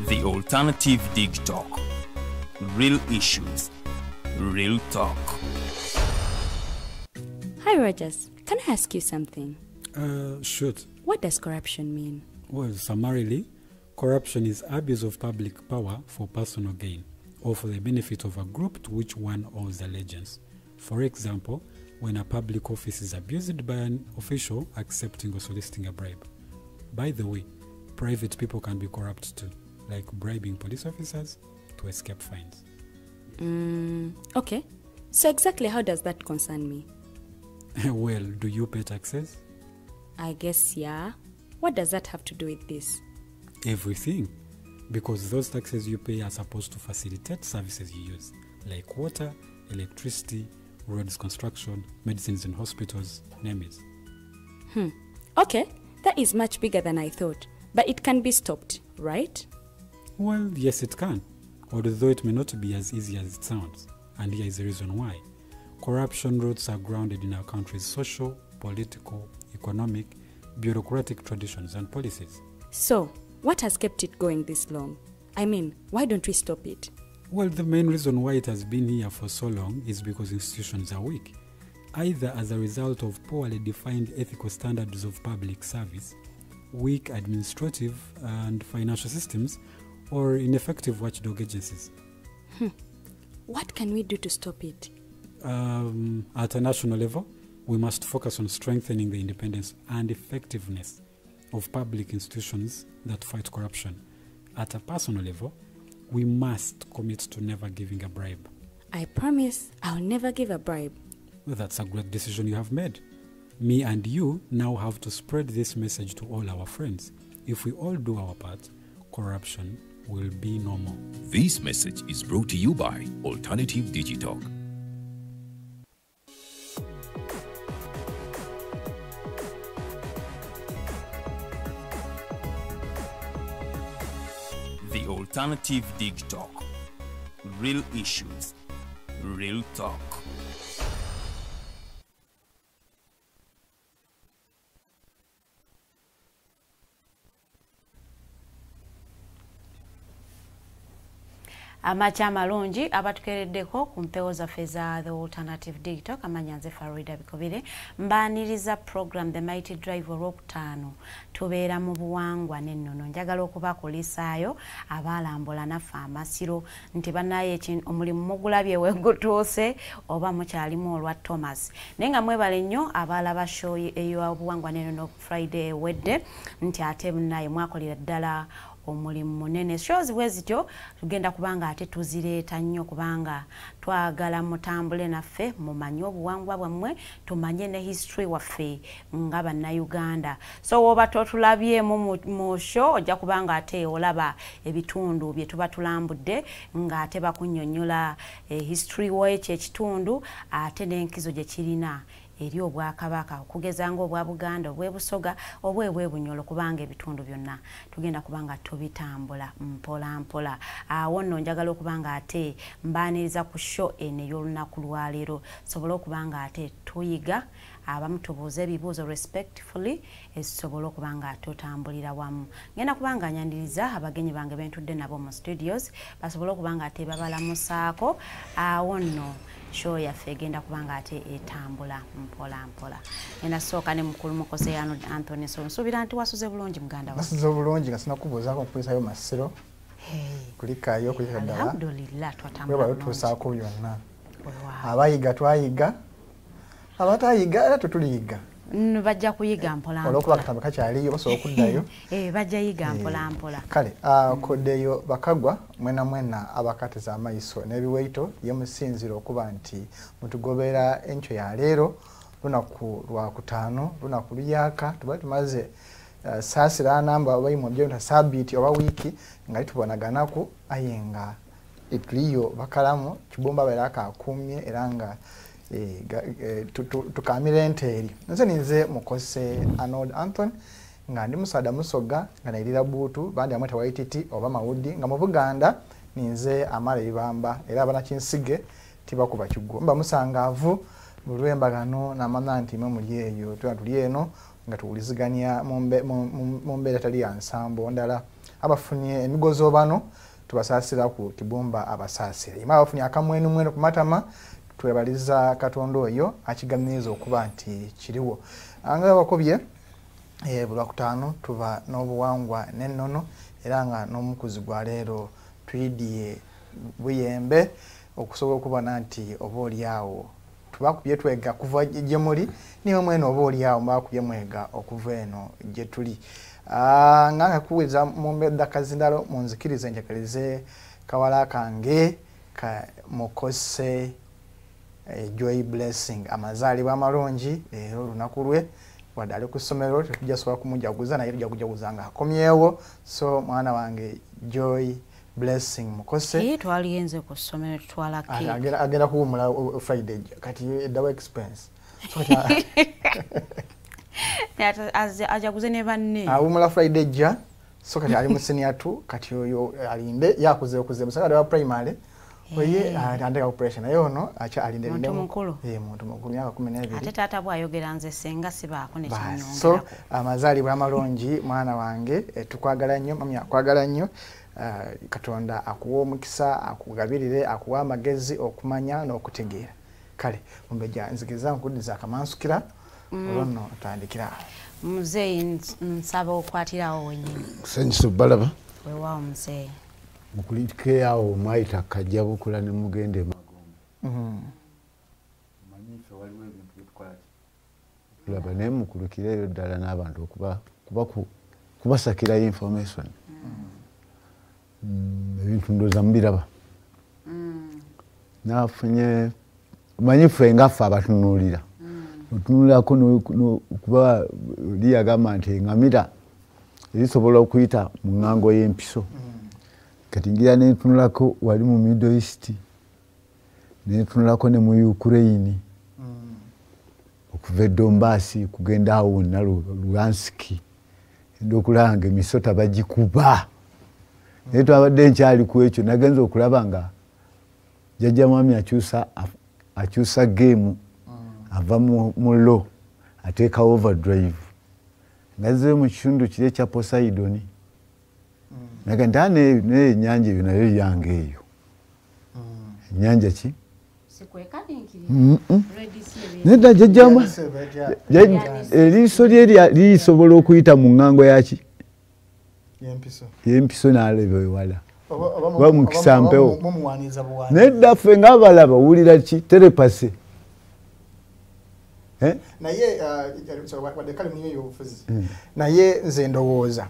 The Alternative Digitalk. Real issues, real talk. Hi Rogers, can I ask you something? Shoot. What does corruption mean? Well, summarily, corruption is abuse of public power for personal gain or for the benefit of a group to which one owes allegiance. For example, when a public office is abused by an official accepting or soliciting a bribe. By the way, private people can be corrupt too, like bribing police officers to escape fines. Okay. So exactly how does that concern me? Well, do you pay taxes? I guess, yeah. What does that have to do with this? Everything. Because those taxes you pay are supposed to facilitate services you use, like water, electricity, roads construction, medicines in hospitals, name it. Okay, that is much bigger than I thought. But it can be stopped, right? Well, yes, it can. Although it may not be as easy as it sounds. And here is the reason why. Corruption roots are grounded in our country's social, political, economic, bureaucratic traditions and policies. So, what has kept it going this long? I mean, why don't we stop it? Well, the main reason why it has been here for so long is because institutions are weak, either as a result of poorly defined ethical standards of public service, weak administrative and financial systems, or ineffective watchdog agencies. What can we do to stop it? At a national level, we must focus on strengthening the independence and effectiveness of public institutions that fight corruption. At a personal level, we must commit to never giving a bribe. I promise I'll never give a bribe. Well, that's a great decision you have made. Me and you now have to spread this message to all our friends. If we all do our part, corruption will be no more. This message is brought to you by Alternative Digitalk. The Alternative Digitalk. Real issues, real talk. Amakya amalungi abatukereddeko ku mpewo zaffe za The Alternative Digital, kamanya nze Farida Bikobire mbaniriza program The Mighty Drive olwokutaano tubeera mu buwangwa n'ennono. Njagala okubakulisaayo abalambula naffe amasiro nti bannaye omulimu mugulabye wegutuuse oba mukyalimu olwa Thomas, naye nga mwebale nnyo abalaba show ey'obuwangwa n'ennono Friday ewedde nti ate munnaye mwakolera ddala omulimu munene. Shows bwe zityo tugenda kubanga ate tuzireeta nnyo kubanga twagala mutambule naffe mumanye obuwangwa bwammwe, tumanye ne history waffe nga bannayuganda. So woba totulabyemu mu show ojja kubanga ate olaba ebitundu bye tuba tulambudde nga ate bakunnyonnyola history w'ekyo ekitundu ate n'enkizo gye kirina eri obwakabaka, okugeza nga obwa Buganda, obw'Ebusoga, obw'Ebwebunyolo, kubanga ebitundu byonna tugenda kubanga tubitambula mpola mpola. Awo nno njagala okubanga ate mbaaniriza ku show eno ey'olunaku lwaleero sobole okubanga ate tuyiga, abamu tubuuze ebibuuzo respectfully ezisobola okubanga tutambulira wamu. Ngenda kubanga nyaniriza abagenyi bange bentudde nabo mu studios basobole okubanga ate babalamusaako. Awo nno show yaffe egenda kubanga ate etambula mpola mpola. Ngenda sooka ne mukulu Mukose Anthony. So nsuubira nti wasuze bulungi muganda wange. Nasuze bulungi nga sinakubuuzaako nkulisayo masiro. Kulikayo kulika ddala. Alhamdulillah twatambula. Webale tutuusaako byonna. Abayiga twayiga, abatayiga era tetuliyiga. Bajja kuyiga mpola mpola. Olw'okuba akatabo kakyaliyo basobola okuddayo. Bajja yiga mpola mpola. Kale koddeyo bakagwa mwena mwena abakatiza amaiso n'ebiweito ye musinzira okuba nti mutugobera enkyo ya leero lunaku lwa kutaano, lunaku luyaka tuba tumaze saasira namba oba imwe sabiiti oba wiiki nga litubonaganaku aye nga etuliyo bakalamu kibumba abeera akakumye era nga tukamira enteeri. Nze ninze Mukose Arnold Anthony nga ndi musaada musoga nga nairira buutu bandi amweta Waititi oba Mawudi nga mu Buganda ninze amala ebibamba era abanakinsige tibakuba kigwo mba musangaavu mu lwembagano namanya nti mwe muli eyo tuba tuli eno nga tuwuliziganya mu mbeera etali ya nsambo ndala. Abafunye emigozo bano tubasaasira ku kibumba abasaasire. Ima abafunye akamwenu mwenu ku matama twebaliza Katonda oyo akigamiriza okuba nti kiriwo. Anga bakobye buli Lwakutaano tuba n'obuwangwa n'ennono era nga n'omukuzi gwa leero tuyidiye buyembe okusobola okubona nti oba oli awo tubakubye twega kuva gye muli niwe mwene oba oli awo mbakubye mwega okuva eno gye tuli. Nga nkuwuliza mu mbedda kazindalo munzikirize njakalize kawala kange ka Mukose Joy Blessing amazaalibwa amalungi leero olunaku lwe wadde ali ku ssomero tetujja sobola kumujaguza naye tujja kujaguza nga akomyewo. So mwana wange Joy Blessing Mukose twaligenze ku ssomero tutwala cake. Agenda kuwummula Friday kati double expense. So ajaguze ne banne awummula Friday jja so kati ali mu senior 2 kati oyo alinde yakuze okuze musakade wa primary oye atandika operation naye ono acha alinde muntu mukulu muntu mukulu myaka 12 ate taata bwayogera nze senga sibaako ne kinyongerako. So amazaalibwa amalungi mwana wange tukwagala nnyo mami akwagala nnyo. Katonda akuwa omukisa akugabirire akuwa amagezi okumanya n'okutegeera. Kale mumbejja nzigeza nkuddiza akamansukira olwo nno otandikira. Muzeeyi nsaba okwatirawo wennyini. Kusanyusa balaba. Weewaawo muzeeyi. Mukulike awo mwayita kajja bukula ne mugenda emagombe. Omanyi ffe waliwo ebintu byetukola ki? Tulaba naye mukulukireeyo ddala n'abantu okubasakirayo information. Ebintu ndowooza mubiraba. Nafunye omanyi ffe nga ffe abatunuulira. Otunuulirako kuba oli yagamba nti eŋŋamira erisobola okuyita mu ŋŋango y'empiso. Kati ngira nentunulako wali mu Middle East, nentunulako ne mu Ukraine, okuva e Donbass kugenda awo wonna Luhansk, enda okulaba nga emisota bagikuba. Naye twabadde nkyali ku ekyo nagenza okulaba nga jjajja mwami akyusa geemu ava mu low ateeka overdrive ngazzeyo mu kitundu kiri ekya Poseidon. Naga nti naye ennyanja eyo nayo yange eyo. Ennyanja ki? Nedda jjajja eriiso lye lisobola okuyita mu ŋŋango yaki? Y'empiso n'alaba ewala. Oba mukisa mpewo. Nedda ffe ng'abalaba owulira ki? Telepase. Naye wadde kale muliyo y'obufuzi naye nze ndowooza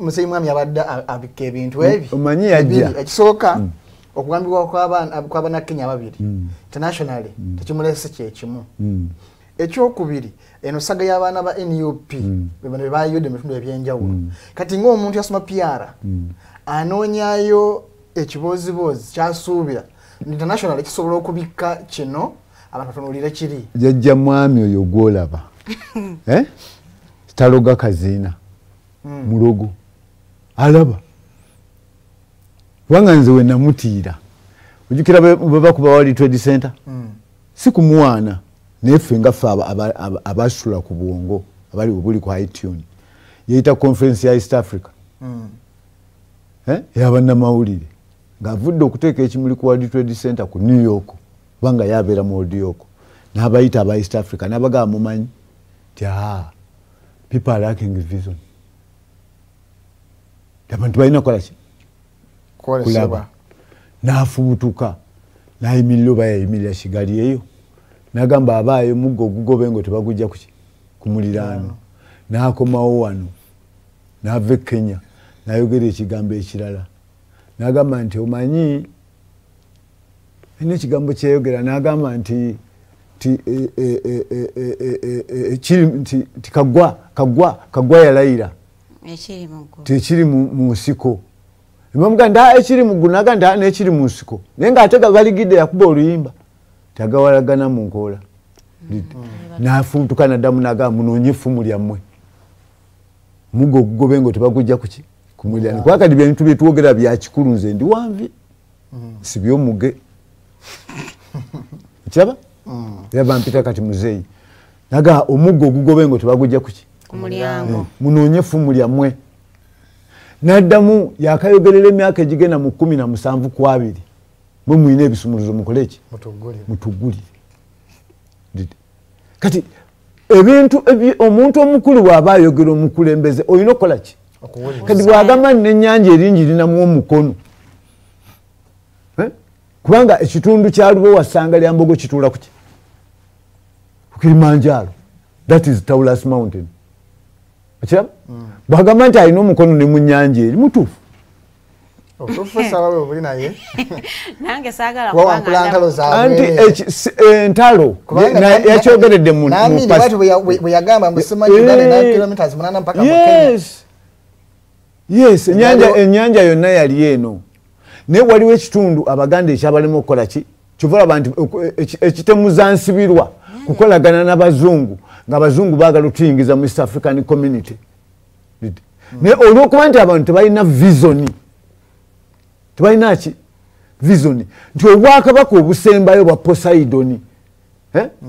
muzeeyi mwami abadde abikka ebintu ebi. Omanyi yajja. Ekisooka okugambibwa kw'Abannakenya babiri internationally tekimulese kyekimu. Ekyokubiri eno saga y'abaana ba NUP bano be bayudde mu bitundu ebyenjawulo. Kati ng'omuntu yasoma PR anoonyayo ekibooziboozi kyasuubira internationally kisobola okubikka kino abantu batunuulire kiri. Jjajja mwami oyo gw'olaba taloga kaziina mulogo alaba kubanga nze we namutiira ojjukira bwe bakuba World Trade Center si kumuwaana naye ffe nga ffe abasula ku bwongo abali obuli ku iTunes yeyita conference ya East Africa ey'abannamawulire ng'avudde okuteeka ekimuli ku World Trade Center ku New York kubanga yabeera mu New York n'abayita aba East Africa n'abagamba mumanyi nti people are lacking vision. Abantu balina kukola ki? Kulaba. N'afubutuka n'ayimirira oba yayimirira Kigali eyo n'agamba abaayo muggo ogugoba engo tebagujja ku muliraano. N'akomawo wano n'ava e Kenya n'ayogera ekigambo ekirala n'agamba nti omanyi alina ekigambo kyeyogera n'agamba nti Kagwa yalayira tekiri mu nsiko. Bamuga nti ekiri mu ggulu n'agamba nti n'ekiri mu nsiko naye ng'ate baligidde yakuba oluyimba tagawalagana mu nkoola. N'afuntuka n'addamu n'agamba munoonye effumu lyammwe muggo ogugoba engo tebagujja kuki ku muliraano. Kuba kati ebintu bye twogera bya kikulu nze ndi wanvi sibye omuge kiraba era bampita kati muzeeyi naga omuggo ogugoba engo tebagujja kuki ku mulyango munoonye effumu lyammwe. Naddamu yakayogerera emyaka egigenda mu 17 ku 2 mwe mulina ebisumuluzo mukole ki? Mutugulire. Kati ebintu omuntu omukulu bw'aba ayogera omukulembeze olina okukola ki? Kati bw'agamba n'ennyanja eringi erinamu omukono, kubanga ekitundu kya Lubowa Ssanga lya Mbogo kituula ku ki? Ku Kilimanjaro. That is Taurus Mountain. Okiraba? Bw'agamba nti alina omukono ne mu nnyanja eri mutuufu. Nange saagala anti entalo yakyogeredde mu yes, ennyanja yonna yali eno, naye waliwo ekitundu Abaganda ekyabalema okukola ki? Kyova olaba nti ekitemuza nsibirwa kukolagana n'abazungu, ng'abazungu baagala otuyingiza mu East African Community, naye olw'okuba nti abantu tebalina vision, tebalina ki? Vision nti obwakabaka obusembayo bwa Poseidon,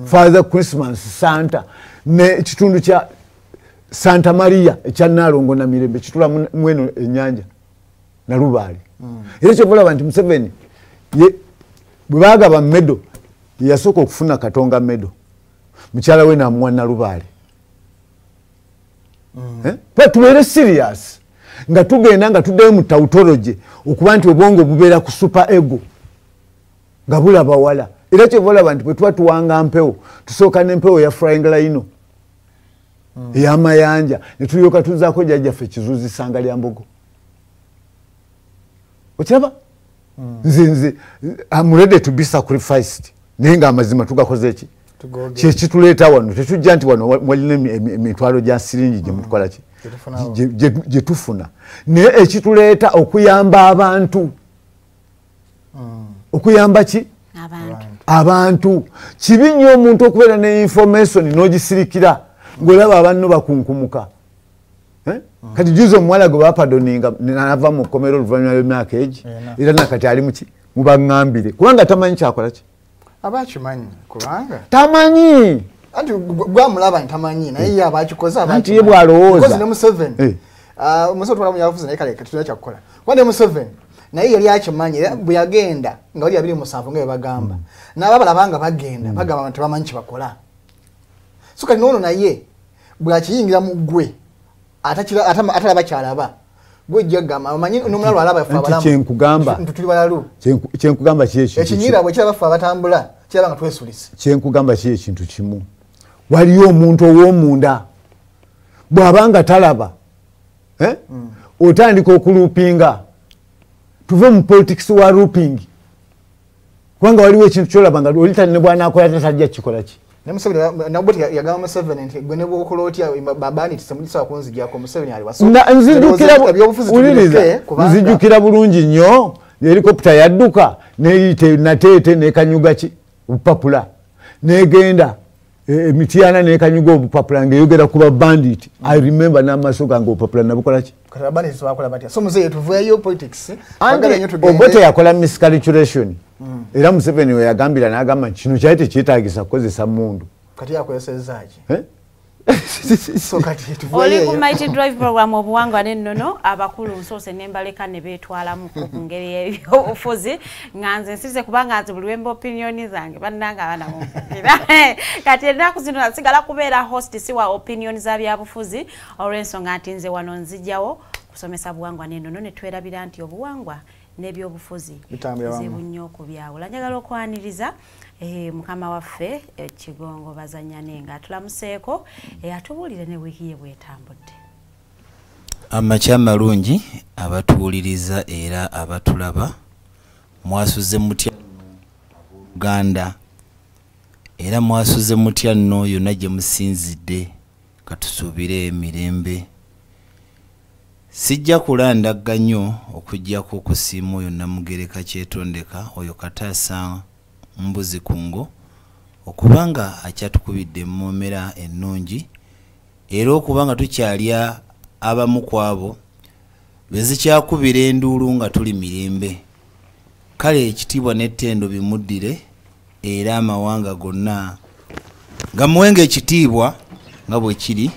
Father Christmas, Santa, n'ekitundu kya Santa Maria ekya Nalongo Namirembe kitula mweno ennyanja Nalubaale. Era kyova olaba nti Museveni bwe baagaba medo yasooka okufuna Katonga medo, mukyala we n'amuwa Nalubaale. Tubeere serious nga tugenda nga tuddeyo mu tautology, okuba nti obwongo bubeera ku super ego nga bulaba wala. Era kyova olaba nti bwe tuba tuwanga mpewo tusooka n'empewo ya flying line ey'amayanja ne tulyoka tuzaako jjajjaffe Kizuuzi Ssanga lya Mbogo. Okiraba? Nze I'm ready to be sacrificed, naye ng'amazima tugakoze ki? Kyekituleeta wano. Tetujja nti wano walina emitwalo gya siringi gye mutukola ki? Gye tufuna, naye ekituleeta okuyamba abantu. Okuyamba ki? Abantu. Kibi nnyo omuntu okubeera ne information n'ogisirikira ng'olaba abanno bakunkumuka. Kati juzi omuwala gwe bapadoninga nava mu kkomero oluvannyuma lw'emyaka egi, era nakati ali muki? Mubaŋŋambire, kubanga tamanyi kyakola ki? Abakimanyi kubanga tamanyi, anti gwamulaba ntamanyi, naye ye abakikoze. Anti ye bw'alowooza ne Museveni, Museveni twala munyafuzi, naye kale tetulina kyakukola, kuba ne Museveni naye yali akimanyi bwe yagenda nga bali 27 nga bwe bagamba, n'ababalaba nga bagenda bagamba nti tebamanyi kye bakola. So kati n'ono naye bw'akiyingira mu ggwe atalaba kyalaba, gwe ojja kugamba omanyi n'omulalu alaba ffe abalamu nti tuli balalu. Kyenkugamba ki ekintu ekinyira bwe kiraba ffe abatambula kiraba nga twesulise. Kyenkugamba ki ekintu kimu, waliyo omuntu ow'omunda bw'aba nga talaba, otandika okuluupinga. Tuve mu politics wa looping, kubanga waliwo ekintu kyolaba nga oli ne bw'anaakola tatajja kikola ki. Ne Museveni Nabote yagamba Museveni nti gwe ne bw'okola otya babani temulisobola kunzigyako, Museveni ali waso. Nzijukira bulungi nnyo helikopita yadduka neyita Nateete nekanyuga ki obupapula, negenda Mityana nekanyuga obupapula ng'eyogera ku ba bandit. I remember n'amaaso gange obupapula nabukola ki? Obote yakola miscalculation, era Museveni we yagambira n'agamba nti kino kyali tekyetaagisa kukozesa mmundu. Kati yakozesezza ki? Oli ku Mighty Drive program obuwangwa n'ennono, abakulu nsoose ne mbaleka ne beetwalamu ku ngeri y'ebyobufuzi, nga nze nsirise kubanga nze buli lwemba opinioni zange bannange abaana mumpulira. Kati ennaku zino nasigala kubeera host si wa opinioni za byabufuzi, olw'ensonga nti nze wano nzijjawo kusomesa buwangwa n'ennono ne twerabira nti obuwangwa n'ebyobufuzi bizibu nnyo okubyawula. Njagala okwaniriza mukama waffe Kigongo Bazanyane nga atulamuseeko, atubuulire ne wiiki ye bw'etambudde. Amakya amalungi abatuwuliriza era abatulaba, mwasuze mutya Uganda, era mwasuze mutya nno yonna gye musinzidde, katusuubire emirembe. Sijja kulandagga nnyo okuggyako okusiima oyo Namugereka Kyetondeka, oyo kataasa mbuzi kungo, okubanga akyatukubidde emmomera ennungi, era okubanga tukyalya abamu ku abo bezikyakubira enduulu nga tuli mirembe. Kale ekitiibwa n'ettendo bimuddire, era amawanga gonna nga muwenga ekitiibwa nga bwe kiri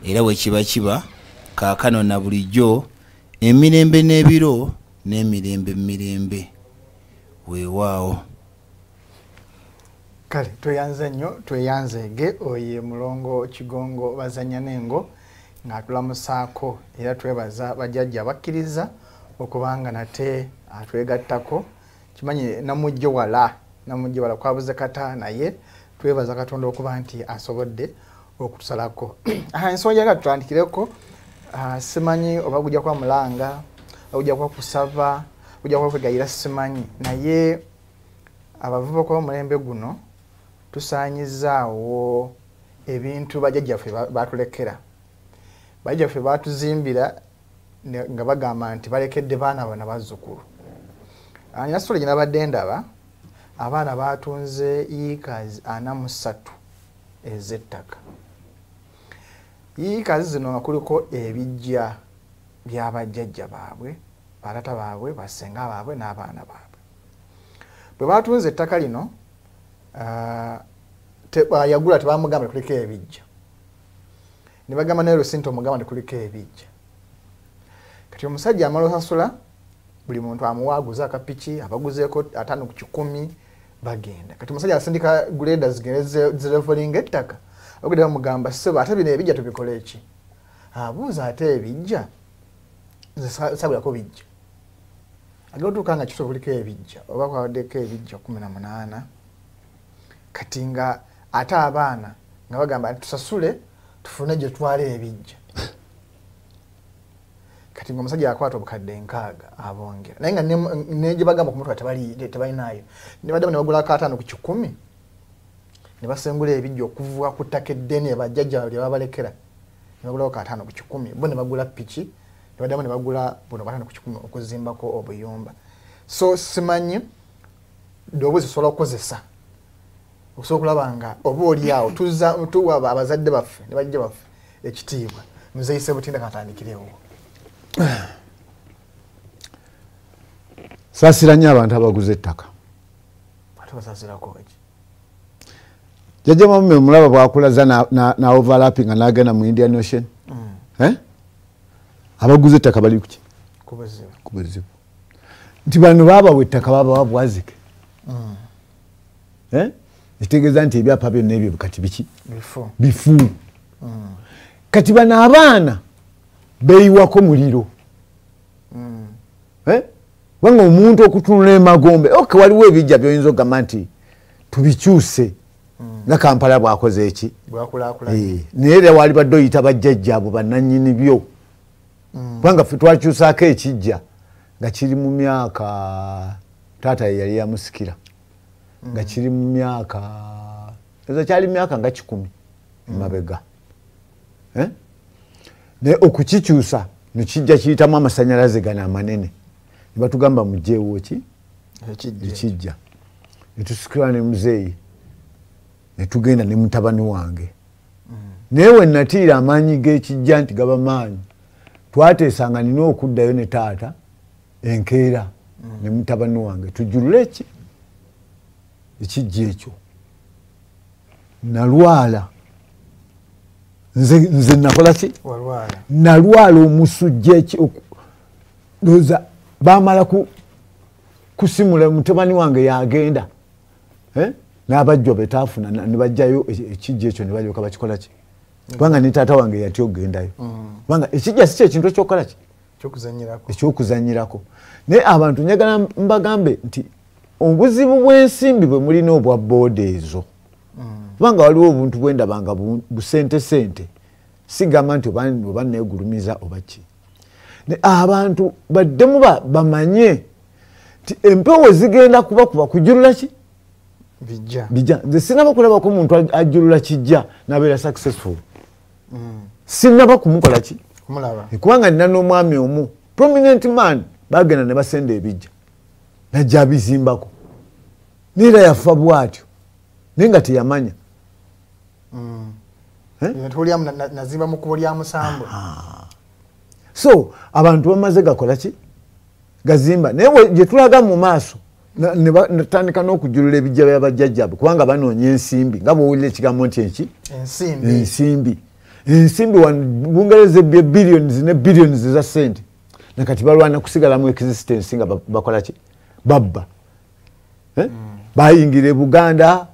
era bwe kiba kiba kaakano na bulijjo Emirembe n'ebiro n'emirembe mirembe. Weewaawo. Kale tweyanze nnyo, tweyanzeege oye Mulongo Kigongo Bazanya n'Engo ng'atulamusaako, era twebaza bajjajja abakkiriza okubanga nate atwegattako. Kimanyi namujjo wala kwabuze kata, naye twebaza Katonda okuba nti asobodde okutusalako. Ensonga njagala tutandikireko, simanyi oba gujja kuba mulanga, gujja kuba kusaba, gujja kuba kwegayira, simanyi, naye abavubuka b'omulembe guno tusaanyizaawo ebintu bajjajjaffe batulekera. Bajjajjaffe batuzimbira nga bagamba nti balekedde baana bano bazzukulu. Nina sitole gye nabadde ndaba, abaana batunze yiika 43 ez'ettaka. Yiika zino nga kuliko ebijja by'abajjajja baabwe, bataata baabwe, bassenga baabwe n'abaana baabwe. Bwe batunze ettaka lino, yagula tebamugamba kuliko ebijja, ne bagamba naye Lusinto omugamba nti kuliko ebijja. Kati omusajja amala osasula, buli muntu amuwa aguze akapiki, abaguzeeko 5 ku 100 bagenda. Kati omusajja asindika grader zigende zirevolinga ettaka, okudda bamugamba ssebo ate bino ebijja tubikole ki? Abuuza ate ebijja nze sagulako bijja. Agenda otuuka nga kituufu kuliko ebijja, oba kwabaddeko ebijja 18. Kati nga ate abaana nga bagamba nti tusasule tufune gye twala ebijja. Kati ng'omusajja akwata obukadde 60 abongera, naye nga ne gye bagamba okumutwala tebalinayo, ne baddamu ne bagulako 5 ku 100 ne basengula ebijja okuva ku ttaka eddene bajjajja lye babalekera, ne bagulako 5 ku 100, bo ne bagula piki, ne baddamu ne bagula buno 5 ku 100 okuzimbako obuyumba. So simanyi ddoboozi sobola okukozesa okusobola okulaba nga oba oli awo tuwa abazadde baffe ne bajja baffe ekitiibwa. Muzeeyi Ssebutinda katandikirewo. Saasira nnyo abantu abaguze ettaka. Ate basaasirako ki? Jjajja Mamume omulaba bw'akulaza na overlapping nga n'agenda mu Indian Ocean. Abaguze ettaka bali ku ki? Ku buzibu. Nti bano baabawa ettaka baabawa bwazike. Ekitegeeza nti ebyapa byonna ebyo kati biki? Bifu. Kati bano abaana beeyiwako muliro. Kubanga omuntu okutunula emagombe, okay, waliwo ebijja by'oyinza okugamba nti tubikyuse nga Kampala bw'akoze eki? Naye era wali badde oyita bajjajja abo bannannyini byo. Kubanga ffe twakyusaako ekijja nga kiri mu myaka, taata ye yali yamusikira, nga kiri mu myaka, ezo kyali myaka nga 100 emabega. Naye okukikyusa nekijja kiyitamu amasannyalaze gano amanene, ne batugamba muggyeewo ki? Ekijja. Ne tusikira ne muzeeyi, ne tugenda ne mutabani wange. Naye we natiira amaanyi g'ekijja nti gaba maanyi, twateesanga nina okuddayo ne taata enkeera ne mutabani wange tujjulule ki? Ekijja ekyo. Nalwala. Nze nakola ki? Nalwala omusujja ndowooza baamala kusimula mutabani wange yagenda n'abajjwa betaafuna ne bajjayo ekijja ekyo ne balyoka bakikola ki? Kubanga ne taata wange yatya okugendayo. Kubanga ekijja si kyekintu ekyokukola ki? Ekyokuzannyirako. Naye abantu njagala mbagambe nti obuzibu bw'ensimbi bwe mulina obwa booda ezo, kubanga waliwo obuntu bwendabanga busente sente, sigamba nti oba neegulumiza oba ki. Abantu baddemu bamanye nti empewo zigenda kubakuba kujulula ki? Bijja. Nze sinnaba kulabako muntu ajjulula kijja n'abeera successful. Sinnaba kumukola ki? Kubanga nina n'omwami omu prominent man, bagenda ne basenda ebijja najja abizimbako, neera yafa bw'atyo naye nga teyamanya. Nazimba mu kkubo lya musambo. So abantu bamaze gakola ki? Gazimba. Naye gye tulaga mu maaso netandika n'okujulula ebijja bya bajjajjaabwe, kubanga banoonya ensimbi nga bw'owulira ekigambo nti eki? Ensimbi. Ensimbi wano Bungereza ebbye billions ne billions za ssente, Nakati balwana kusigala mu existence nga bakola ki? Babba. Bayingira e Buganda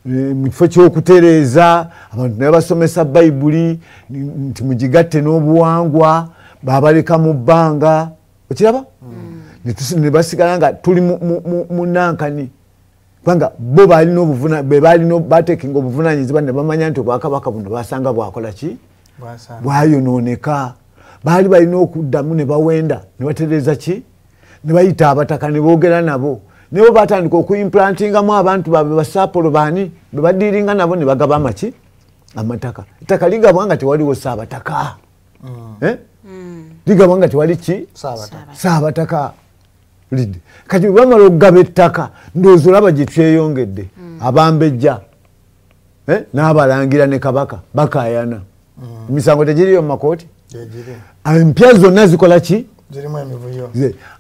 mu kifo ky'okutereeza abantu ne basomesa Bayibuli nti mugigatte n'obuwangwa, babaleka mu bbanga. Okiraba? Ne basigala nga tuli mu nankani, kubanga bo balina batekinga obuvunaanyizibwa ne bamanya nti obwakabaka buno basanga bwakola ki? Bwayonooneka. Baali balina okuddamu ne bawenda ne batereeza ki? Ne bayita abataka ne boogera nabo. Nibo batandika okuimplantingamu abantu baabwe basaapolo baani be badiiringa nabo ne bagaba amaki? Amataka. Ettaka ligabwa nga tewaliwo ssaabataka. Ligabwa nga tewali ki? Ssaabataka. Kati bwe bamala okugaba ettaka, ndowooza olaba gye tweyongedde. Abambejja n'abalangira ne Kabaka bakaayana. Emisango tegiriyo mu makooti? Empya zonna zikola ki? Zirimu emivuyo.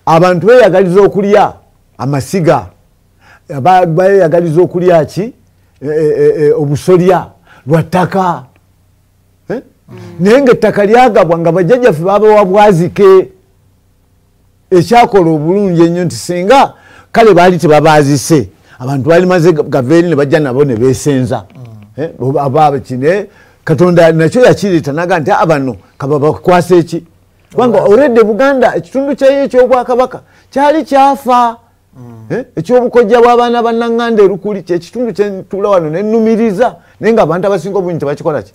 Abantu beeyagaliza okulya amasiga, beeyagaliza okulya ki? Obusolya lwa ttaka. Naye ng'ettaka lyagabwa nga bajjajjaffe babawa bwazike. Ekyakola obulungi ennyo nti singa kale baali tebabaazise, abantu baali maze gava eri ne bajja nabo ne beesenza. Kine Katonda nakyo yakireeta n'agamba nti abano kaba bakwasa eki? Kubanga already Buganda ekitundu kyayo eky'obwakabaka kyali kyafa. Eky'obukojja bw'abaana ba Nnaŋŋanda erukuli kyekitundu kyentuula wano ne nnumiriza, naye ng'abantu abasinga obungi tebakikola ki?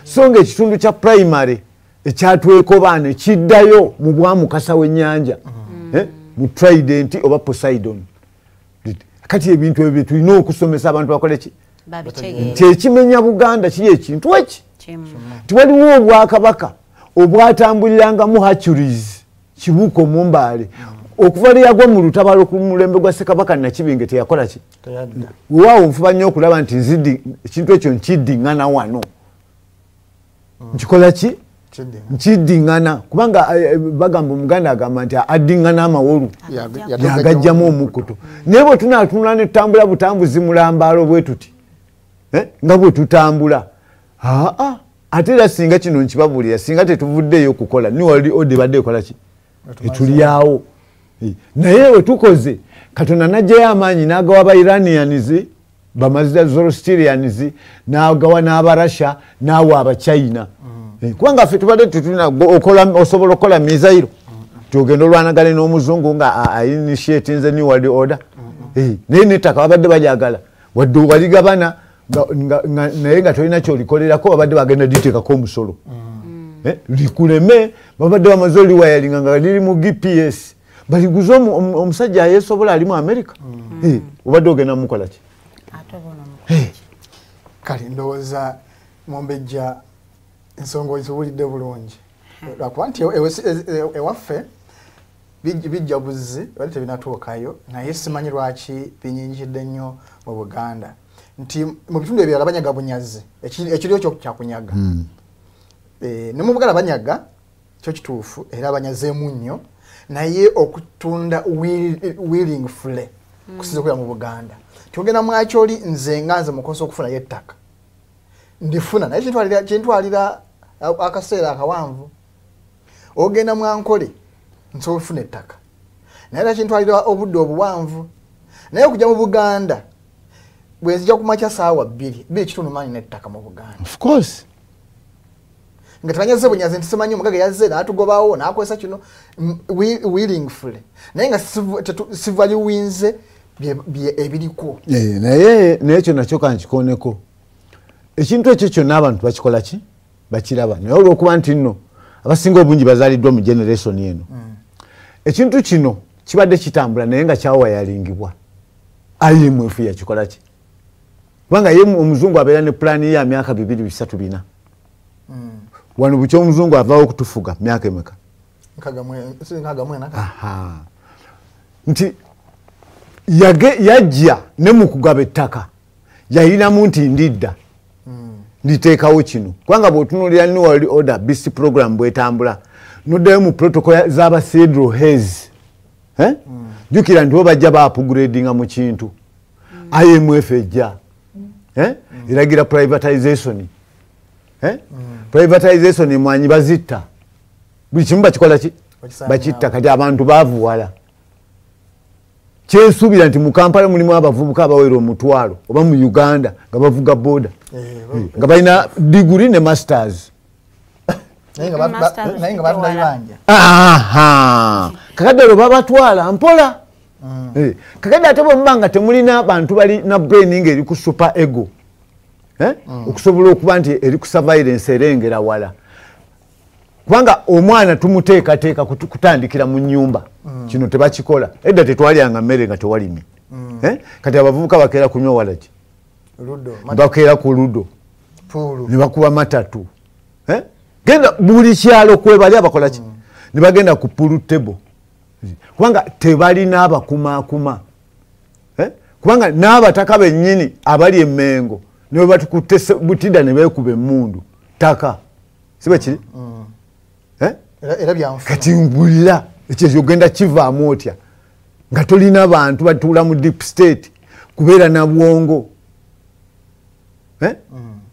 So ng'ekitundu kya primary ekyatwekobaana kiddayo mu bwamukasa w'ennyanja, mu Trident oba Poseidon. Kati ebintu ebyo tulina okusomesa abantu bakole ki? Kyekimenya Buganda kiri ekintu eki? Tiwaliwo obwakabaka obwatambulirangamu Hercules Kibuuka Omumbaale. Okuva lwe yagwa mu lutabalo ku mulembe gwa Ssekabaka Nakibinge teyakola ki? Weewaawo nfuba nnyo okulaba nti ekintu ekyo nkiddiŋŋana wano. Nkikola ki? Nkiddiŋŋana. Kubanga bagamba Omuganda agamba nti addiŋŋana amawolu yagajjamu omukkuto. Naye bwe tunaatunula ne tutambula butambuzi mulambaalo bwe tuti, nga bwe tutambula, ate era singa kino nkibabuulira, singa tetuvuddeeyo kukola, New World Order ebadde ekola ki? Etulyawo. Naye we tukoze, Katonda n'aggyayo amaanyi n'agawa ba Iranians, ba Zoroastrians, n'agawa n'Abarussia, n'awa Abachina. Kubanga ffe tubadde tetulina osobola okukola mizayiro tyogenda olwanagane n'omuzungu nga initiatinze New World Order. Naye n'ettaka babadde balyagala, wadde waligabana naye nga tolina kyolikolerako, babadde bagenda liteekako omusolo likuleme. Babadde bamaze oliwayalinga nga liri mu GPS, baliguze omusajja ayeesobola ali mu Amerika. Obadde ogenda mukola ki? Kale ndowooza Mumbejja ensonga oziwulidde bulungi, lwakuba nti ewaffe bijja buzzi bali tebinatuukayo, naye simanyi lwaki binyinjidde nnyo mu Buganda. Nti mu bitundu ebirala banyaga bunyazi, ekiriyo kyakunyaga. Ne mu Buganda banyaga kyo kituufu, era banyazeemu nnyo, naye okutunda willingly kusinza okubeera mu Buganda. Tyogenda mwakyoli nze nga nze mukosa okufunayo ettaka ndifuna, naye kintwalira akaseera akawanvu. Ogenda mwankole nsobola okufuna ettaka, naye era kintwalira obudde obuwanvu. Naye okujja mu Buganda bwe nzija ku makya ssaawa 2:15 maanyi n'ettaka mu Buganda. Of course. Nga tebanyaze bunyazi nti simanyi omugaga yazze n'atugobawo n'akozesa kino willingly, naye nga sivaluwinze ebiriko. Naye n'ekyo nakyo kankikooneko. Ekintu ekyo kyonna abantu bakikola ki? Bakiraba. Naye olw'okuba nti nno abasinga obungi bazaaliddwa mu generation eno. Ekintu kino kibadde kitambula naye nga kyawayalingibwa. IMF yakikola ki? Kubanga ye omuzungu abeera ne pulaani ya myaka 2, 3, 4. Wano bukya omuzungu avaawo okutufuga myaka emeka? 64. Nti yajja ne mu kugaba ettaka yayinamu nti ndidda nditeekawo kino. Kubanga bw'otunuulira New World Order BC program bw'etambula, noddayo mu protocol z'aba Cedro Hayes. Jjukira nti bo bajja ba upgradinga mu kintu. IMF ejja eragira privatization. Privatization emwanyi bazitta, buli kimu bakikola ki? Bakitta. Kati abantu baavuwala. Kyensuubira nti mu Kampala mulimu abavubuka abawera 1000 oba mu Uganda nga bavuga boda, nga balina diguri ne masters. Naye nga batunda bibanja. Kakadde olwo babatwala mpola. Kakadde ate bwe muba nga temulina bantu balina brain ng'eri ku super ego, okusobola okuba nti eri ku surveillance erengera wala, kubanga omwana tumuteekateeka kutandikira mu nnyumba. Kino tebakikola. Edda tetwalyanga mmere nga tewalimye. Kati abavubuka bakeera kunywa walaki, bakeera ku ludo, ne bakuba matatu. Genda buli kyalo kwebali abakola ki, ne bagenda ku pool table, kubanga tebalina abakumaakuma. Kubanga n'abataka bennyini abali emmengo ne batukutte butida ne beekuba emmundu ttaka, si bwe kiri? Kati mbulira ekyo ogenda kivaamu otya nga tolina bantu batuula mu deep state kubeera na bwongo?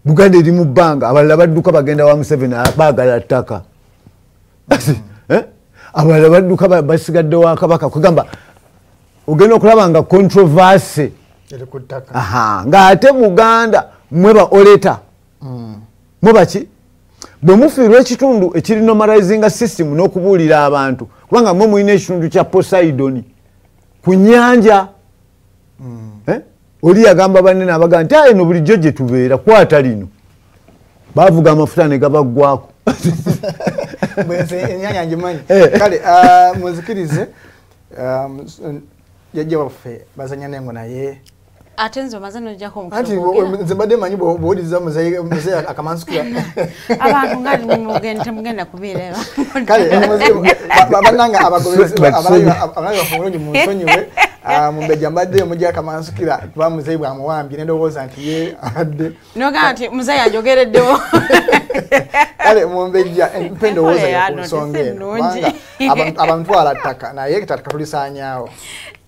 Buganda eri mu bbanga, abalala badduka bagenda wa Museveni baagala ttaka, abalala badduka basigadde wa Kabaka. Kugamba ogenda okulaba nga controversy ng'ate Buganda mwe ba oleta mwe baki bwe mufiirwa ekitundu ekiri normalizinga system n'okubuulira abantu, kubanga mwe mulina ekitundu kya Poseidon ku nnyanja. Oli yagamba banne n'abagamba nti eno bulijjo gye tubeera, kwata lino. Bavuga amafuta ne gabaggwako. Ennyanja ngimanyi. Kale muzikirize jjajja waffe bazanya nengo naye ate nze omaze n'ojjako anti nze mbadde manyi bw'owuliriza muzeeyi akamansukira abantu nga temugenda kubeera. Kale bannange abagoberezi abalabi baffe obulungi munsonyiwe, mumbejja mbadde mujja akamansukira kuba muzeeyi bwamuwambye nendowooza nti ye abadde nogamba nti muzeeyi ajogereddewo. Kale mumbejja mpe endowooza yo ku nsonga eno, kubanga abantu twala ttaka naye ettaka tulisaanyaawo.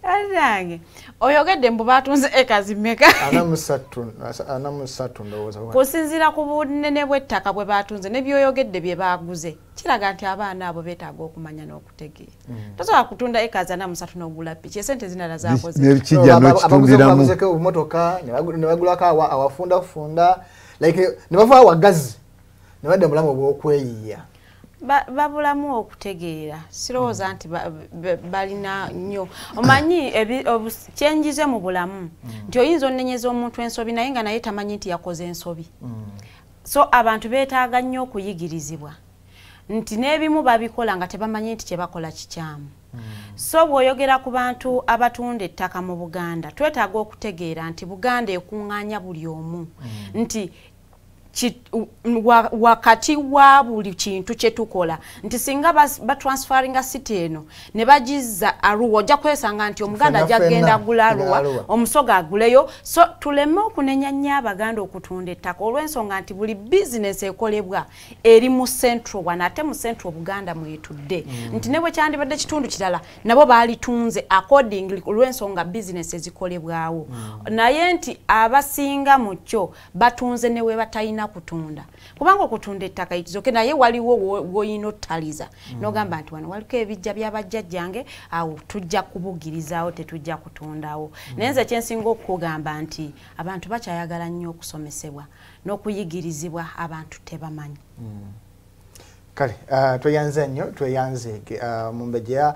Alange oyogedde mbu batunze ekazi mmeka? 43 ndowooza. Kusinziira ku bunene bw'ettaka bwe batunze ne byoyogedde bye baaguze, kiraga nti abaana abo beetaaga okumanya n'okutegeera. Tosobola kutunda ekazi 43 n'ogula piki, esente zindala zaakoze. N'ekijja n'okitundiramu. Baguzeko obumotoka ne bagulako awafundafunda, like ne bava awagazi ne badda mu bulamu obw'okweyiiya. Babulamu okutegeera. Sirowooza nti balina nnyo. Omanyi kyenjize mu bulamu nti oyinza onnenyeza omuntu ensobi naye nga naye tamanyi nti yakoze ensobi. So abantu beetaaga nnyo okuyigirizibwa nti n'ebimu babikola nga tebamanyi nti kye bakola kikyamu. So bw'oyogera ku bantu abatunda ettaka mu Buganda, twetaaga okutegeera nti Buganda ekuŋŋaanya buli omu, nti wakati wa buli kintu kye tukola, nti singa batransferinga city eno ne bagizza Arua, ojja kwesanga nti Omuganda ajja kugenda agula Arua, Omusoga aguleyo. So tuleme okunenya nnyo Abaganda okutunda ettaka olw'ensonga nti buli bizinesi ekolebwa eri mu central wano, ate mu central Buganda mwetudde, nti ne bwe kyandibadde kitundu kirala nabo baalitunze accordingly olw'ensonga bizinesi ezikolebwawo. Naye nti abasinga mu kyo batunze ne we batalina kutunda, kubanga okutunda ettaka ikizoke naye waliwo woyina ottaliza n'ogamba nti wano waliko ebijja by'abajjajjange, awo tujja kubugirizaawo tetujja kutundawo. Naye nze kyensinga okukugamba nti abantu bakyayagala nnyo okusomesebwa n'okuyigirizibwa, abantu tebamanyi. Kale tweyanze nnyo, tweyanze mumbejja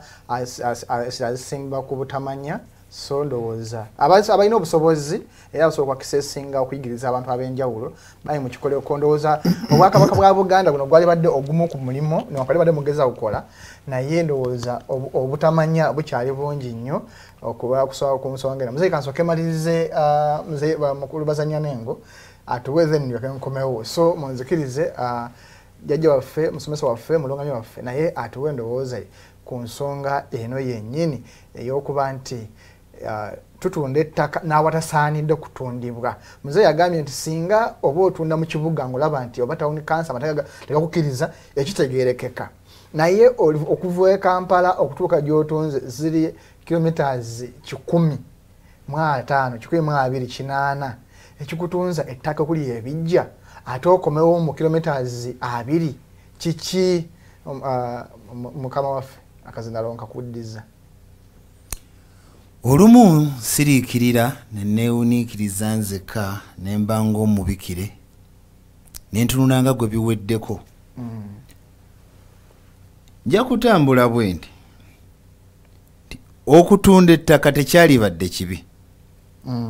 azisimba ku butamanya. So ndowooza abalina obusobozi era basobola okwakisesinga okuyigiriza abantu ab'enjawulo bali mu kikoleko. Ndowooza obwakabaka bwa Buganda guno gwali badde ogumu ku mulimu newankubadde badde mugeza kukola, naye ndowooza obutamanya bukyali bungi nnyo okuba kusobola ku nsonga eno. Muzeeyi kansooke malirize muzeeyi mukulu Bazanya Nengo atuwe then ndyoke nkomewo. So munzikirize jjajja waffe, musomesa waffe, mulungamya waffe naye atuwe endowooza ye ku nsonga eno yennyini ey'okuba nti tutunda ettaka n'awatasaanidde kutundibwa. Muzeeyi yagambye nti singa oba otunda mu kibuga ng'olaba nti oba town council amateeka tegakukkiriza, ekitegeerekeka, naye okuva e Kampala okutuuka gy'otunze ziri kilometers 150, 120, 80, ekikutunza ettaka okuli ebijja ate okomewo mu kilometers 2 kiki? Mukama waffe akazindalo nkakuddiza. Olumu siriikirira ne neewuniikiriza nzekka ne mba ng'omubikire ne ntunula gwe biweddeko. Nja kutambula bwe nti okutunda ettaka tekyalibadde kibi,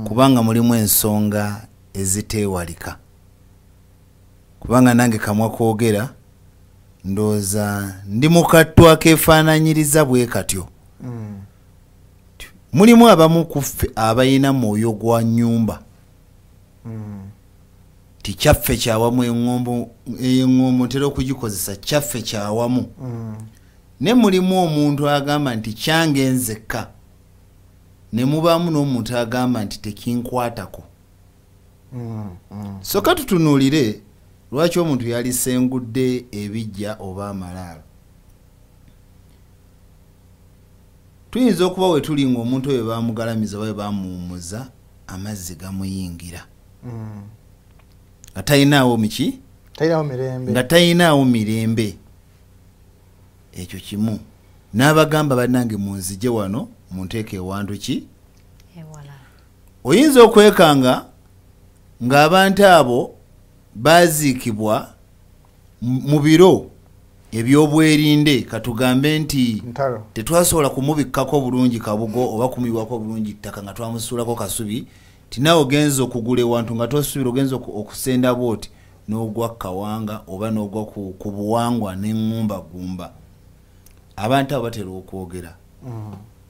kubanga mulimu ensonga eziteewalika, kubanga nange kamwa kwogera ndowooza ndi mukattu akeefaananyiriza bwe katyo. Mulimu abamu ku ffe abalina mwoyo gwa nnyumba, ti kyaffe kyawamu, eŋŋombo ntera okugikozesa, kyaffe kyawamu. Ne mulimu omuntu agamba nti kyange nzekka, ne mubaamu n'omuntu agamba nti tekinkwatako. So ka tutunuulire lwaki omuntu yalisengudde ebijja oba amalaalo. Tuyinza okuba we tuli ng'omuntu oyo bamugalamiza oba bamuwummuza, amazzi gamuyingira, nga talinaawo miki, nga talinaawo mirembe. Ekyo kimu. N'abagamba bannange munzije wano munteeke ewantu ki oyinza okwekanga ng'abantu abo baziikibwa mu biro ebyobwerinde, katugambe nti tetwasobola kumubikkako bulungi kabugo oba kumuyiwako bulungi ttaka nga twamusuulako kasubi, ti naawe ogenza okugula ewantu nga tosuubira, ogenza okusenda bwoti n'ogwa kawanga oba n'ogwa ku buwangwa n'eŋŋumbagumba. Abantu abo batera okwogera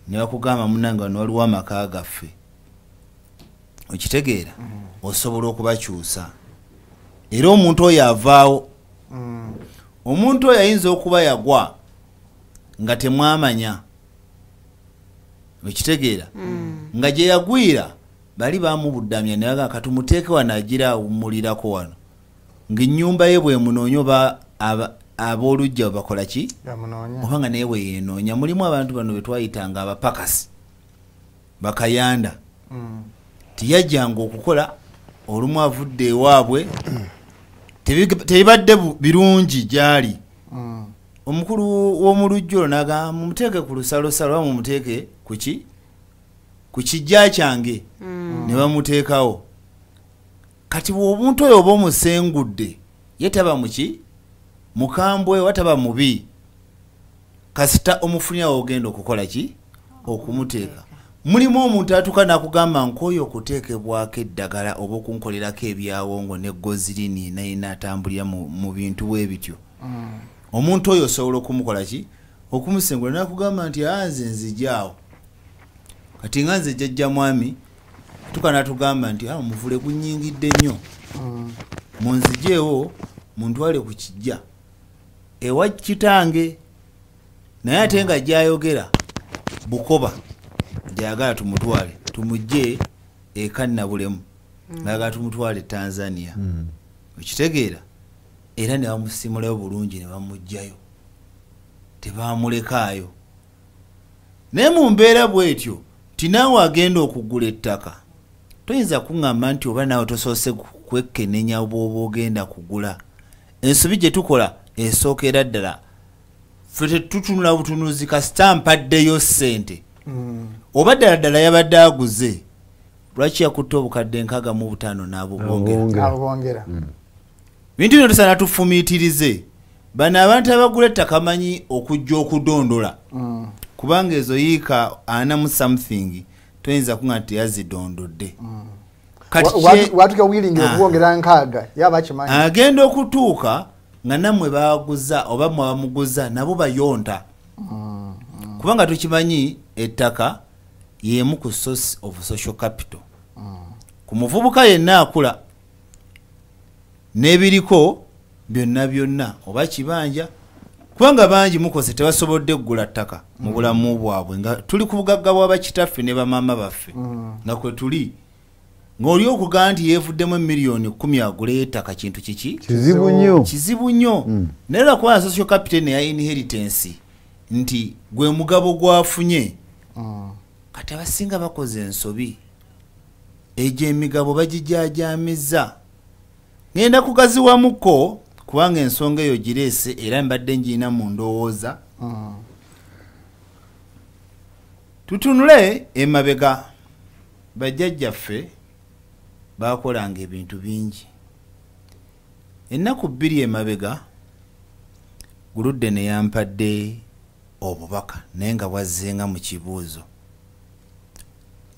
ne bakugamba munnange wano waliwo amaka gaffe, okitegeera, osobola okubakyusa. Era omuntu oyo avaawo. Omuntu oyo ayinza okuba yagwa nga temwamanya, okitegeera, nga gye yagwira bali bamubuddamya ne bagamba katumuteeke wano agira awummulirako wano, ng'ennyumba ye bwemunoonya oba ab'oluggya bakola ki, oba nga naye bwe yeenoonya. Mulimu abantu bano be twayitanga abapakasi bakayanda, tiyajjanga okukola, olumu avudde ewaabwe, tebibadde birungi gy'ali. Omukulu w'omulujja olwo n'agamba mumuteeke ku lusalosalo oba mumuteeke ku ki, ku kijja kyange, ne bamuteekawo. Kati bw'omuntu oyo oba omusengudde, ye taba muki mukambwe oba taba mubi, kasita omufunirawo ogenda okukola ki, okumuteeka. Mulimu omuntu atuuka n'akugamba nkooyo okuteekebwako eddagala oba okunkolerako ebyawongo ne gozirini naye n'atambulira mu bintu bwe bityo. Omuntu oyo osobola okumukola ki, okumusengula n'akugamba nti nze nzijaawo. Kati nga nze jjajja mwami tuka n'atugamba nti omuvule gunnyingidde nnyo, munzijeewo muntwale ku kijja ewa kitange, naye ate nga gy'ayogera Bukoba gy'ayagala tumutwale tumugye e Kannabulemu, ayagala tumutwale Tanzania, okitegeera. Era ne bamusimulayo bulungi ne bamuggyayo, tebamulekaayo. Naye mu mbeera bw'etyo ti naawe agenda okugula ettaka toyinza kuŋŋamba nti oba naawe tosoose kwekenenya bw'oba ogenda kugula. Ensobi gye tukola esookera ddala ffe tetutunula butunuzi, kasita mpaddeyo ssente, oba ddala ddala yabadde aguze, lwaki yakutte obukadde 65 n'abubongera? Bintu bino tusaana tufumiitirize. Bano abantu abagula ettaka manyi okujja okudondola, kubanga ezo yiika 40 something toyinza kuŋŋamba nti yazidondodde. Watuka wilingi okuwongera 60 yaba kimanyi agenda okutuuka nga nammwe baguza oba mmwe abamuguza nabo bayonta, kubanga tukimanyi ettaka y'emu ku source of social capital. Ku muvubuka yenna akula n'ebiriko byonna byonna oba kibanja, kubanga bangi mukose tebasobodde kugula ttaka mu bulamu bwabwe, nga tuli ku bugagga bwa bakitaffe ne bamaama baffe, nga kwe tuli ng'oli okugamba nti yeevuddemu emiliyoni 10 aguleyo ettaka kintu kiki kizibu nnyo, kizibu nnyo. Naye lwakuba social capital eya inheritance nti gwe mugabo gwafunye. Kati abasinga bakoze ensobi, egyo emigabo bagijajamiza. Ngenda kugaziwamuko Kubanga ensonga eyo gireese era mbadde ngiina mu ndowooza. Tutunule emabega, bajjajjaffe baakolanga ebintu bingi. Ennaku 2 emabega Guludde ne yampadde obubaka naye nga bwazzenga mu kibuuzo.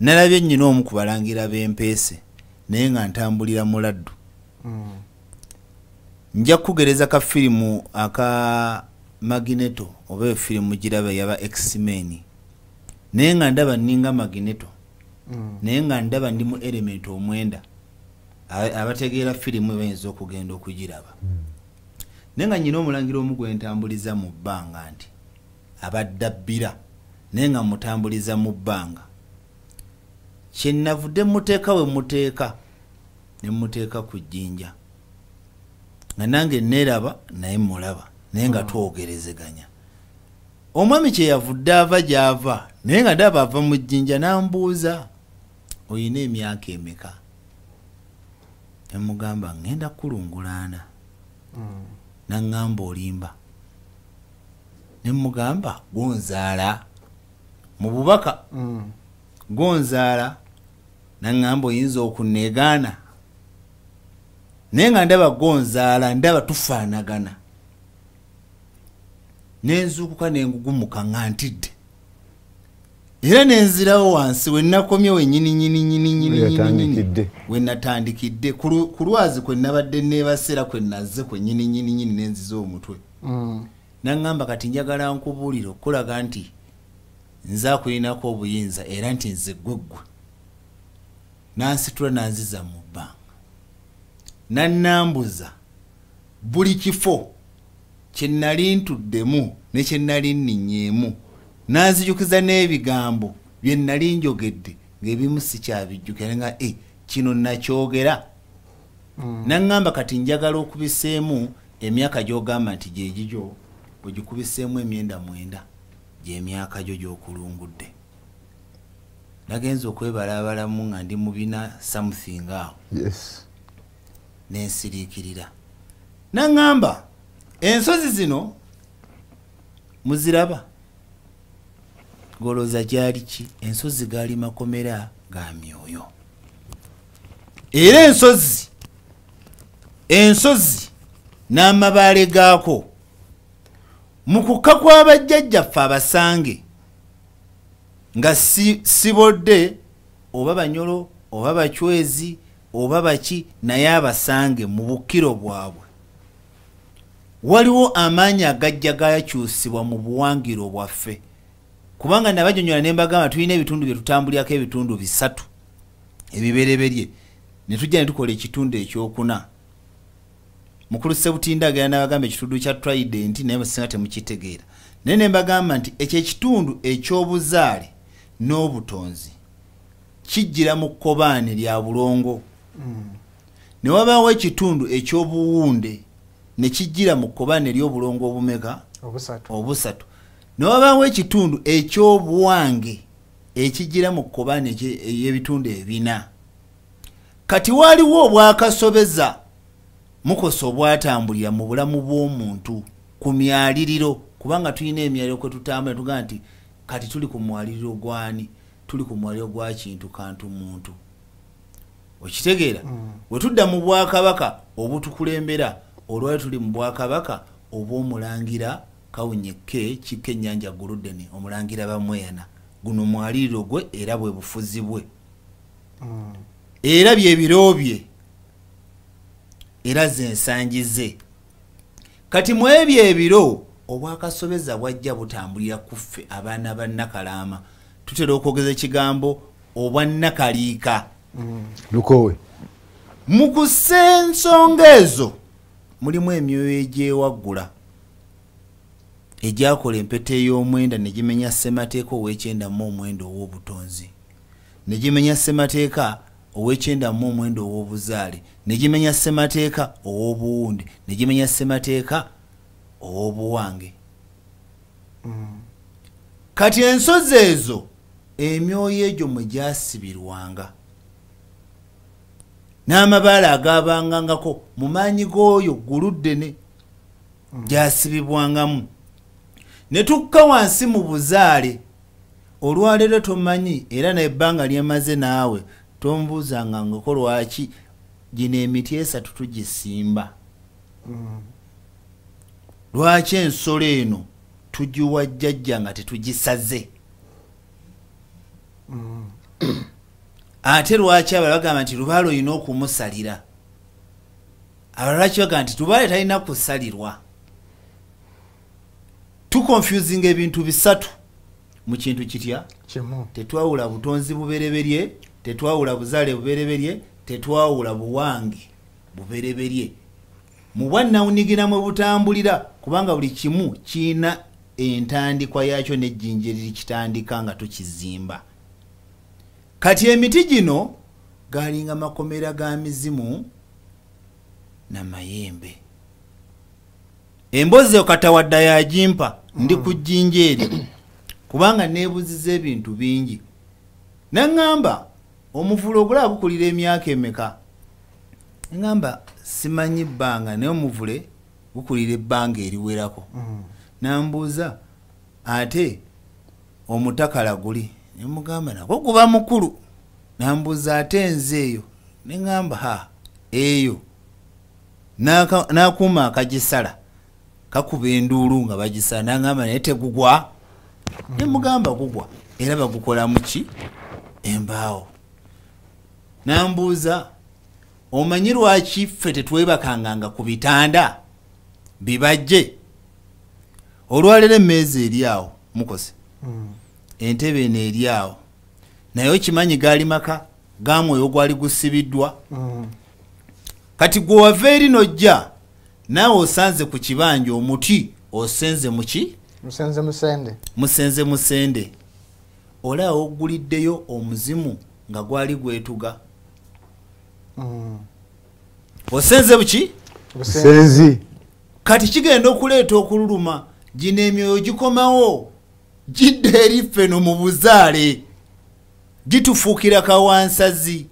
Nalabye nnyina omu ku balangira b'empeese naye nga ntambulira mu laddu. Nja kugereza ka firimu aka Magneto oba firimu giraba yaba X-Men, naye nga ndaba nninga Magneto, naye nga ndaba ndi mu element 9. Abategeera firimu bayinza okugenda okugiraba. Naye nga nnyina omulangira omu gwe ntambuliza mu bbanga nti abadde abbira, naye nga mutambuliza mu bbanga. Kye navudde muteeka we muteeka ne muteeka ku jjinja, nga nange neeraba naye mulaba, naye nga twogerezeganya. Omwami kye yavudde ava gy'ava, naye nga ndaba ava mu jjinja, n'ambuuza oyina emyaka emeka? Ne mugamba ngenda kulungulaana. N'aŋŋamba olimba. Ne mugamba gonzaala mu bubaka. Gonzaala n'aŋŋamba oyinza okunneegaana, naye nga ndaba gonzaala, ndaba tufaanagana. Nenzuukuka nengugumuka nga ntidde, era nenzirawo wansi we nakomye wennyini nnyini nnyini nnyini we natandikidde ku lwazi kwe nabadde neebaseera kwe nazze kwe nnyini nnyini nnyini nenziza omutwe. N'aŋŋamba kati njagala nkubuulire okulaga nti nze akulinako obuyinza era nti nze ggwe ggwe. N'ansitula n'anziza mu bbanga, n'annambuza buli kifo kye nali ntuddemu ne kye nali nninnyeemu, n'anzijukiza n'ebigambo bye nali njogedde ng'ebimu sikyabijjukira nga kino nakyogera. N'aŋŋamba kati njagala okubiseemu emyaka gy'ogamba nti gye gigyo, ogikubiseemu emyenda 9 gy'emyaka gyo gy'okulungudde. Nagenze okwebalaabalamu nga ndi mu bina something awo. Nensiriikirira. N'aŋŋamba ensozi zino muziraba, golooza gyali ki? Ensozi gaali makomera ga myoyo. Era ensozi n'amabaale gaako mu kukka kw'abajjajjaffe abasange nga sibodde oba banyolo oba bachwezi oba baki, naye abasange mu bukkiro bwabwe waliwo amaanyi agajja gakyusibwa mu buwangiro bwaffe. Kubanga nabajonyoola ne mbagamba tulina ebitundu bye tutambulirako ebitundu 3 ebibereberye, ne tujja ne tukola ekitundu ekyokuna. Mukulu Ssebutinda agenda n'abagamba ekitundu kya Trident, naye musinga temukitegeera. Naye ne mbagamba nti ekyo ekitundu eky'obuzaale n'obutonzi kijjira mu kkobaane lya bulongo. Ne wabaawo ekitundu eky'obuwunde ne kijjira mu kkobaane ly'obulongo obumeka obusatu. Ne wabaawo ekitundu eky'obuwange ekijjira mu kkobaane ey'ebitundu 4. Kati waliwo obwakasobeza mukosa obwatambulira mu bulamu bw'omuntu ku myaliriro, kubanga tulina emyaliriro kwe tutambula tugamba nti kati tuli ku mwaliriro gwani, tuli ku mwaliriro gwa kintu kantu muntu. Okitegeera? Bwe tudda mu bwakabaka obutukulembera, olwali tuli mu bwakabaka obw'omulangira Kawunyeke Kika Ennyanja Guluddeni, omulangira Bamweyana. Guno mwaliriro gwe era bwe bufuzi bwe, era bye biro bye, era ze nsangi ze. Kati mu ebyo ebiro obwakasobeza bwajja butambulira ku ffe abaana ba Nnakalaama. Tutera okwogeza ekigambo obwannakaliika. Lukowe. Mu kussa ensonga ezo mulimu emyoyo egyewaggula egyakola empeta ey'omwenda ne gimenya ssemateeka ow'ekyenda mu omwenda ow'obutonzi, ne gimenya ssemateeka ow'ekyenda mu omwenda ow'obuzaale, ne gimenya ssemateeka ow'obuwunde, ne gimenya ssemateeka ow'obuwange. Kati ensozi ezo emyoyo egyo mwe gyasibirwanga. N'amabaale agabangangako mu maanyi g'oyo guluddene gyasibibwangamu. Ne tukka wansi mu buzaale. Olwaleero tomanyi era n'ebbanga lyemaze naawe tombuuzanga ngako lwaki gino emiti esatu tugisimba. Lwaki ensolo eno tugiwa jjajja nga tetugisaze? Ate lwaki abalala bagamba nti lubaale olina okumusalira? Abalala lwaki bagamba nti lubaale talina kusalirwa? Tuconfusinga ebintu bisatu mu kintu kitya? Kimu. Tetwawula butonzi bubereberye, tetwawula buzaale bubereberye, tetwawula buwange bubereberye. Mu bwannawunigira mwe butambulira, kubanga buli kimu kirina entandikwa yakyo n'ejjinja erikitandika nga tukizimba. Kati emiti gino galinga makomera ga mizimu na mayembe. Emboozi okatawadda yagimpa ndi ku jjinja eryo kubanga neebuziza ebintu bingi. Naŋŋamba omuvule ogulaba gukulira emyaka emeka? Ŋŋamba simanyi bbanga, naye omuvule gukulira ebbanga eriwerako. Nambuuza ate omutakala guli? Ne mugamba nagwo guba mukulu. Nambuuza ate enze eyo? Ne ŋŋamba ha eyo n'akuuma akagisala kakuba enduulu nga bagisala. Naŋŋamba naye tegugwa? Ne mugamba gugwa, era bagukolamu ki? Embaawo. Nambuuza omanyi lwaki ffe tetwebakanganga ku bitanda bibajje? Olwaleero emmeeza eri awo mukose, entebe eno eri awo, naye okimanyi gaali maka ga mwoyo gwali gusibiddwa. Kati gwe wava eri n'ojja naawe osanze ku kibanja omuti osenze muki? Musenze musende. Musenze musende. Olaba oguliddeyo omuzimu nga gwali gwetuga. Osenze buki? Busenzi. Kati kigenda okuleeta okululuma, gino emyoyo gikomawo gidda eri ffeno mu buzaale, gitufuukira kawansazi.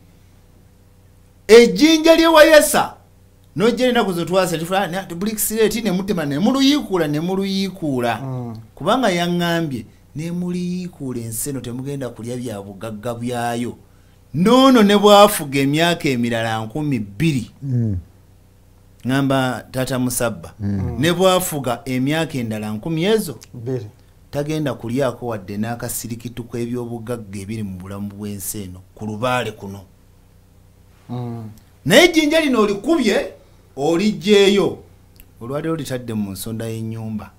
Ejjinja lye wayasa nojja ennaku zo twasa bulikisireeti ne mutema ne muluyiikuula ne muluyiikuula. Kubanga yaŋŋambye ne muliyiikuula ensi eno temugenda kulya bya bugagga byayo. Noono ne bwafuga emyaka emirala 2000. Ŋŋamba taata Musabba ne bwafuga emyaka endala 1000 ezo tagenda kulyako wadde n'akasirikitu k'ebyobugagga ebiri mu bulamu bw'ensi eno ku lubaale kuno. Naye ejjinja lino olikubye oliggyeyo, olwaleero litadde mu nsonda y'ennyumba.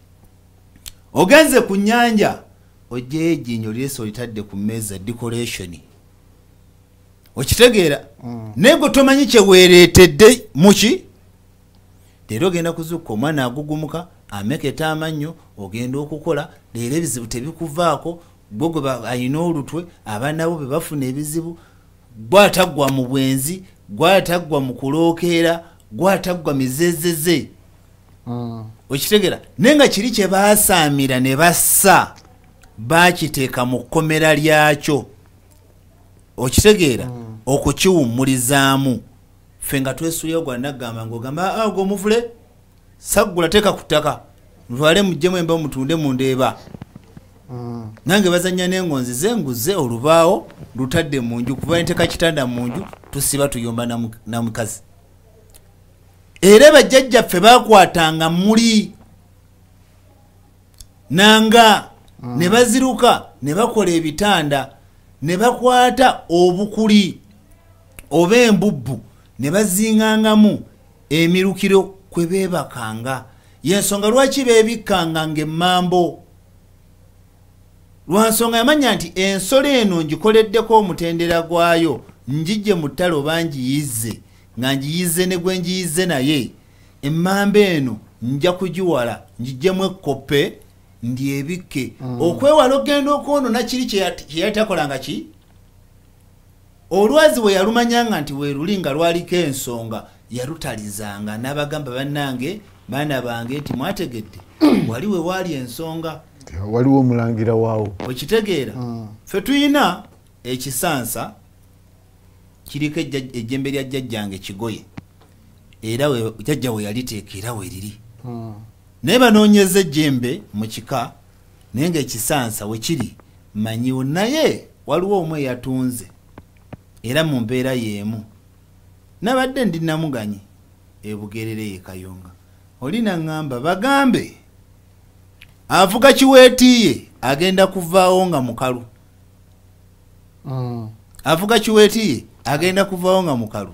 Ogenze ku nnyanja oggyeyo ejjinja olireese olitadde ku mmeeza decoration. Okitegeera? Naye gwe tomanyi kye weereetedde muki? Leero ogenda kuzuukuka omwana agugumuka ameketa amannyo, ogenda okukola, leero ebizibu tebikuvaako, gwe gwe alina olutwe, abaana bo be bafuna ebizibu, gwataggwa mu bwenzi, gwataggwa mu kulookeera, gwataggwa mizezeze. Okitegeera? Naye nga kiri kye baasaamira ne bassa baakiteeka mu kkomera lyakyo. Okitegeera? Okukiwummulizaamu. Ffe nga twesuulira gwa naggamba ng'ogamba gwe omuvule saggula teeka ku ttaka ntwale muggyemu emba mutunde mu ndeeba. Nange bazannya n'engonzi ze nguze olubaawo lutadde mu nju, kuva nteeka kitanda mu nju tusiba tuyomba na mukazi. Era bajjajjaffe baakwatanga muli nanga ne baziruka ne bakola ebitanda ne bakwata obukuli oba embubbu ne bazingangamu emirukiro kwe beebakanga. Yensonga lwaki beebikkanga ng'emmambo? Lwansonga yamanya nti ensolo eno ngikoleddeko omutendera gwayo, njijje mu ttale oba ngiyizze, nga ngiyizze ne gwe ngiyizze naye, emmambo eno nja kugiwala ngiggyemu ekkoppe ndyebikke. Okwewala okugenda okwonoona kiri kye yali takolanga ki? Olwazi we yalumanyanga nti weeruli nga lwaliko ensonga, yalutalizanga n'abagamba bannange baana bange nti mwategedde wali we waali ensonga, waliwo omulangira waawo. Okitegeera? Ffe tuyina ekisansa Kiriko ejjembe lya jjajjange Kigoye, era jjajja we yaliteeka era we liri. Naye banoonyeza ejjembe mu kika, naye ng'ekisansa we kiri manyiwo, naye waliwo omu eyatunze era mu mbeera y'emu. Nabadde ndi Namuganyi e Bugerere ye Kayunga, oli naŋŋamba bagambe avuga kiweetiye agenda kuvaawo nga mukalu. Avuga kiweetiye agenda kuvaawo nga mukalu.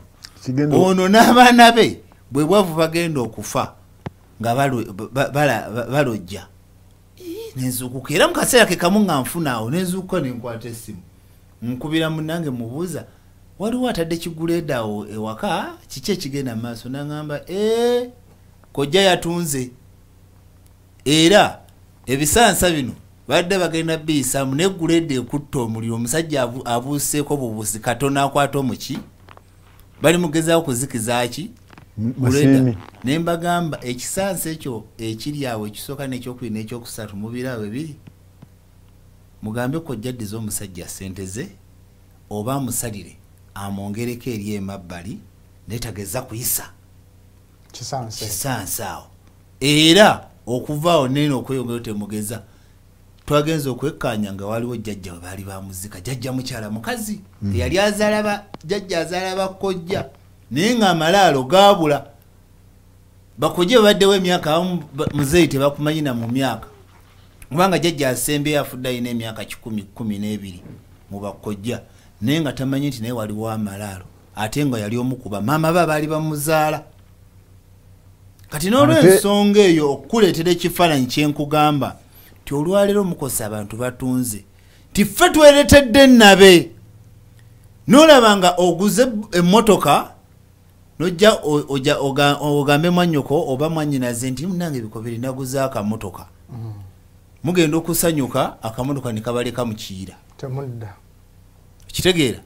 Ono n'abaana be bwe bwavu bagenda okufa nga balojja. Nenzuukuka era mu kaseera ke kamu nga nfuna awo, nenzuukuka ne nkwata essimu nkubira munnange mubuuza, waliwo atadde kiguleeda awo ewaka, kiki ekigenda mu maaso? N'aŋŋamba kojja yatunze era ebisansa bino badde bagenda biyisaamu, naye guleeda ekutta omuliro, omusajja abuuseeko bubuusi katono akwata omuki, bali mugezaako kuzikiza ki guleeda. Ne mbagamba ekisansa ekyo ekiri awo ekisooka n'ekyokubiri n'ekyokusatu mubiraawo ebiri, mugambe kojja addize omusajja ssente ze oba amusalire amwongereko eri emabbali, naye tageza kuyisa kisansa awo. Era okuva awo nene okweyongerayo temugeza. Twagenze okwekkaanya nga waliwo jjajja we baali bamuzika, jjajja mukyala mukazi eyali azaala jjajja azaala bakojja, naye ng'amalaalo gaabula. Bakojja babaddewo emyaka abamu muzeeyi tebakumanyi na mu myaka, kubanga jjajja asembyeyo afudde alina emyaka 112 mu bakojja, naye nga tamanyi nti naye waliwo amalaalo, ate nga yali omu ku bamaama be abaali bamuzaala. Kati n'olw'ensonga eyo okukuleetera ekifaananyi kye nkugamba nti olwaleero mukosa abantu batunze, nti ffe tweretedde nnabe. N'olaba nga oguze emmotoka nojja ogambe mwannyoko oba mwannyinaze nti munnange ebikobere naguze akamotoka. Mugenda okusanyuka akamotoka ne kabaleka mu kiyira. Temudda. Kitegeera?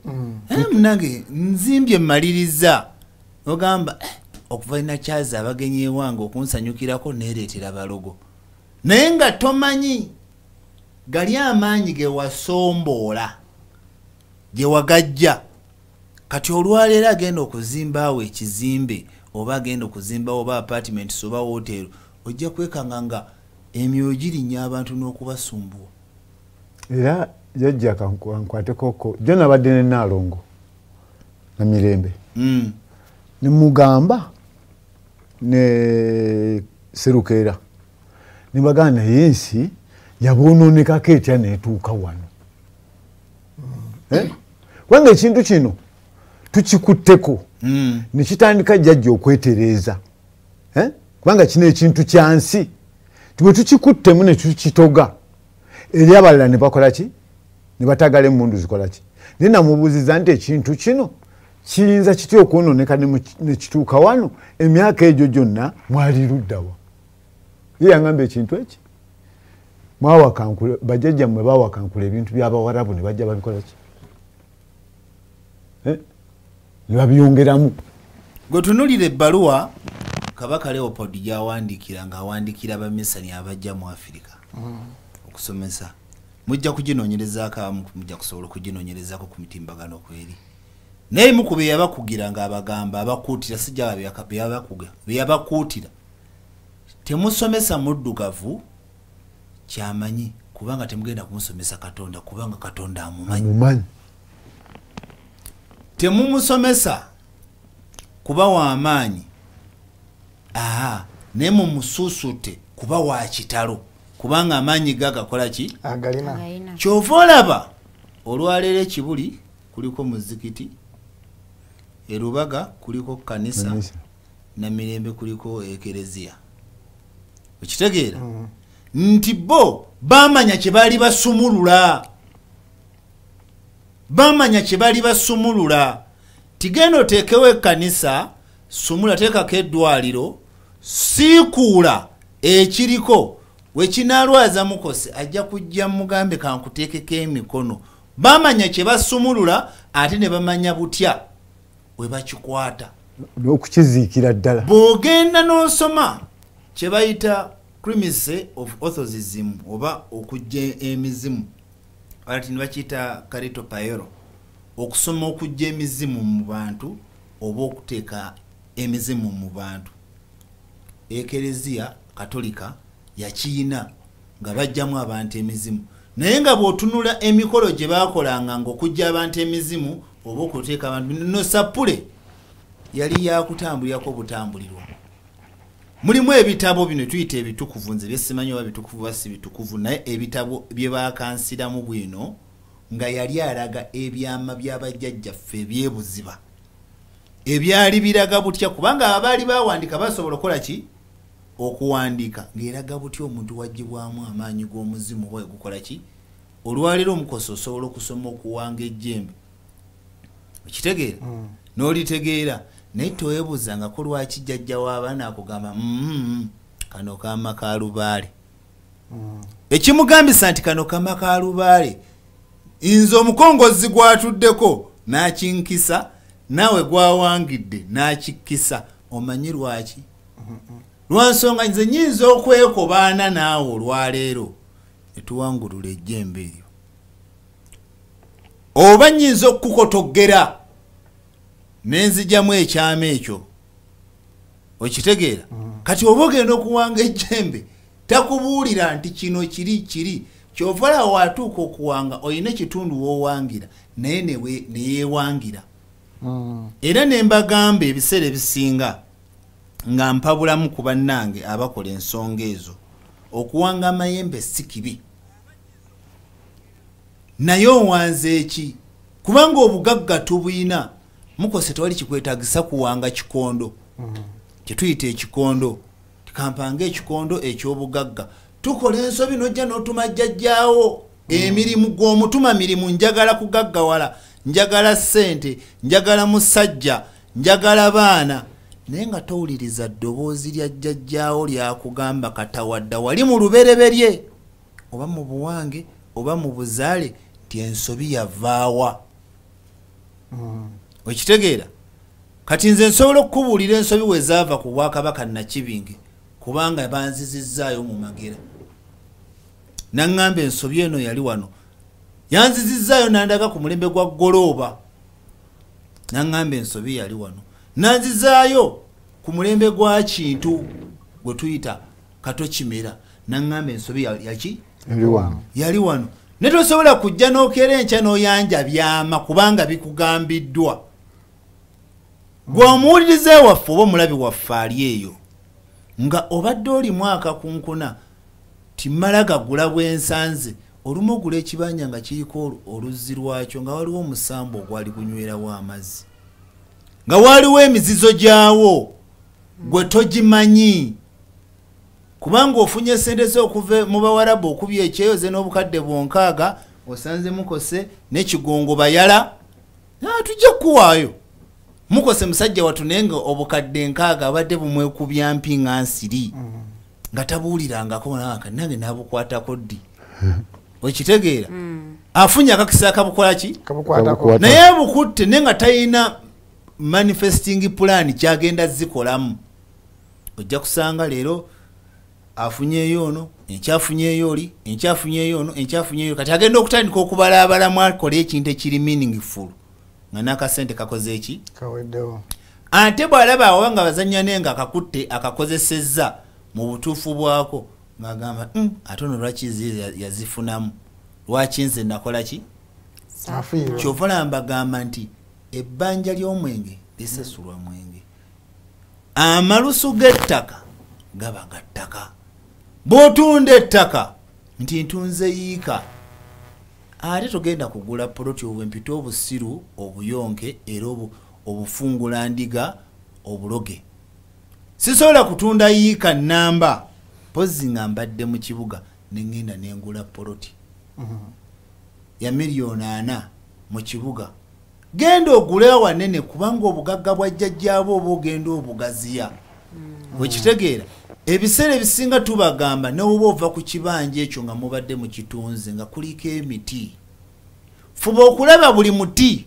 Munnange nzimbye mmaliriza. Ogamba okuva nakyaza abagenyi ewange okunsanyukirako neereetera balogo. Naye nga tomanyi gali amaanyi ge wasomboola gye wagajja. Kati olwaleero agenda okuzimbaawo ekizimbe oba agenda okuzimbawo oba apartments oba hotel, ojja kwekanga nga emyoyo girinnya abantu n'okubasumbuwa. Era jjajja kankwateko, jjo nabadde ne Nnaalongo na Mirembe. Ne mugamba ne Serukeera, ne bagamba naye ensi yaboonoonekako etya n'etuuka wano. Kubanga ekintu kino tukikutteko ne kitandika jjajja okwetereeza. Kubanga kino ekintu kya nsi, bwe tukikuttemu ne tukitoga eri abalala ne bakola ki? Ne batagala emmundu zikola ki? Naye namubuuziza nti ekintu kino kiyinza kitya okwonooneka ne kituuka wano, emyaka egyo gyonna mwali luddawa? Ye yangamba ekintu eki mwawakankula, bajjajjammwe baawakankula ebintu by'Abawarabu ne bajja babikola ki? Ne babyongeramu. Gwe tunuulira ebbaluwa Kabaka Leopold gy'awandiikira ng'awandiikira abamisani abajja mu Afirika okusomesa. Mujja kuginoonyerezaako abamu, mujja kusobola okuginoonyerezaako ku mitimbagano kweri. Naye mu ku bye yabakugira ng'abagamba abakuutira, sijja bye yabakuutira, temusomesa muddugavu kyamanyi, kubanga temugenda kumusomesa Katonda, kubanga Katonda amumanyi. Temumusomesa kuba w'amaanyi, naye mumusuusute kuba wa kitalo, kubanga amaanyi ge agakola ki? Agalina. Ky'ova olaba olwaleero ekibuli kuliko muzikiti, erubaga kuliko kanisa, Namirembe kuliko ekereziya. Okitegeera? Nti bo bamanya kye baali basumulula. Bamanya kye baali basumulula. Tigenda oteekewo ekkanisa, sumula teekako eddwaliro, siikuula ekiriko, wekinaalwaza mukose ajja kujja mugambe kankuteekeko emikono. Bamanya kye basumulula ate ne bamanya butya we bakikwata n'okukiziikira ddala. Bw'ogenda n'osoma kye bayita premise of orthocism oba okujja emizimu, ati ne bakiyita Carito Paero, Okusoma okujja emizimu mu bantu oba okuteeka emizimu mu bantu. Ekereziya Katolika yakiyina nga bajjamu abantu emizimu, naye nga bw'otunula emikolo gye baakolanga ng'okujja abantu emizimu oba okuteeka abantu, no sapule yali yakutambulirako butambulirwa. Mulimu ebitabo bino tuyita ebitukuvu, nze byesimanyi oba bitukuvu oba si bitukuvu, naye ebitabo bye bakansiramu bwino nga yali alaga ebyama by'abajjajjaffe ebyebuziba ebyali biraga butya, kubanga abaali bawandiika basobola okukola ki? Okuwandiika ng'eraga butya omuntu waggyibwamu amaanyi g'omuzimu oba gukola ki. Olwaleero omukosi osobola okusoma okuwanga ejjembe, okitegeera n'olitegeera, naye toweebuuzangako lwaki jjajja w'abaana akugamba kano kama ka lubaale. Ekimugambisa nti kano kama ka lubaale, nze omukongozzi gwatuddeko n'akinkisa, naawe gwawangidde n'akikkisa. Omanyi lwaki? Lwansonga nze nnyinza okwekobaana naawe olwaleero ne tuwangulula ejjembe eryo, oba nnyinza okukukotogera ne nzigyamu ekyama ekyo, okitegeera? Kati oba ogenda okuwanga ejjembe takubuulira nti kino kiri kiri, kyova olaba watuuka okuwanga olina ekitundu w'owangira naye ne yeewangira. Era ne mbagamba ebiseera ebisinga nga mpabulamu ku bannange abakola ensonga ezo, okuwanga amayembe si kibi, naye owanze eki? Kubanga obugagga tubuyina. Mukose tewali kikwetagisa kuwanga kikondo, kyetuyita ekikondo, tikampanga ekikondo eky'obugagga. Tukola ensobi n'ojja n'otuma jjajjaawo emirimu gw'omutuma mirimu, njagala kugaggawala, njagala ssente, njagala musajja, njagala baana, naye nga towuliriza ddoboozi lya jjajjaawo lyakugamba katawadda wali mu lubereberye oba mu buwange oba mu buzaale nti ensobi yavaawa. Okitegeera? Kati nze nsobola okukubuulira ensobi we zaava ku bwakabaka Nakibinge, kubanga banzizizzaayo mu Magera. Naŋŋamba ensobi eno yali wano, yanzizizzaayo nandaga ku mulembe gwa Golooba, naŋŋamba ensobi yali wano, nanzizaayo ku mulembe gwa Kintu gwe tuyita Kato Kimera, naŋŋamba ensobi yaki yali wano. Ne tosobola kujja n'okeera enkya n'oyanja byama kubanga bikugambiddwa. Gwe omuwuliriza waffe oba omulabi waffe ali eyo nga obadde oli mwaka kunkuna timala gagula bwensanze, olumu ogula ekibanja nga kiriko oluzzi lwakyo nga waliwo omusambu ogwali gunywerawo amazzi, nga waliwo emizizo gyawo gwe togimanyi, kubanga ofunye sente zo okuva mu Bawarabu okubya ekyeyoze n'obukadde bwonkaaga, osanze mukose n'ekigongo bayala, tujja kukuwaayo. Mukose musajja watu naye nga obukadde nkaaga abadde bumwekubya mpi nga nsiri, nga tabuulirangako nange n'abukwatako ddi. Okitegeera? Afunye akakisa akabukola ki? Naye bukutte naye nga talina manifesting plan kyagenda zikolamu. Ojja kusanga leero afunyeeyo ono, enkyafunyeeyo oli, enkyafunyeeyo ono, enkyafunyeeyo, kati agenda okutandika okubalaabalamu akole ekintu ekiri meaningful nga n'akasente kakoze eki? Kaweddewo. Ate bw'alaba awo nga bazannya naye nga akakutte akakozesezza mu butuufu bwako, ng'agamba ate ono lwaki yazifunamu, lwaki nze nakola ki? Kyova olaba mbagamba nti ebbanja ly'omwenge lisasulwa mwenge, amalusu g'ettaka gaba ga ttaka. Bw'otunda ettaka nti ntunze yiika, ate togenda kugula poloti obwempita obusiru obuyonke era obufungulandiga obuloge. Sisobola kutunda yiika nnamba mpozzi nga mbadde mu kibuga ne ŋŋenda ne ngula poloti ya 4,000,000 mu kibuga. Genda ogule awanene kubanga obugagga bwa jjajjaabo oba ogenda obugaziya. Okitegeera? Ebiseera ebisinga tubagamba ne bw'oba ova ku kibanja ekyo nga mubadde mu kitunzi nga kuliko emiti, fuba okulaba buli muti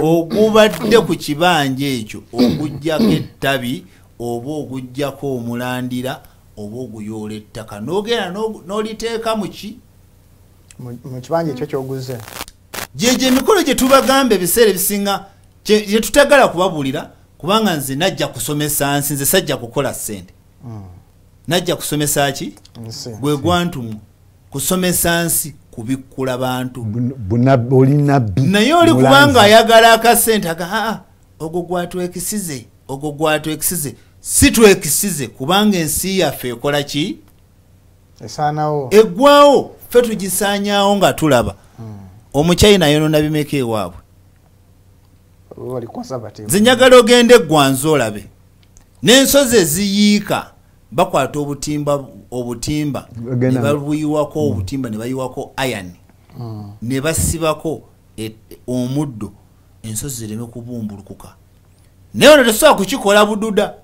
ogubadde ku kibanja ekyo oguggyako ettabi oba oguggyako omulandira oba oguyoola ettaka n'ogenda n'oliteeka mu ki? Mu kibanja ekyo ky'oguze. Gyegyo emikolo gye tubagamba ebiseera ebisinga gye tutagala kubabuulira, kubanga nze najja kusomesa nsi, nze sajja kukola ssente. Najja kusomesa ki? Gwe gwantumu kusomesa nsi, kubikkula bantu. Oli nabbi. Naye oli kubanga ayagala akasente aga ogwo gwatwekisize, ogwo gwatwekisize. Si twekisize kubanga ensi yaffe ekola ki? Esaanawo. Eggwawo, ffe tugisaanyaawo nga tulaba. Omuchina yonona bimeka ewaabwe. Nze njagala ogende eggwanza olabe. N'ensozi eziyiika bakwata obutimba ne babuyiwako obutimba ne bayiwako iron ne basibako omuddo, ensozi zireme kubumbulukuka. Naye ono tesobola kukikola bududa.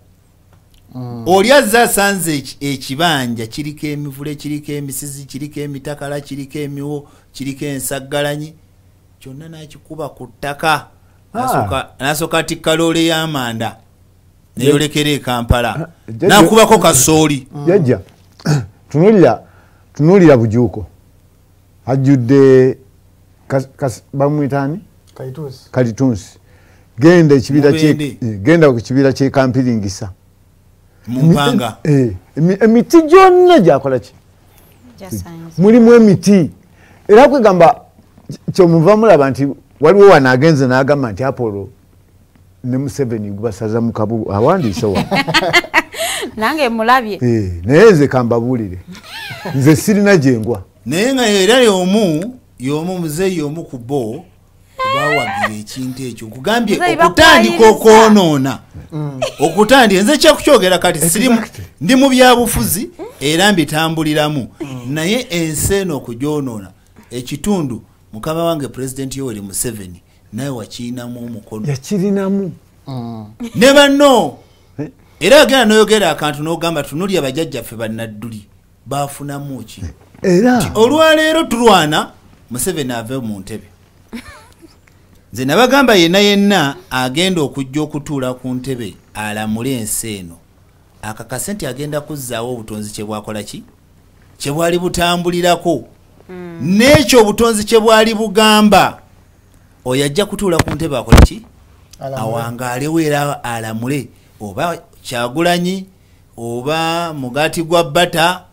Oli azze asanze ekibanja kiriko emivule, kiriko emisizi, kiriko emitakala, kiriko emiwo, kiriko ensaggalanyi, kyonna n'akikuba ku ttaka. N'asooka atikka loole y'amanda neyolekera e Kampala n'akubako kasooli. Jjajja tunuulira Bujuuko ajjudde bamuyita ani? Kalitunsi. Genda ku kibira ky'e Kampiringisa mu mpanga. Emiti gyonna gyakola ki? Mulimu emiti. Era kwegamba kyomuva mulaba nti waliwo wano agenze n'agamba nti Apollo ne Museveni gubasaza mu kabugu, awandiise wano. Nange mulabye. Naye nze kambabuulire, nze sirina gyengwa. Naye nga era y'omu muzeeyi y'omu ku bo bawagira ekintu ekyo. Nkugambye okutandika okwonoona, okutandika nze kyakukyogera kati sirimu, ndi mu byabufuzi era mbitambuliramu, naye ensi eno okugyonoona ekitundu mukama wange Pulezidenti Yoweri Museveni naye wakiinamu omukono. Yakirinamu ne banno. Era agenda n'oyogera akantu n'ogamba tunulya bajjajjaffe bannadduli baafunamu ki? Era olwaleero tulwana Museveni ave mu ntebe. Nze nabagamba yenna yenna agenda okujja okutuula ku ntebe alamule ensi eno akakase nti agenda kuzzaawo obutonzi kye bwakola ki? Kye bwali butambulirako. N'ekyo obutonzi kye bwali bugamba oyo ajja kutuula ku ntebe akole ki? Awangaalewo era alamule, oba Kyagulanyi oba mugaati gwa bata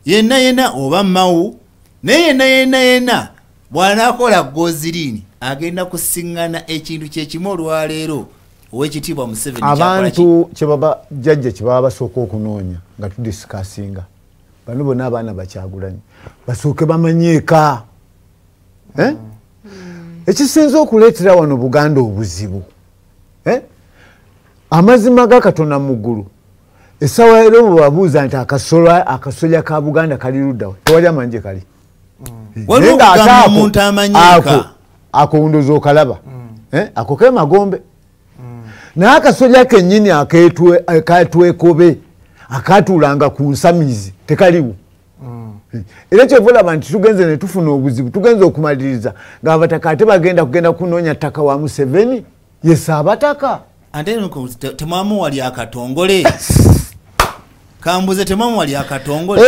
yenna yenna oba Mawu, naye yenna yenna yenna bw'anaakola gozirini agenda kusiŋŋana ekintu kyekimu olwaleero ow'ekitiibwa Museveni. Abantu kyebaba jjajja kye baba basooka okunoonya nga tudisikasinga bano bonna abaana bakyagulanyi basooke bamanyeeka. Ekisinza okuleetera wano Buganda obuzibu, amazima ga Katonda mu ggulu, essaawa era bwe babuuza nti akasolya ka Buganda kali luddawa, tewali amanyi gye kali. Waliwo okugamba omuntu amanyiika ako ndowooza okalaba, ako ke Magombe. Naye akasolya kennyini akatwekobe akatuulanga ku nsamizi tekaliwo. Era kyova olaba nti tugenze ne tufuna obuzibu, tugenze okumaliriza ng'abataka ate bagenda kugenda kunoonya ttaka wa Museveni ye Saabataka. Ate temwamuwa lya katongole. Kambuze temwamuwa lya katongole.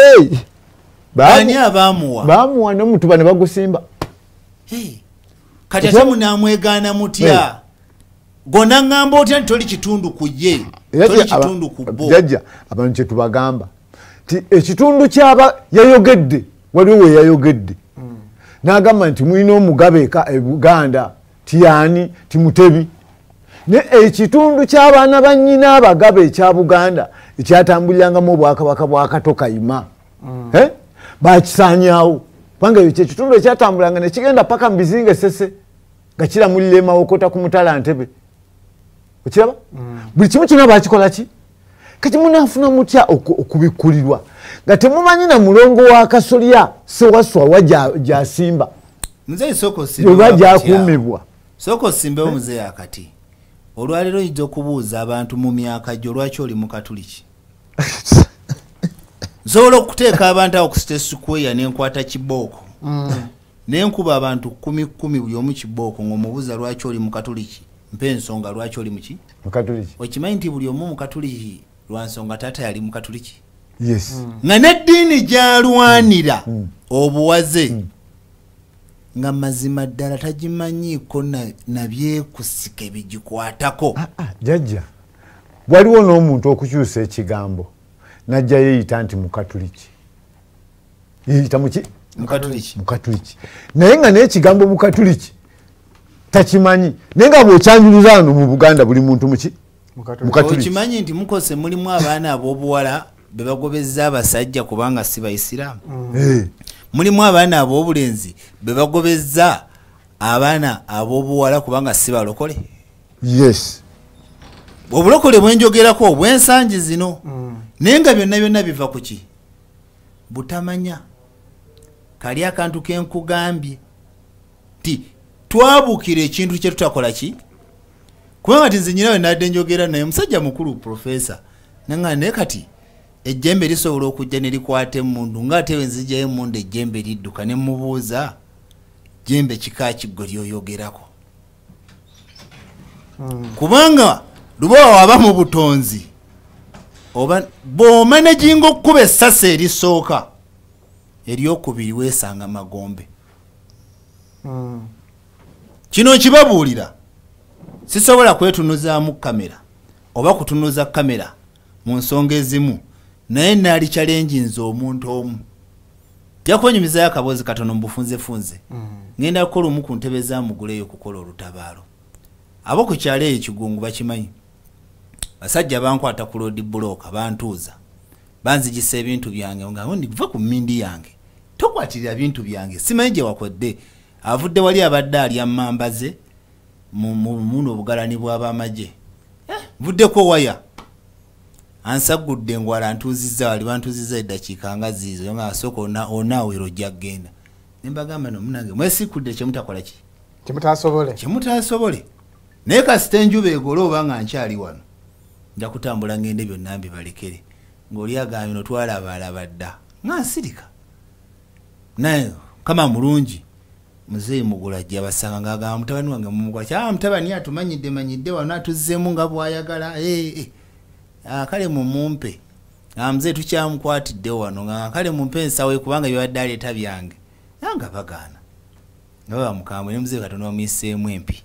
Ani abamuwa? Bamuwa n'omutuba ne bagusimba. Kati ate munamwegaana mutya? Gonna ŋŋamba otya nti toli kitundu ku ye, toli kitundu ku bo. Jjajja abantu kye tubagamba nti ekitundu kyaba yayogedde, waliwo we yayogedde n'agamba nti mulina omugabe e Buganda tiyani timutebi, ne ekitundu ky'abaana ba nnyina abagabe ekya Buganda ekyatambulirangamu obwakabaka bwa Kato Kayima bakisaanyaawo, kubanga ekyo kyekitundu ekyatambulanga ne kigenda paka mu bizinga Essese nga kiramulira emawokota ku mutala Ntebe. Okiraba? Buli kimu kyonna bakikola ki? Kati munaafuna mutya okubikkulirwa nga temumanyi na mulongo wa kasolya Ssewaswa wa gy'asimba oba gy'akuumibwa? Sooka osimbewo muzeeyi akati. Olwaleero oyinza okubuuza abantu mu myaka gyo lwaki oli mukatuliki? Nsobola okuteeka abantu awo ku State Square n'enkwata kibooko nenkuba abantu 10,10 buli omu kibooko ng'omubuuza lwaki oli mukatuliki, mpa ensonga lwaki oli muki? Mukatuliki. Okimanyi nti buli omu mukatuliki lwa nsonga taata yali mukatuliki? Yes. Nga n'eddiini gy'alwanira obuwaze Nga mazima ddala tagimanyiiko nabyekusika ebigikwatako. Jjajja, waliwo n'omuntu okukyusa ekigambo najja yeeyita nti mukatuliki. Yeeyita muki? Mukatuliki. Mukatuliki. Naye nga n'ekigambo mukatuliki takimanyi. Naye nga bw'okyanjuluza wano mu Buganda buli muntu muki? Mukatuliki. Okimanyi nti mukose mulimu abaana ab'obuwala be bagobezza abasajja kubanga si Bayisiraamu. Mulimu abaana ab'obulenzi be bagobezza abaana ab'obuwala kubanga si balokole. Yes. Obulokole bwenjogerako obw'ensangi zino. Naye nga byonna byonna biva ku ki? Butamanya. Kali akantu ke nkugambye nti twabuukira ekintu kye tutakola ki? Kubanga ti nze nnyina we nadde njogera naye musajja mukulu profesa nanga naye kati ejjembe lisobola okujja ne likwata emmundu ng'ate we nzigyayo emmundu ejjembe lidduka ne mubuuza jjembe kika ki ggwe ly'oyogerako. Kubanga lubawa waba mu butonzi oba bw'omanejinga okkuba essasi erisooka eryokubiri weesanga magombe. Kino nkibabuulira, sisobola kwetunuzaamu kamera oba kutunuza kamera mu nsonga ezimu, naye naali challenge omuntu omu. Nja kwenyumizaayo akaboozi katono mbufunzefunze. Ngenda kukola omu ku ntebe za Mugula eyo okukola olutabaalo. Abo ku kyalo eyo Kigungu bakimanyi. Basajja bankwata ku road block bantuuza. Banzigisa ebintu byange nga ndiva ku mmindi yange. Tokwatirira bintu byange. Simanyi gye wakodde. Avudde wali abadde alya mmambaze mu muno obugalani bw'abamagye. Nvuddeko waya. Ansagudde engwala ntuuzizza wali bantuuzizza eddakiika nga ziizo nga asooka onaawera ojja kugenda. Ne mbagamba no munnange mwesikudde kye mutakola ki? Kye mutaasobole. Kye mutaasobole. Naye kasita enjuba egole oba nga nkyali wano nja kutambula ngende byonna mbibalekere. Ng'oli agambye no twalabaalaba dda nga nsirika. Naye kama mulungi muzeeyi Mugula ajja basanga ng'agamba mutabani wange mumukola ki? Mutabani atumanyidde manyidde wano atuzzeemu nga bw'ayagala. Kale mumumpe. Muzeeyi tukyamukwatidde wano nga kale mumpe ensawo ye kubanga byabadde aleeta byange. Nga bagaana. Nga baba mukambwe ne muzeeyi Katonda bamuyiseemu empi.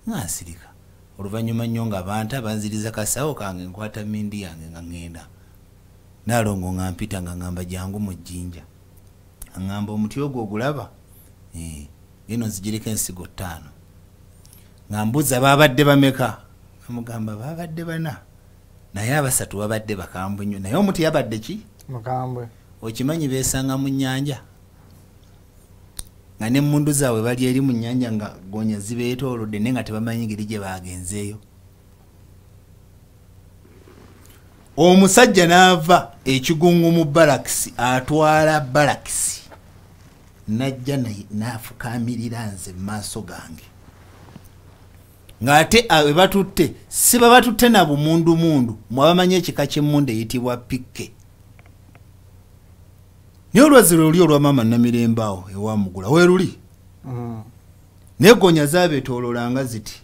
Nga nsirika. Oluvannyuma nnyo nga banta banziriza kasawo kange nkwata mmindi yange nga ŋŋenda. Naalongo nga mpita nga ŋŋamba jangu mu jjinja. Aŋŋamba omuti ogwo ogulaba? Eno nzigireko ensigo 5. Nga mbuuza baabadde bameka? Amugamba baabadde 4. Naye abasatu babadde bakambwe nnyo. Naye omuti yabadde ki? Mukambwe. Okimanyi beesanga mu nnyanja. Nga n'emmundu zaabwe bali eri mu nnyanja nga goonya zibeetoolodde naye nga tebamanyi ngeri gye baagenzeeyo. Omusajja n'ava ekigungu mu balakisi atwala balakisi najja n'afukaamirira nze mu maaso gange. Ng'ate we batutte si babatutte na bumundumundu mwe abamanyi ekika ky'emmundu eyitibwa pikke. Naye olwazi lwe luli olwa maama Namirembe awo ewa Mugula we luli. Naye goonya zaabeetooloolanga ziti.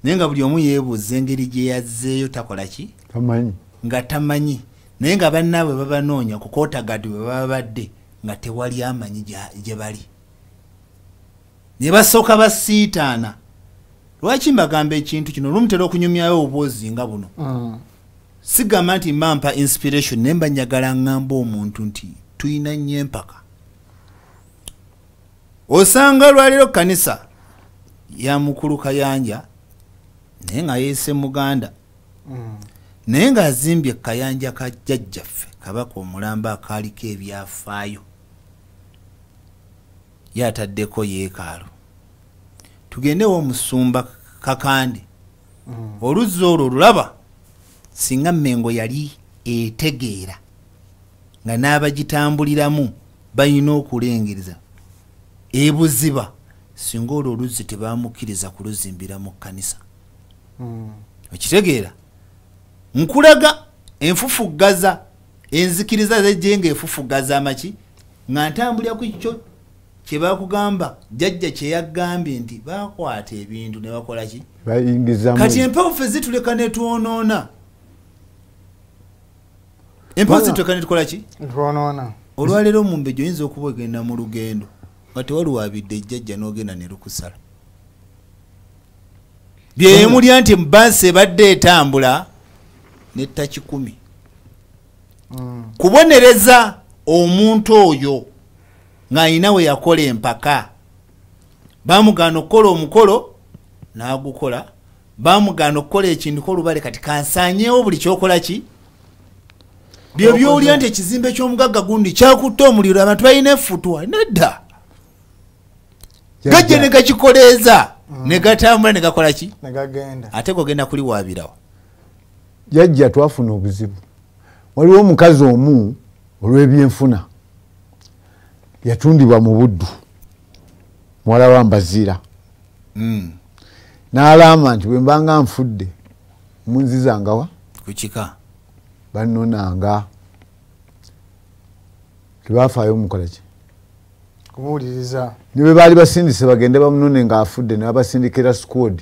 Naye nga buli omu yeebuuza engeri gye yazzeeyo takola ki? Tamanyi. Nga tamanyi. Naye nga bannaabwe babanoonya ku kootagadi we baba badde nga tewali amanyi gye bali. Ne basooka basiitaana. Lwaki mbagamba ekintu kino? Lumutera okunyumyayo obwozi nga buno. Sigamba nti mampa inspiration naye mba njagala ŋŋamba omuntu nti tuyina nnyo empaka. Osanga lwaleero kkanisa ya mukulu Kayanja naye nga yeese Muganda. Naye ng'azimbye Kayanja ka jjajjaffe Kabaka omulamba akaaliko ebyafaayo. Ye ataddeko yeekaalu. Tugendewo omusumba Kakande. Oluzzi olwo olulaba singa Mmengo yali etegeera nga n'abagitambuliramu balina okulengereza ebuziba singa olwo oluzzi tebamukkiriza kuluzimbira mu kkanisa. Okitegeera? Nkulaga enfufuggaza enzikiriza zejje ng'efufuggaza amaki nga ntambulira ku kyo kye bakugamba jjajja kye yagambye nti bakwata ebintu ne bakola ki? Bayingizamu. Kati empewo ffe zituleka ne twonoona. Empewo zituleka ne tukola ki? Twonoona. Olwaleero omumbejja oyinza okuba ogenda mu lugendo Nga tewaluwaabidde ejjajja n'ogenda ne lukusala. Byemulya nti baasi ebadde etambula netta 1,000. Kubonereza omuntu oyo ng'alina we yakola empaka. Bamugaana okukola omukolo n'agukola, bamugaana okukola ekintu kolubale kati kansaanyeewo buli kyokola ki. Bye by'olya nti ekizimbe ky'omugagga gundi kyakutte omuliro abantu balina effutwa nedda. Gajja ne gakikoleeza ne gatambula ne gakola ki? Ne gagenda. Ate gogenda kuliwaabirawo. Jjajja twafuna obuzibu. Waliwo omukazi omu olw'ebyenfuna yatundibwa mu buddu, muwala wa Mbaziira. N'alamba nti bwe mbanga nfudde munzizangawa ku kika bannonanga. Tebafaayo mukola ki? Kumuwuliriza. Ne bwe baali basindise bagende bamunone ng'afudde ne babasindikira squad.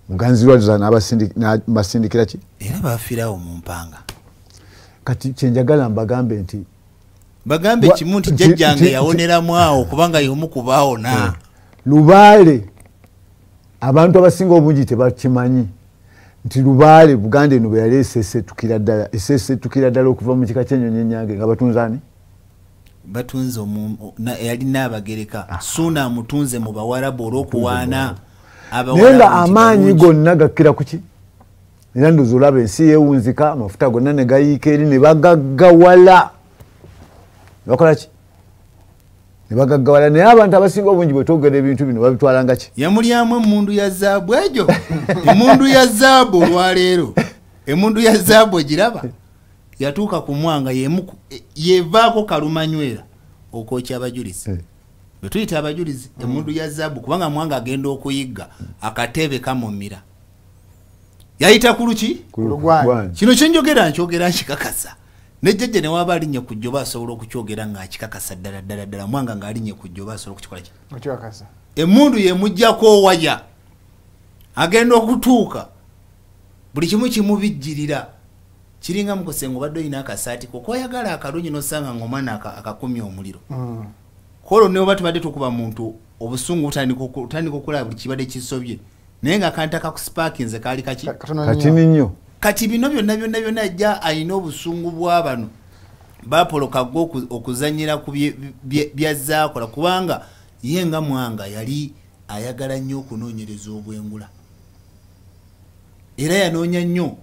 Muganzi lwaza n'abasindikira ki? Era bafiirawo mu mpanga. Kati kye njagala mbagambe nti bagambe kimu nti jjajjange yawoneramu awo kubanga y'omu ku baawona. Lubaale abantu abasinga obungi tebakimanyi nti Lubaale Buganda eno bwe yali eseeseetukira ddala okuva mu kika ky'ennyonyi ennyange nga batunze ani? Batunze yali Nnaabagereka. Ssuuna amutunze mu Bawarabu olw'okuwaana Naye nga amaanyi gonna gakkira ku ki? Era ndowooza olaba ensi yeewunzika, amafuta gonna ne gayiika eri ne bagaggawala. Ne bakola ki? Ne bagaggawala. Naye abantu abasinga obungi bwe twogera ebintu bino babitwala nga ki? Yamulyamu emmundu ya zaabu egyo. Emmundu ya zaabu olwaleero. Emmundu ya zaabu ogiraba? Yatuuka ku Mwanga yevaako kalumanywera okwokya abajulizi. Bwe tuyita abajulizi emmundu ya zaabu kubanga Mwanga agenda okuyigga akatebe kamumira. Yayita ku luki? Kino kye njogera nkyogera nkikakasa. Ne jjajja ne waba alinnya ku jjoba asobola okukyogera ng'akikakasa ddala ddala ddala. Mwanga ng'alinnya ku jjoba asobola okukikola ki? Okukikakasa. Emmundu yemuggyako waya. Agenda okutuuka buli kimu kimubijjirira. Kiringa mukosengo obadde olina akasaati ko koyagala akalungi n'osanga ng'omwana akakumya omuliro. Kolo ne oba tubadde tukuba muntu obusungu butandika okulaba buli kibadde kisobye. Naye nga akantu akakusipaakinze kaali kaki? Katini nnyo. Kati bino byonna byonna byonna ajja alina obusungu bwa bano. Baapolo Kaggo okuzannyira ku byazaakola kubanga ye nga Mwanga yali ayagala nnyo okunoonyereza obwengula. Era yanoonya nnyo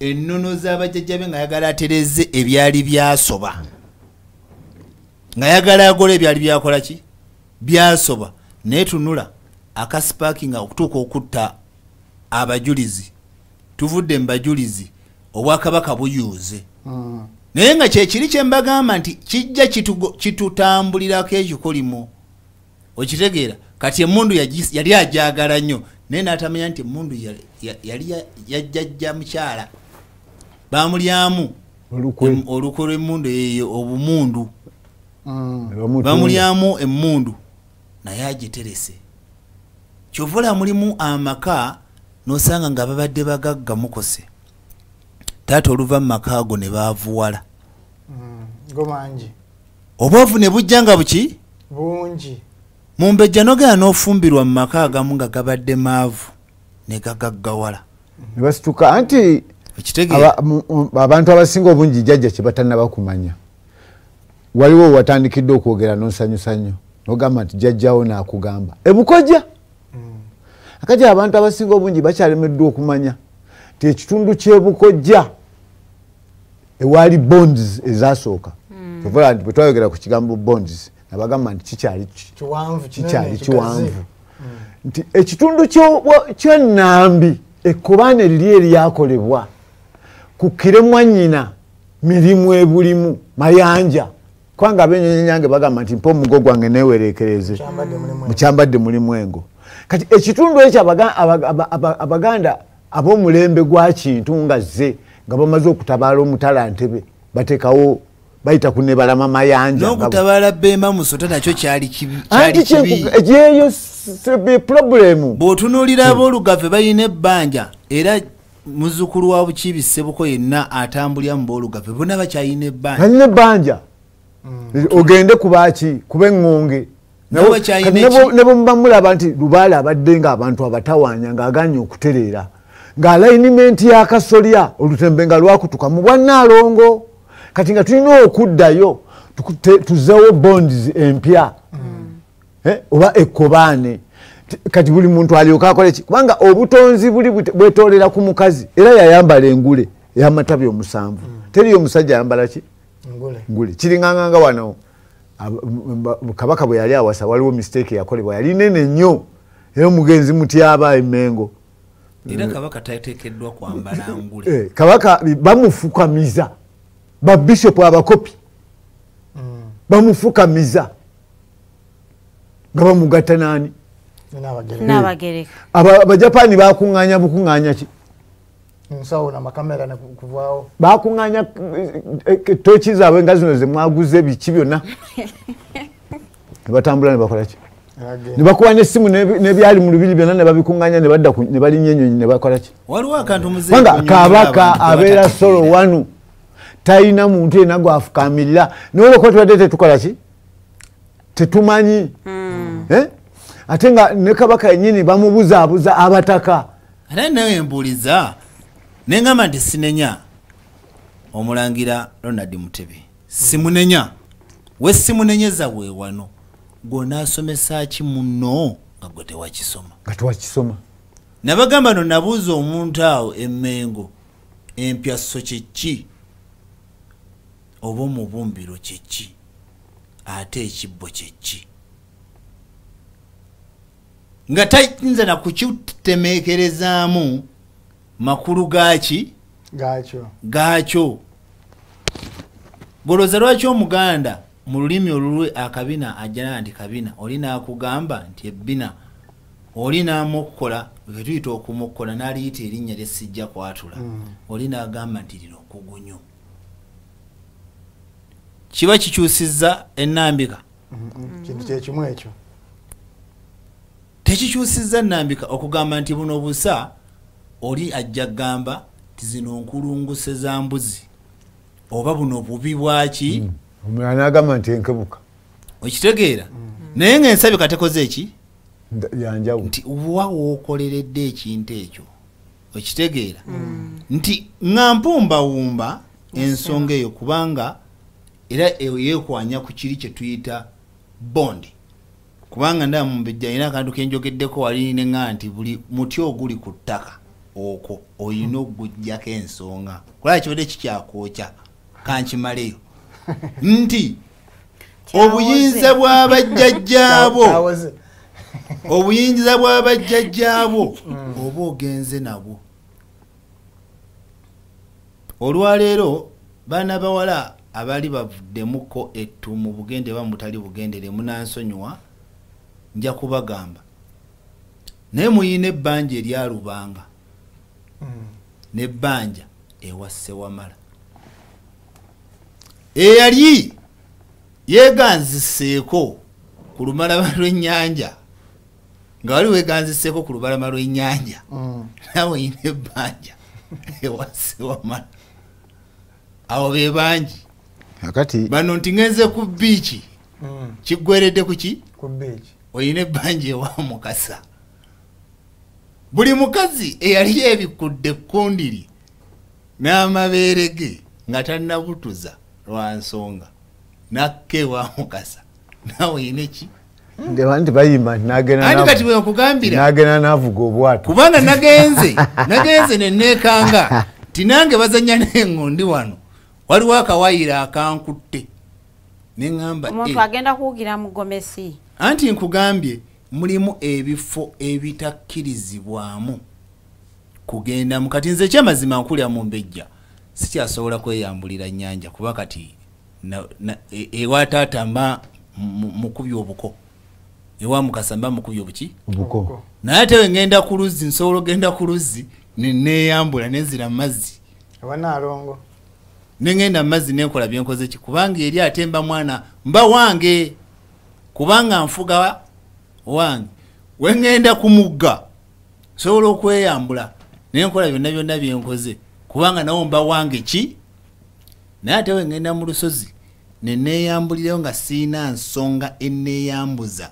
ennono z'abajjajja be ng'ayagala atereze ebyali byasoba. Ng'ayagala agole ebyali byakola ki? Byasoba. Naye tunula akasipaakinga okutuuka okutta abajulizi. Tuvudde mu bajulizi obwakabaka buyuuze. Naye nga kyekiri kye mbagamba nti kijja kitutambulirako ekikolimo. Okitegeera? Kati emmundu yali agyagala nnyo naye n'atamanya nti emmundu yali yajjajja mukyala. Bamulyamu olukwe lw'emmundu eyo obumundu. Bamulyamu emmundu naye agiterese. Kyova olaba mulimu amaka n'osanga nga babadde bagagga mukose. Taata oluva mu maka ago ne baavuwala. Go mangi. Obwavu ne bujja nga buki? Bungi. Mumbejja n'ogenda n'ofumbirwa mu maka agamu nga gabadde maavu ne gagaggawala. Ne basituka anti abantu abasinga obungi jjajja kye batannaba kumanya. Waliwo watandikidde okwogera n'onsanyusa nnyo n'ogamba nti jjajjawo n'akugamba. Ebukojja. Akati abantu abasinga obungi bakyalemeddwa okumanya nti ekitundu ky'ebukojja ewaali bonds ezasooka. Kyova nti bwe twayogera ku kigambo bonds nabagamba nti kikyali kiwanvu. Nti ekitundu ky'Ennambi ekkobaane liri eryakolebwa ku Kiremwannyina mirimu ebulimu mayanja. Kubanga ab'ennyonyi nyange bagamba nti mpa omugo gwange neewereekereze mukyambadde mulimu engo. Kati ekitundu ekyo Abaganda ab'omulembe gwa Kintu nga zze nga bamaze okutabaala omutala Ntebe bateekawo bayita ku Nebalama Mayanja. N'okutabaala Bemba Musota nakyo kyali kibi. Eyo problemu. Bw'otunuulira aboolugave balina ebbanja era muzzukulu wa Bukiibi Ssebuko yenna atambulira mu boolugave bonna bakyalina ebbanja. Balina ebbanja. Ogende kubaki kube ngonge. Ne bwe mulaba nti Lubaale abadde nga abantu abatawaanya ng'aganye okutereera nga alignment ya kasolya olutembe nga lwakutuka mu bwannaalongo kati nga tulina okuddayo tuzeewo bonds empya oba ekkobaane kati buli muntu alyoka akole ki kubanga obutonzi buli bwetoolera ku mukazi era yayambala engule ey'amatabi omusanvu teriyo omusajja ayambala ki ngule kiringanga wano Kabaka bwe yali awasa waliwo mistake yakolebwa yali nene nnyo era omugenzi Mutyaba Emengo era Kabaka tateekeddwa kwambala ngule Kabaka bamufukamiza ba bishop abakopi bamufukamiza nga bamugatta nani N'abagereka Abajapani bakuŋŋaanya bukuŋŋaanya ki nsawo n'amakamera ne kuvaawo bakuŋŋaanya toki zaabwe nga zino ze mwaguze biki byonna ne batambula ne bakola ki ne bakuba n'essimu n'ebyali mu lubiri byonna ne babikuŋŋaanya ne badda ne balinnya ennyonyi ne bakola ki waliwo akantu muzeeyi kubanga Kabaka abeera solo wanu talina muntu yenna gwafukamirira naye olwokuba tubadde tetukola ki tetumanyi ate nga ne Kabaka yennyini bamubuzaabuza abataka ate nawe mbuuliza nengamba nti sinenya omulangira Ronald Mutebi simunenya we simunenyeza we wano gw'onaasomesa ki munno nga gwe tewakisoma nga tewakisoma nabagamba no nabuuza omuntu awo emmengo empyaso kye ki oba omubumbiro kye ki ate ekibbo kye ki nga tayinza na kukitemeekerezaamu makulu gaaki gaakyo golooza lwaki omuganda mu lulimi olulwe akabina ajjana nti kabina oli n'akugamba nti ebbina oli n'amukkola bwe tuyita okumukkola n'aliyita erinnya lye sijja kwatula oli n'agamba nti lino kugunyu kiba kikyusizza ennambika kintu kyekimu ekyo tekikyusizza ennambika okugamba nti buno busa oli ajja kugamba nti zino nkulunguse za mbuzi oba buno bubi bwaki omulala n'agamba nti enkebuka okitegeera naye ng'ensabika tekoze eki yanjawulo nti wa wookoleredde ekintu ekyo okitegeera nti nga mpumbawumba ensonga eyo kubanga era yeekwanya ku kiri kye tuyita bond kubanga ndaba Mumbejja alina akantu kenjogeddeko wali ne ŋŋamba nti buli muti oguli ku ttaka okwo olina okuguggyako ensonga kulaba kibadde kikyakwokya kankimaleyo nti obuyinza bw'abajjajjaabo obuyinza bw'abajjajjaabo oba ogenze nabwo olwaleero baana bawala abali bavuddemuko ettu mu bugende oba mutali bugendere munansonyiwa nja kubagamba naye muyina ebbanja erya Lubanga n'ebbanja ewa Ssewamala eyali yeeganziseeko ku lubalama lw'ennyanja nga wali weeganziseeko ku lubalama lw'ennyanja naawe oyina ebbanja ewa Ssewamala awo be bangi akati bano nti ngenze ku biiki kiggweredde ku ki ku biiki oyina ebbanja ewa Mukasa buli mukazi eyali yeebikkudde ekkundiri n'amabeere ge nga tannabutuza lwa nsonga nakka ewa Mukasa naawe oyina ki nti bayimba nti anti kati bwe nkugambira n'agenda n'avuga obwato kubanga nagenze ne neekanga nti nange bazannya n'eŋŋondi wano waliwo akawayiro akankutte ne ŋŋamba omuntu agenda kuwugira mu gomesi anti nkugambye mulimu ebifo ebitakkirizibwamu kugendamu kati nze ekyamazima nkulya mu Mbejja sikyasobola kweyambulira nnyanja kuba kati ewa taata mba mukubye obuko ewa Mukasa mba mukubye obuki obuko naye ate we ŋŋenda ku luzzi nsobola ogenda ku luzzi ne neeyambula nenzira mu mazzi ewa Naalongo ne ŋŋenda mu mazzi nenkola byenkoze ki kubanga eri ate mba mwana mba wange kubanga nfuga wange we ŋŋenda ku mugga nsobola okweyambula nenkola byonna byonna byenkoze kubanga nawo mba wange ki naye ate we ŋŋenda mu lusozi Neneeyambulirayo nga siina nsonga eneeyambuza,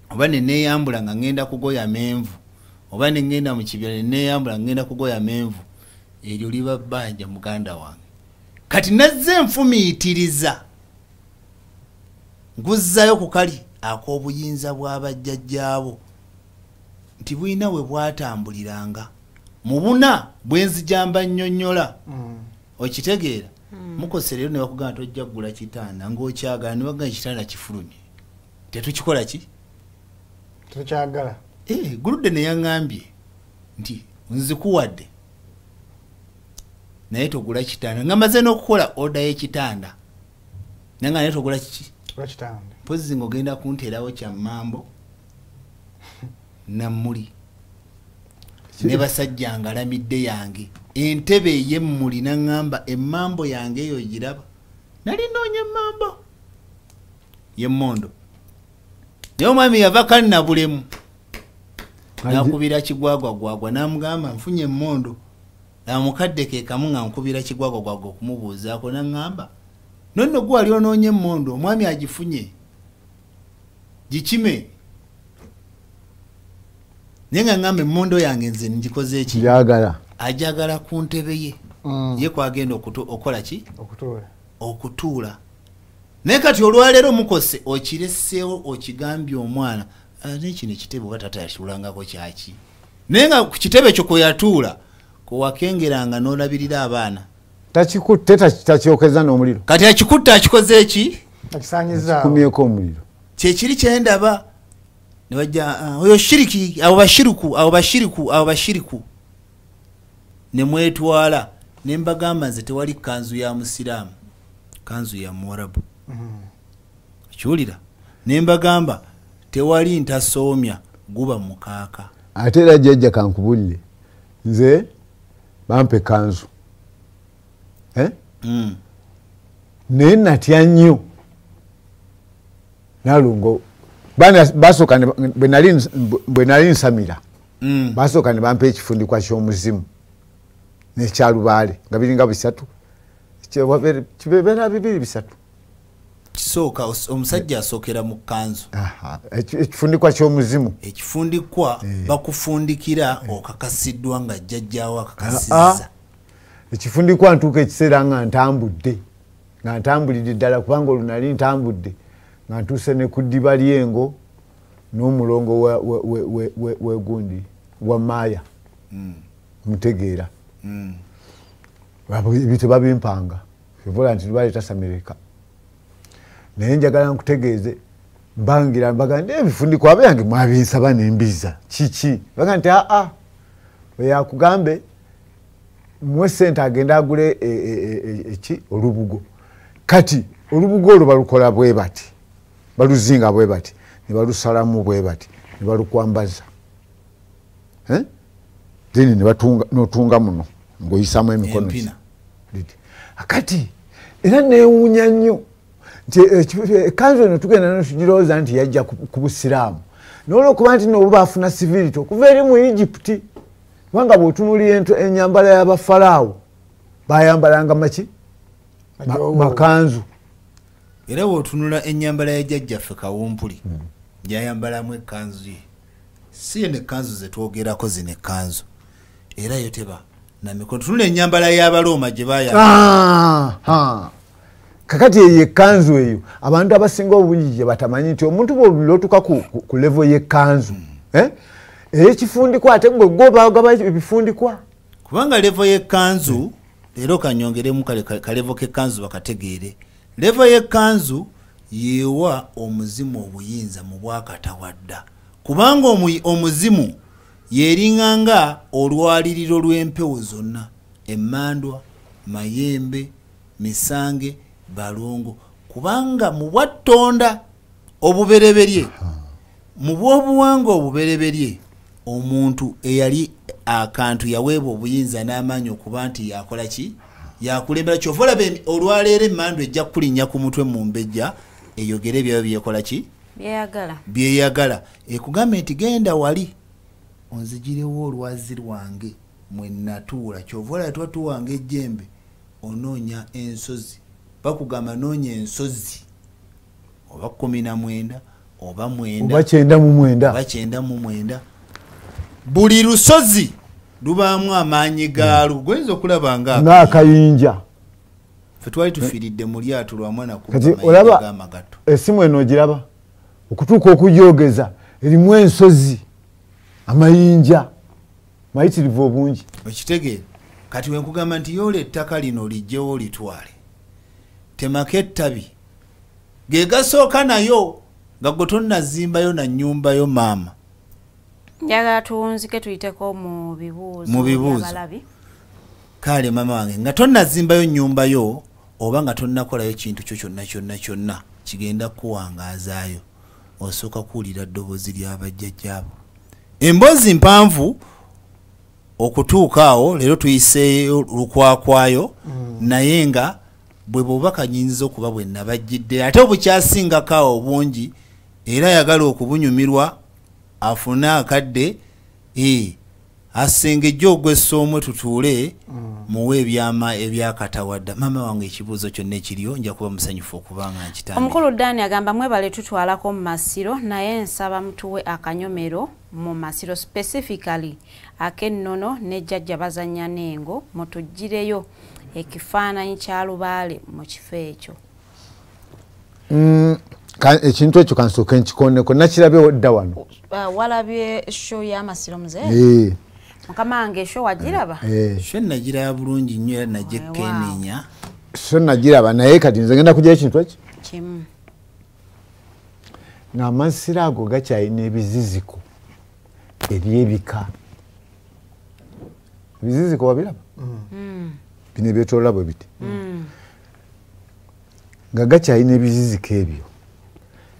oba neneeyambula nga ngenda kugoya menvu, oba nengenda mu kibira neneeyambula nga ngenda kugoya menvu, eryo liba bbanja muganda wange. Kati nazze nfumiitiriza, nguzzayo ku kali ak'obuyinza bw'abajjajjaabo nti bulina we bwatambuliranga mu buna bwenzijamba nnyonnyola. Okitegeera? Mukose leero ne bakugamba tojja kugula kitanda ng'okyagala, ne bagamba ekitanda kifulumye, tetukikola ki? Tetukyagala. Guludde ne yaŋŋambye nti nzikuwadde naye togula kitanda, nga maze n'okukola oda y'ekitanda, nanga naye togula kiki? Kitanda. Mpozzi ng'ogenda kunteerawo kya mmambo nammuli ne basajja ngalamidde yange entebe ey'emmuli, naŋŋamba emmambo yange eyo giraba, nali nnoonya emmambo y'emmondo, naye omwami yava kannabulemu n'akubira kigwagwagwagwa n'amugamba nfunye emmondo. Amukadde ke kamu nga nkubira kigwagwagwagwa okumubuuzaako, naŋŋamba nonno gwe wali onoonya emmondo, omwami agifunye gikime, naye nga ŋŋamba emmondo yange nze ngikoze eki? Njagala. Ajagala ku ntebe ye ye kwagenda okukola ki? Okutuula. Naye kati olwaleero mukose okireseewo okigambye omwana naye kino ekitebe oba taata yatuulangako kyaki, naye nga ku kitebe ekyo kwe yatuula kwewakengeranga n'olabirira abaana. Takikutte, takyokeza n'omuliro. Kati akikutte akikoze eki? Akisaanyizaawo. Akikumyeko omuliro. Kyekiri kyendaba ne bajja oyo shiriki, abo bashiriku, abo bashiriku, abo bashiriku, ne mwetwala. Ne mbagamba nze tewali kanzu ya musiraamu, kanzu ya muwarabu. Kiwulira? Ne mbagamba tewali ntasoomya guba mukaaka. Ate era jjajja kankubulire, nze bampa ekkanzu naye natya nnyo Nalongo. Basooka bwe nali nsamira, basooka ne bampa ekifundikwa ky'omuzimu n'ekyalubaale nga biringa bisatu, kibeera bibiri bisatu. Kisooka omusajja asookera mu kkanzu. Ekifundikwa ky'omuzimu. Ekifundikwa bakufundikira okakasiddwa nga jjajjaawo akakasizza. Ekifundikwa ntuuka ekiseera nga ntambudde, nga ntambulidde ddala, kubanga olwo nali ntambudde nga ntuuse ne ku ddiba ly'engo n'omulongo wegundi wa maaya. Mutegeera. Ebyo tebabimpanga, ovola nti lubaale tasamireka. Naye njagala nkutegeeze, mbangira mbaga nti ebifundikwa byange mwabinsaba nembiza kiki? Baga nti aa, oyo akugambe muwe ssente agende agule eki olubugo. Kati olubugo olwo balukola bwe bati, baluzinga bwe bati, ne balusalamu bwe bati, ne balukwambaza, then ne batunga, n'otunga muno ng'oyisaamu emikono. Kati era neewuunya nnyo nti ekkanzu eno tugenda netugirowooza nti yajja ku busiraamu, n'olwokuba nti nobo baafuna civility okuva eri mu Egypt, kubanga bw'otunuulira ennyambala y'abafaraawo bayambalanga maki? Makanzu. Era bw'otunula ennyambala ya jjajjaffe Kawumpuli gy'ayambalamu ekkanzu ye, si eno ekkanzu ze twogerako zino ekkanzu, era yo teba na mikono. Tunula ennyambala y'Abalooma gye bayambala. Kakati eyo ekkanzu eyo abantu abasinga obungi gye batamanyi nti omuntu bw'otuuka ku level y'ekkanzu ey'ekifundikwa, ate gwe bagaba ebifundikwa. Kubanga level y'ekkanzu, leero kanyongeremu kalevo k'ekkanzu bakategeere. Level y'ekkanzu yeewa omuzimu obuyinza mu bwakatawadda, kubanga omuzimu yeringanga olwaliriro lw'empewo zonna, emmandwa, mayembe, misange, balongo, kubanga mu bwattonda obubereberye, mu bw'obuwangwa obubereberye, omuntu eyali akantu yaweebwa obuyinza n'amaanyi okuba nti yakola ki? Yakulembera. Kyova olaba olwaleero emmandwa ejja kulinnya ku mutwe mu mbejja eyogere ebyayo byekola ki? Byeyagala. Byeyagala. Ekugambe nti genda wali onzigirewo olwazi lwange mwe natuula. Kyova olaba tuba tuwanga ejjembe onoonya ensozi Bakugamba noonya ensozi oba 19 oba 9 oba 99 oba 99. Buli lusozi lubaamu amaanyi gaalwo. Goyinza okulaba nga akayinja. Ffe twali tufiiridde mu lyato lwa mwana kati olaba essimu eno ogiraba okutuuka okugyogeza erimu ensozi amayinja mayitirivu obungi. Okitegeera? Kati wenkugamba nti yoola ettaka lino lijjewo litwale, temako ettabi ge gasooka nayo nga gwe tonnazimbayo na nnyumbayo maama. Njagala tuwunzike tuyiteko mu bibuuzo. Kale maama wange nga tonnazimbayo nnyumbayo oba nga tonnakolayo kintu kyo kyonna kyonna kyonna kigenda kuwangaazaayo, osooka kuwulira ddoboozi ly'abajjajjaabo. Emboozi mpanvu okutuuka awo, leero tuyiseeyo lukwakwayo, naye nga bwe bubaka nyinza okuba bwe nabajjidde, ate obukyasingako awo obungi, era ayagala okubunyumirwa afune akadde asengejje ogw'essoomwe tutuule muwe ebyama ebyakatawadda. Maama wange ekibuuzo kyonna ekiriyo nja kuba musanyufu okuba nga nkitandika. Omukulu Dani agamba mwebale tutwalako mu masiro, naye nsaba mutuwe akanyomero mu masiro specifically ak'ennono ne jjajja bazannya n'engo, mutuggireyo ekifaananyi kya lubaale mu kifo ekyo. Ekintu ekyo kansooke nkikoneko, nakirabyewo dda wano. Walabye show y'amasiro muzeeyi? Mukama wange show wagiraba? Show nagiraba bulungi nnyo era nagyekkeneenya. Show nagiraba naye kati nze ngenda kuggyayo ekintu eki? Kimu. Ng'amasiro ago gakyalina ebiziziko eby'ebika. Ebiziziko wabiraba? Bino ebyetoloola bwe biti. Nga gakyalina ebiziziko ebyo.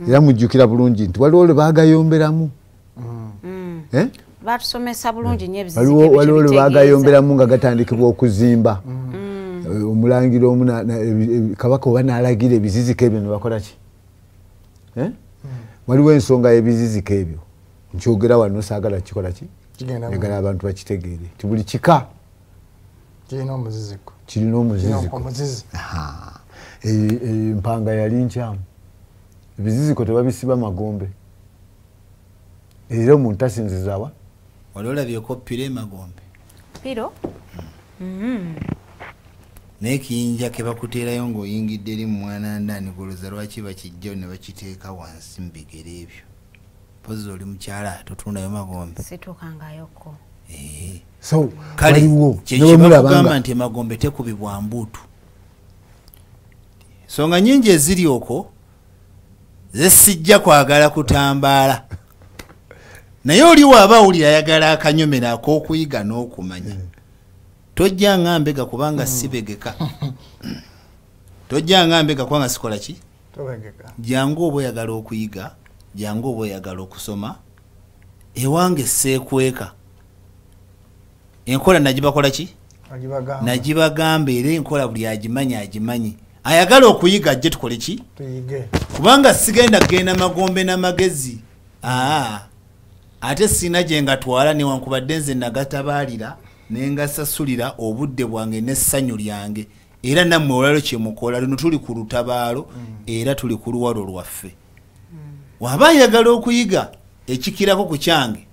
Era mujjukira bulungi nti waliwo lwe baagayomberamu. Batusomesa bulungi nnyo ebiziziko ebyo. Waliwo lwe baagayomberamu nga gatandikibwa okuzimba. Omulangira omu kabaka oba n'alagira ebiziziko ebyo ne bakola ki? Waliwo ensonga y'ebiziziko ebyo. Nkyogera wano saagala kikola ki? Njagala abantu bakitegeere nti buli kika kirina omuziziko. Kirina omuziziko. Empanga yali nkyamu. Ebiziziko tebabisiba magombe. Era omuntu tasinziza wa? Wali olabyeko piro emagombe? Piro? Naye kiyinja ke bakuteerayo ng'oyingidde eri mu mwana ndaani goloza lwaki bakijjayo ne bakiteeka wansi mu bigere ebyo. Mpozi oli mukyala totundayo magombe. Situukangayoko. So kale kyekibakugamba nti emagombe tekubibwa mbuutu. Nsonga nnyingi eziri okwo zesijja kwagala kutambaala. Naye oli waaba awulira ayagala akanyomero ak'okuyiga n'okumanya, tojja nga mbega kubanga sibegeka. Tojja nga mbega kubanga sikola ki? Jangu oba oyagala okuyiga, jangu oba oyagala okusoma, ewange seekweka. Enkola nagibakola ki? Nagibagamba era enkola buli agimanyi agimanyi. Ayagala okuyiga ajje tukole ki? Tuyige. Kubanga sigenda kugenda magombe n'amagezi. Ate sina gye ngatwala newankubadde nze nagatabaalira ne ngasasulira obudde bwange n'essanyu lyange. Era nammwe olwaleero kye mukola, luno tuli ku lutabaalo era tuli ku luwalo lwaffe. Waba ayagala okuyiga ekikirako ku kyange,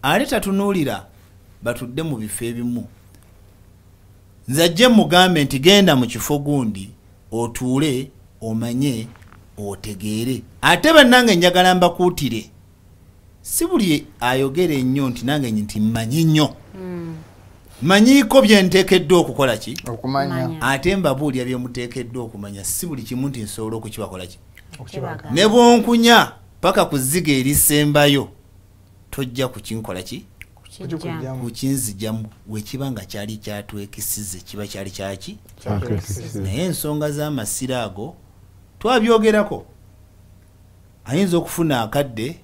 ate tatunuulira batudde mu bifo ebimu. Nze ajje mugambe nti genda mu kifo gundi otuule omanye otegeere. Ate bannange njagala mbakuutire, si buli ayogera ennyo nti nange nti mmanyi nnyo. Mmanyiiko bye nteekeddwa okukola ki? Okumanya. Ate mbabuulira bye muteekeddwa okumanya, si buli kimu nti nsobola okukibakola ki? Ne bw'onkunya paka ku zziga erisembayo tojja kukinkola ki? Kukinzijjamu. Wekiba nga kyali kyatwekisize kiba kyali kyaki? Naye ensonga z'amasiro ago twabyogerako. Ayinza okufuna akadde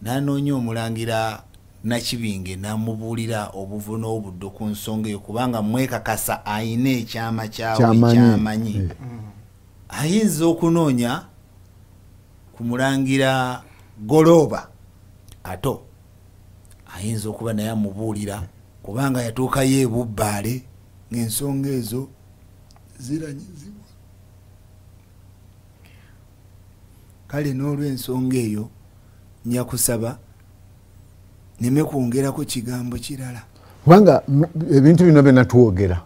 n'anoonya omulangira Nakibinge n'amubuulira obuvu n'obuddo ku nsonga eyo, kubanga mwekakasa ayina ekyama kyawe kyamanyi. Ayinza okunoonya ku mulangira Golooba ato ayinza okuba naye amubuulira, kubanga yatuukayo e Bubbaale ng'ensonga ezo ziranyizibwa. Kale n'olw'ensonga eyo nja kusaba neme kwongerako kigambo kirala, kubanga ebintu bino byonna tuwogera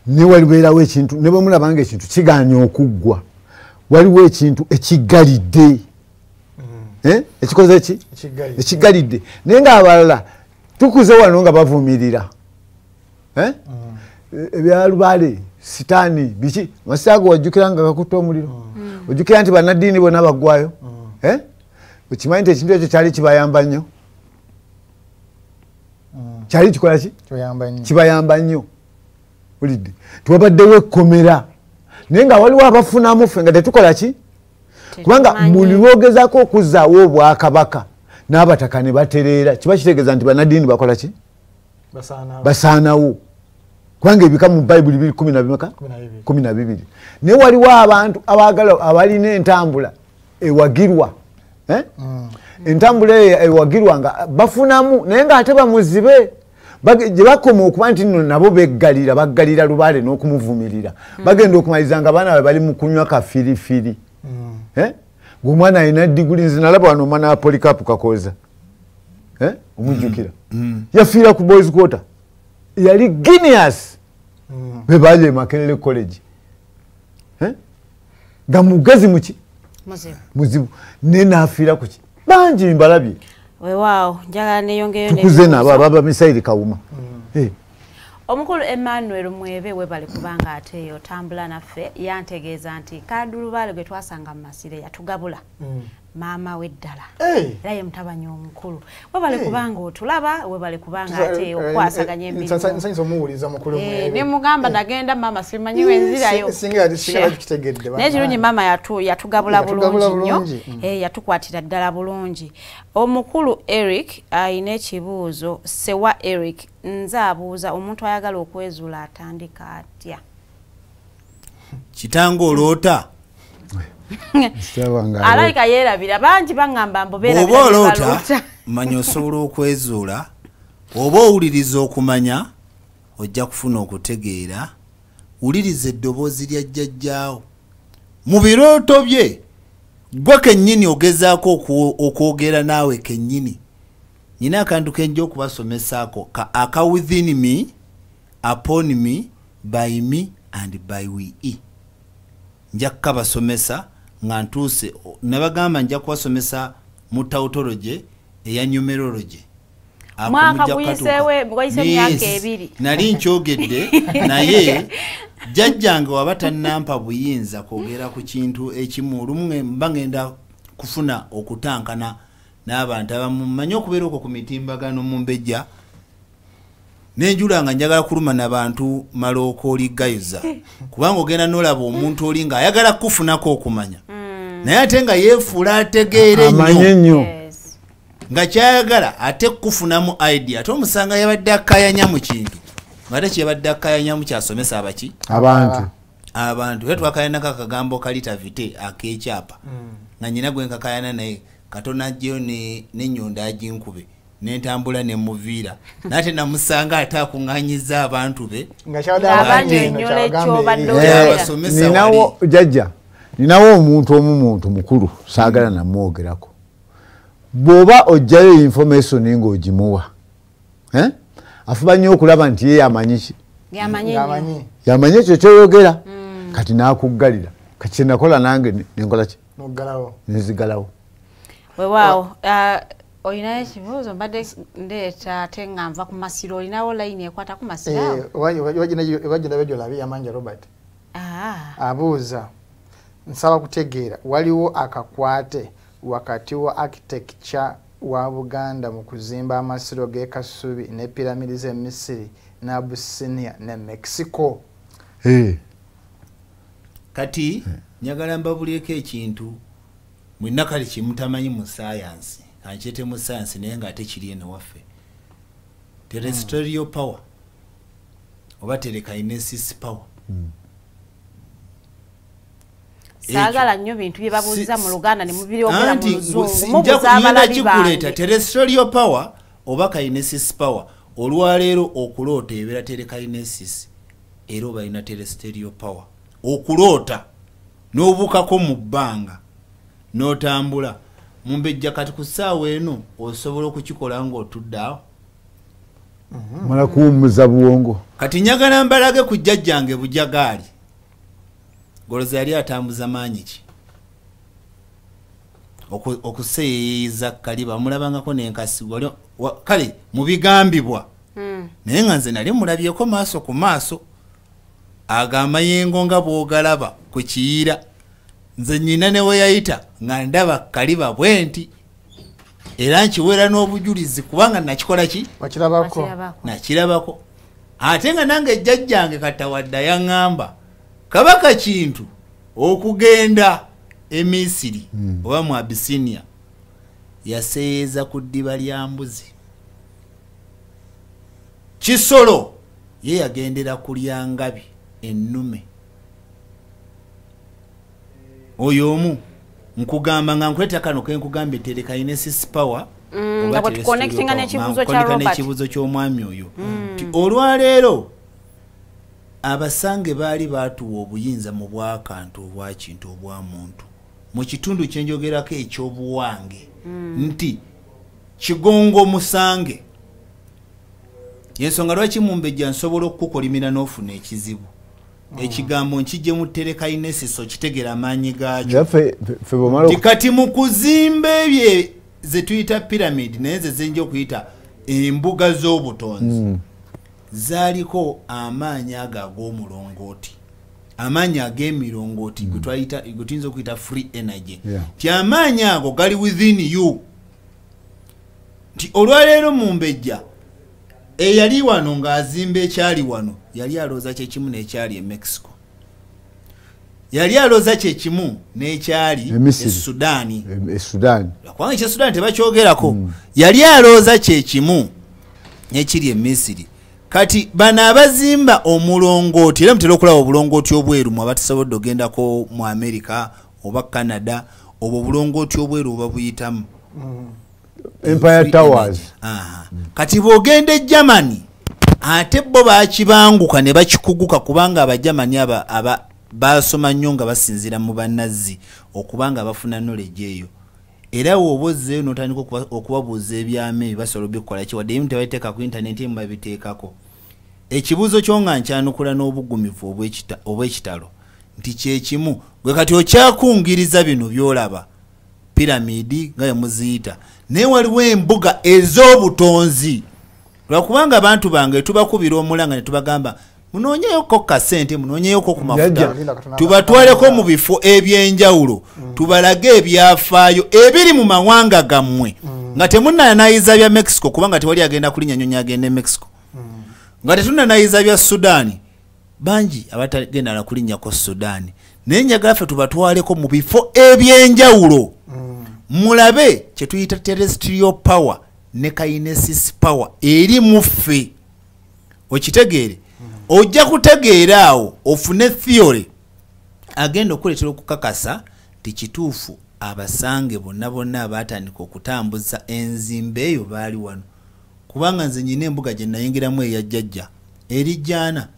ne walibeerawo ekintu ne bwe mulabanga ekintu kigaanye okuggwa, waliwo ekintu ekiggalidde, ekikoze ki ekiggalidde, naye ng'abalala tukuze wano nga bavumirira ebyalubaale sitaani biki masaago wajjukira nga kakutta omuliro, ojjukira nti bannaddiini bonna baggwayo, okimanyi nti ekintu ekyo kyali kibayamba nnyo, kyali kikola ki kibayamba nnyo, olidde tiwabaddewo ekkomera, naye nga waliwo abafunamu ffe nga tetukola ki, kubanga buli lwogezaako okuzzaawo obwakabaka n'abataka ne batereera kiba kitegeeza nti bannaddiini bakola ki basaanawo, kubanga ebika mu Bayibuli biri 12, naye waliwo abantu abaagala abalina entambula ewagirwa, entambula eyo ewagirwa nga bafunamu, naye ng'ate bamuzibe gye bakoma okuba nti nno nabo beggalira, baggalira lubaale n'okumuvumirira, bagenda okumaliriza nga abaana babe bali mu kunywa kafirifiri, ng'omwana alina diguli. Nze nalaba wano omwana wa Polycarp Kakooza, omujjukira, yafiira ku Boys Quarter, yali genius, be baali e Makerere College, nga mugezi muki muzibu, naye n'afiira ku ki bangi mbalabye. Weewaawo njagala neeyongereyo tukuze nabo ababa Misairi Kawuma. Omukulu Emmanuel Mwebe webale kubanga ate otambula naffe, yantegeeza nti kadulubaale gwe twasanga mu Masire yatugabula maama we ddala, era ye mutabani omukulu. Webale kubanga otulaba, webale kubanga ate okwasaganya emirimu. Nsanyusa omuwuliza mukulu Mwebe. Ne mugamba nagenda maama simanyi wenzirayo. Singa tukitegedde. Naye kirungi maama yatugabula bulungi nnyo, yatukwatira ddala bulungi. Omukulu Eric ayina ekibuuzo. Sewa Eric nze abuuza, omuntu ayagala okwezuula atandika atya? Kitange oloota? Alabika yeerabira, bangi baŋŋamba mbu beerabira. Oba oloota manya osobola okwezuula, oba owuliriza okumanya ojja kufuna okutegeera. Wuliriza eddoboozi lya jjajjaawo mu birooto bye, gwe kennyini ogezaako okwogera naawe kennyini. Nina akantu kenja okubasomesaako aka within me, upon me, by me and by we. Nja kukabasomesa nga ntuuse, nabagamba nja kubasomesa mu tautology eya numerology. Mwaka guyiseewo, gwayise emyaka 2. Nali nkyogedde, naye jjajjange waba tannampa buyinza kwogera ku kintu ekimu, olumu mba ngenda kufuna okutankana n'abantu abamu. Mmanyi okubeera okwo ku mitimbagano mu mbejja nenjula nga njagala kuluma n'abantu malookooli gayuza, kubanga ogenda n'olaba omuntu oli ng'ayagala kukufunako okumanya, naye ate nga yeefuula ategeera ennyo, nga kyayagala ate kukufunamu idea, ate omusanga yabadde akkaayanya mu kintu ng'ate kyeyabadde akkayanyamu kyasomesa abaki abantu. Era twakayanako akagambo kalita vite ak'ekyapa, nga nyina gwe nkakayana naye katona ajjeyo n'ennyondo aginkube nentambula nemuviira, nate namusanga ate akuŋŋaanyiza abantu be. Ninawo jjajja, ninawo omuntu omu, muntu mukulu saagala namwogerako. Bw'oba ojjayo information ng'ogimuwa, afuba nnyo okulaba nti ye yamanyi ki, yamanyi ekyo kyoyogera, kati n'akuggalira. Kati kye nakola nange nenkola ki, nenzigalawo. Weewaawo olinayo ekibuuzo? Mbadde ndeeta ate nga nva ku Masiro, olinawo layini ekwata ku Masiro? Wagenda gyolabe Yamanja Robert abuuza, nsaba kutegeera waliwo akakwate wakati wa architecture wa Buganda mu kuzimba amasiro g'e Kasubi ne piramidi z'e Misiri ne Abyssinia ne Mexico? Kati njagala mbabulyeko ekintu mwenna kale kyemutamanyi mu saayansi, kankyete mu saayansi naye ng'ate kiri eno waffe. Terrestrial power oba telekinesis power. Saagala nnyo bintu bye babuuza mu Luganda ne mubiryogera mu Luzungu, mubuuza abalabi bange. Terrestrial power oba kinesis power, olwaleero okuloota ebeera telekinesis, era oba alina terrestrial power. Okuloota n'obuukako mu bbanga N'otambula Mumbejja kati ku ssaawa eno osobola okukikola ng'otudde awo. Mala kuwummuza buwongo. Kati njagala mbalage ku jjajjange Bujagaali. Goloza yali atambuza maanyi ki? Okuseeyiza kaliba mulabangako n'enkasi kale mu bigambibwa. Naye nga nze nali mulabyeko maaso ku maaso ago amayengo nga bw'ogalaba ku Kiyira. Nze nnyina ne we yayita nga ndaba kaliba bwe nti era nkiwera n'obujulizi kubanga nakikola ki? Wakirabako. Nakirabako. Ate nga nange jjajjange Katawadda yaŋŋamba Kabaka Kintu okugenda e Misiri oba mu Abisinia yaseeyeza ku ddiba lya mbuzi. Kisolo ye yagendera ku lya ngabi ennume. Oyo omu nkugamba nga nkuleeta kano ke nkugambye telekinesis power nga bwe tuconnectinga n'ekibuuzo kya Robert. N'ekibuuzo ky'omwami oyo. Nti olwaleero abasange baali baatuwa obuyinza mu bwakantu obwakintu obwamuntu mu kitundu kye njogerako eky'obuwange nti Kigongo Musange. Yensonga lwaki Mumbejja nsobola okukukolimira n'ofuna ekizibu. Ekigambo nkijje mu telekinesis okitegeera amaanyi gaakyo. Nti kati mu kuzimba ebyo ze tuyita pyramid naye ze zenja okuyita embuga z'obutonzi zaaliko amaanyi ago ag'omulongooti, amaanyi ag'emirongooti gwe tuyinza okuyita free energy. Nti amaanyi ago gali within you. Nti olwaleero Mumbejja eyali wano ng'azimba ekyali wano yali alooza kyekimu n'ekyali e Mexico, yali alooza kyekimu n'ekyali e Sudaani. Kubanga ekya Sudaani tebakyogerako. Yali alooza kyekimu n'ekiri e Misiri. Kati bano abazimba omulongooti, era mutera okulaba obulongooti obweru mwe abatasobodde ogendako mu Amerika oba Canada, obwo obulongooti obweru oba buyitamu Empire Towers. Kati bw'ogenda e Germany ate bo bakibanguka ne bakikuguka kubanga Abagermany aba basoma nnyo nga basinziira mu Banazi okubanga bafuna knowledge eyo. Era bw'oba ozzeeyo n'otandika okubabuuza ebyama ebyo basobola obikola ki, wadde ebimu tebabiteeka ku internet ebimu babiteekako. Ekibuuzo kyo nga nkyanukula n'obugumivu obw'ekitalo nti kyekimu gwe kati okyakungiriza bino by'olaba piramidi nga bwe muziyita, naye waliwo embuga ez'obutonzi. Lwakubanga abantu bange tubakubira omulanga ne tubagamba munoonyeyoko kasente, munoonyeyoko ku mafuta, tubatwaleko mu bifo ebyenjawulo, tubalage ebyafaayo ebiri mu mawanga gammwe nga temunnanayiza bya Mexico kubanga tewali agenda kulinnya nnyonyi agenda e Mexico, nga tetunnanayiza bya Sudaani, bangi abatagenda na kulinnyako Sudaani. Naye njagala ffe tubatwaleko mu bifo ebyenjawulo mulabe kye tuyita terrestrial power ne kinesis power eri mu ffe. Okitegeere? Ojja kutegeera awo ofune theory agenda okuleetera okukakasa nti kituufu abasange bonna bonna abaatandika okutambuza enzimba eyo baali wano. Kubanga nze nnyina embuga gye nayingiramu eya jjajja eri Jjaana,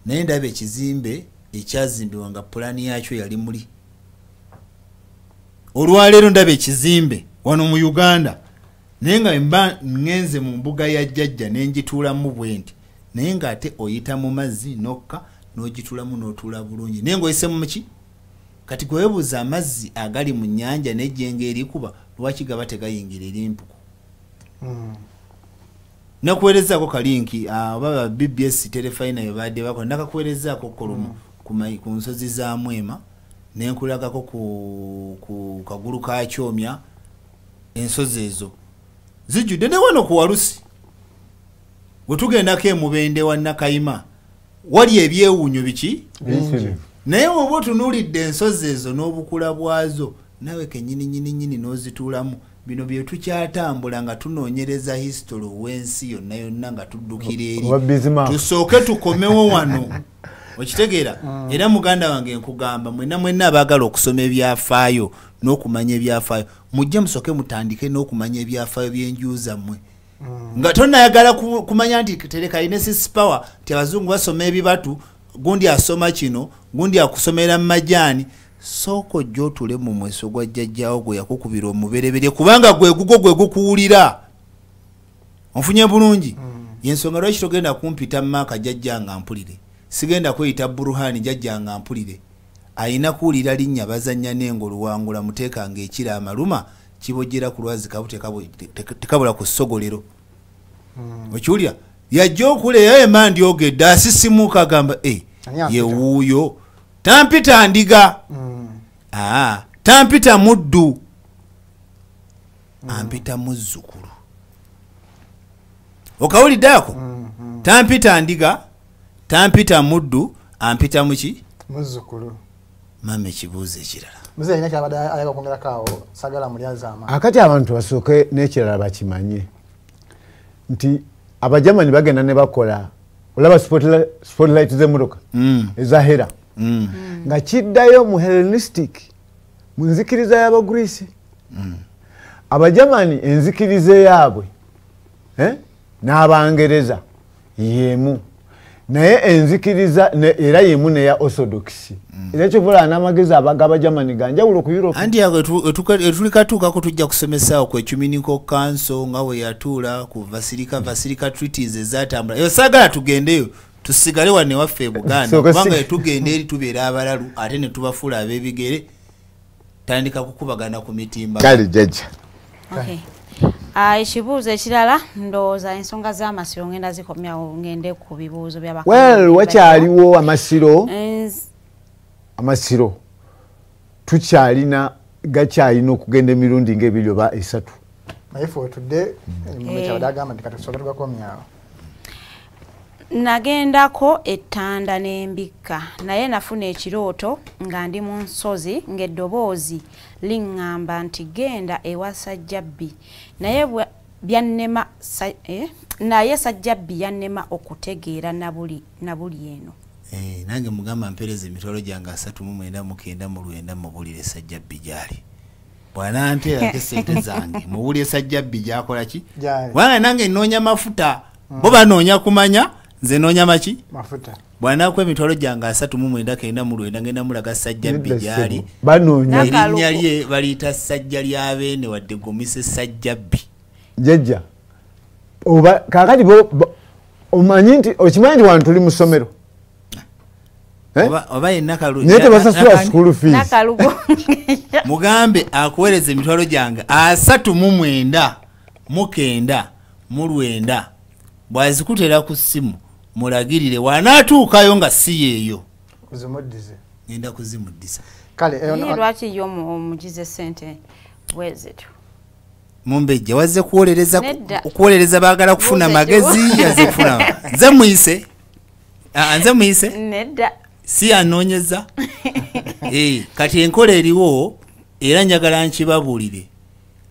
naye ndaba ekizimbe ekyazimbibwa nga pulaani yakyo yali muli. Olwaleero ndaba ekizimbe wano mu Uganda naye nga mba ngenze mu mbuga ya jjajja ne ngituulamu bwe nti, naye ng'ate oyita mu mazzi nokka n'ogituulamu n'otuula bulungi naye ng'oyise mu ki? Kati gwe weebuuza amazzi agali mu nnyanja n'ejjengo erikuba lwaki gaba tegayingira eri mpuku? Nakuweerezaako kalinki oba BBS Terefayina bye badde bakola, nakakuweerezaako kolumu ku nsozi za Mwema ne nkulagako ku kagulu ka Kyomya. Ensozi ezo zijjudde ne wano ku Walusi bwe tugendako e Mubende wa Nakayima wali ebyewuunyo biki naye oba otunuulidde ensozi ezo n'obukula bwazo nawe kennyini nnyini nnyini n'ozituulamu. Bino bye tukyatambula nga tunoonyereza history ow'ensi yonna yonna nga tuddukira eri, tusooke tukomewo wano. Okitegeera? Era muganda wange nkugamba mwenna mwenna abaagala okusoma ebyafaayo n'okumanya ebyafaayo mujje musooke mutandike n'okumanya ebyafaayo by'enju zammwe. Nga tonnayagala kumanya nti telekinesis power nti abazungu basoma ebibatu, gundi asoma kino, gundi akusomera mu majaani. Sooka ojja otule mu mweso gwa jjajjaawo gwe yakukubira omubereberye, kubanga gwe gugwo gwe gukuwulira. Onfunye bulungi? Yensonga lwaki togenda kumpita Maaka jjajja nga mpulire, sigenda kweyita Buruhani jjajja nga mpulire. Ayina kuwulira linnya bazannya n'engo luwangula muteekanga ekira amaluma kibojjera ku lwazi tekabula ku ssogolero. Okiwulira? Yajja okuleeyo emandi ogedde asisimuka agamba yewuuyo tampita ndiga, tampita muddu, ampita muzzukulu. Okawulidde ako? Tampita ndiga, tampita muddu, ampita muki? Muzzukulu. Mama ekibuuzo ekirala. Muzeeyi alina ky'abadde ayagala okwongerako awo, saagala mulyazaama. Akati abantu basooke n'ekirala bakimanye nti Abajamani bagenda ne bakola, olaba spotlight z'emmotoka eza Hera, nga kiddayo mu Hellenistic, mu nzikiriza y'Abagreece. Abajamani enzikiriza yaabwe n'Abangereza y'emu, naye enzikiriza era y'emu neya Orthodox. Era ekyokulaba n'amagezi ag'Abajamani ga njawulo ku Europe. Anti etulikatuukako tujja kusomesaawo ku Ecumenical Council nga bwe yatuula ku Vasilica treaties ezaatambula. Eyo saagala tugendeyo, tusigale wano ewaffe e Buganda, kubanga etugenda eri tubeera abalalu ate ne tubafuula ab'ebigere. Tandika kukubagana ku mitimba. Kale jjajja. Okay. Ekibuuzo ekirala ndowooza ensonga z'amasiro ngenda zikomyawo ngende ku bibuuzo by'abakadde. Well, wakyaliwo amasiro, amasiro tukyalina gakyalina okugenda emirundi ng'ebiri oba esatu. Naye ffe wetudde kyabadde agamba nti kati tusooke tugakomyawo. Nagendako ettanda n'embikka, naye nafuna ekirooto nga ndi mu nsozi ng'eddoboozi liŋŋamba nti genda ewa Sajjabbi, naye byannema naye Sajjabbi yannema okutegeera nabuli eno. Nange mugamba mpeereza emitwalo gyange 3999 mubulire Sajjabbi gy'ali. Bw'ananteerako essente zange mubulire Sajjabbi gy'akola ki? Kubanga nange nnoonya mafuta, bo banoonya kumanya, nze noonya maki? Mafuta. Bw'anaakuwa emitwalo gyange 3999 ngenda mulaga Sajjabbi gy'ali. Banoonya. Erinnya lye baliyita Sajja lya Beene wadde gomise Sajjabbi. Jjajja, oba kaakati omanyi nti okimanyi nti wano tuli mu ssomero? Oba ye Nakalugo. Naye tebasasula school fees. Mugambe akuweereza emitwalo gyange 39 99 bw'azikutera ku ssimu mulagirire wanaatuukayo nga si yeeyo. Ozimuddize. Ngenda kuzimuddisa. Kale lwaki yo omugize ssente bwe zityo? Mumbejja wazze kuwolereza baagala kufuna magezi, yazze kufuna. Nze muyise. Nze muyise? Nedda. Si anoonyeza. Kati enkola eriwo era njagala nkibabuulire.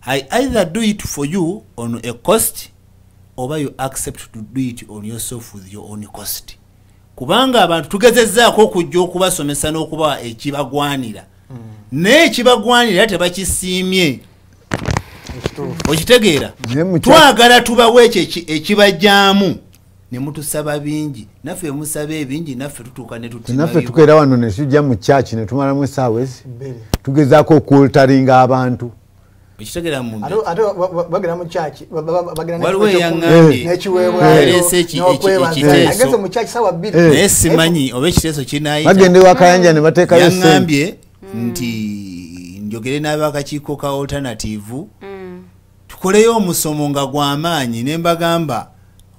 I either do it for you on a cost oba you accept to do it on yourself with your own cost. Kubanga abantu tugezezzaako okujja okubasomesa n'okubawa ekibagwanira. Naye ekibagwanira tebakisiimye. Okitegeera? Twagala tubawe ekyo ekibajjaamu ne mutusaba bingi, naffe musaba ebingi, naffe tutuuka ne tutima. Naffe tukeera wano ne tujja mu church ne tumalamu essaawa ezi tugezaako okuoltaringa abantu. Okitegeera mu ate bagenda mu church bagenda waliwo eyaŋŋambye n'ekiweebwayo n'okwebaza ageze mu church ssaawa 2 naye simanyi oba ekiteeso kinaayita. Bagenda ewa Kayanja ne bateekayo ssente. Yaŋŋambye nti njogere n'abakakiiko ka alternative tukoleyo omusomo nga gw'amaanyi, ne mbagamba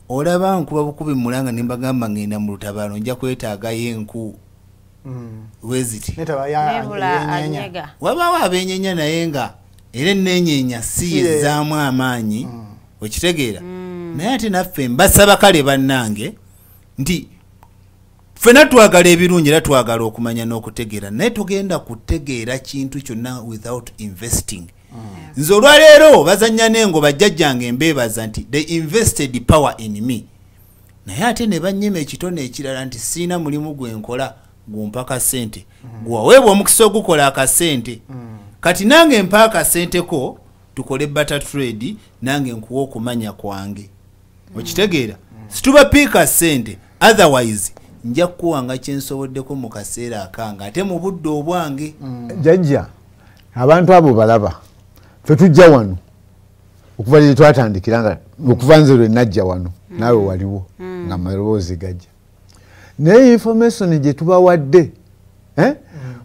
olaba nkuba bukubi mulanga, ne mbagamba ngenda mu lutabaalo nja kwetaagayo enku weziti. Wabaawo abeenyenya naye nga era enneenyenya si yezzaamu amaanyi, okitegeera? Naye ate naffe mbasaba kale bannange nti ffenna twagala ebirungi era twagala okumanya n'okutegeera, naye togenda kutegeera kintu kyonna without investing. Nze olwaleero bazannya n'engo bajjajjange mbeebaza nti they invested power in me, naye ate ne bannyima ekitone ekirala nti siina mulimu gwe nkola gumpa akasente, gwaweebwa omukisa ogukola akasente. Kati nange mpa akasente ko tukole barter trade, nange nkuwa okumanya kwange. Okitegeera? Situbapiika ssente, otherwise Nja kuwanga kyensoboddeko mu kaseera akange ate mu budde obwange. Jjajja, abantu abo balaba ffe tujja wano okuva lye twatandikira, nga okuva nze lwe najja wano naawe waliwo nga maloboozi gajja, naye information gye tubawadde,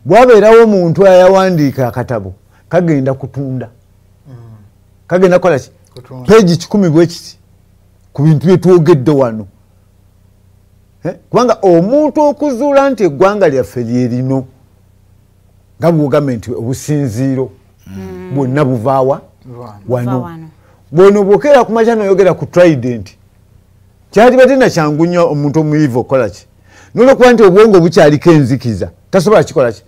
bwabeerawo omuntu ayawandiika akatabo kagenda kutunda, kagenda kukola ki, peegi 10 bwe kiti ku bintu bye twogedde wano. Kubanga omuntu okuzuula nti eggwanga lyaffe lye lino nga bw'ogambye nti obusinziiro bwonna buvaawa wano. Bw'ono bw'okeera ku makya n'oyogera ku Trident, kyalibadde na kyangu nnyo omuntu omuyivu okukola ki, n'olwokuba nti obwongo bukyaliko enzikiza tasobola kikola ki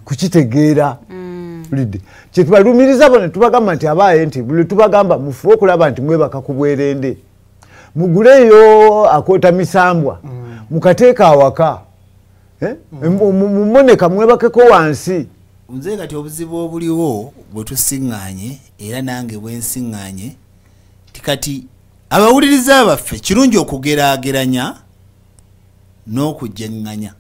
kukitegeera. Lidde kyetubalumiriza bo ne tubagamba nti abaaye nti buli tubagamba mufuwe okulaba nti mwebaka ku bwerende, muguleyo akoota misambwa mukateeka awaka, mumoneka mwebakeko wansi. Nze kati obuzibu obuliwo bwe tusiŋŋaanye era nange bwe nsiŋŋaanye ti kati abawuliriza baffe kirungi okugeraageranya n'okugyeŋŋanya,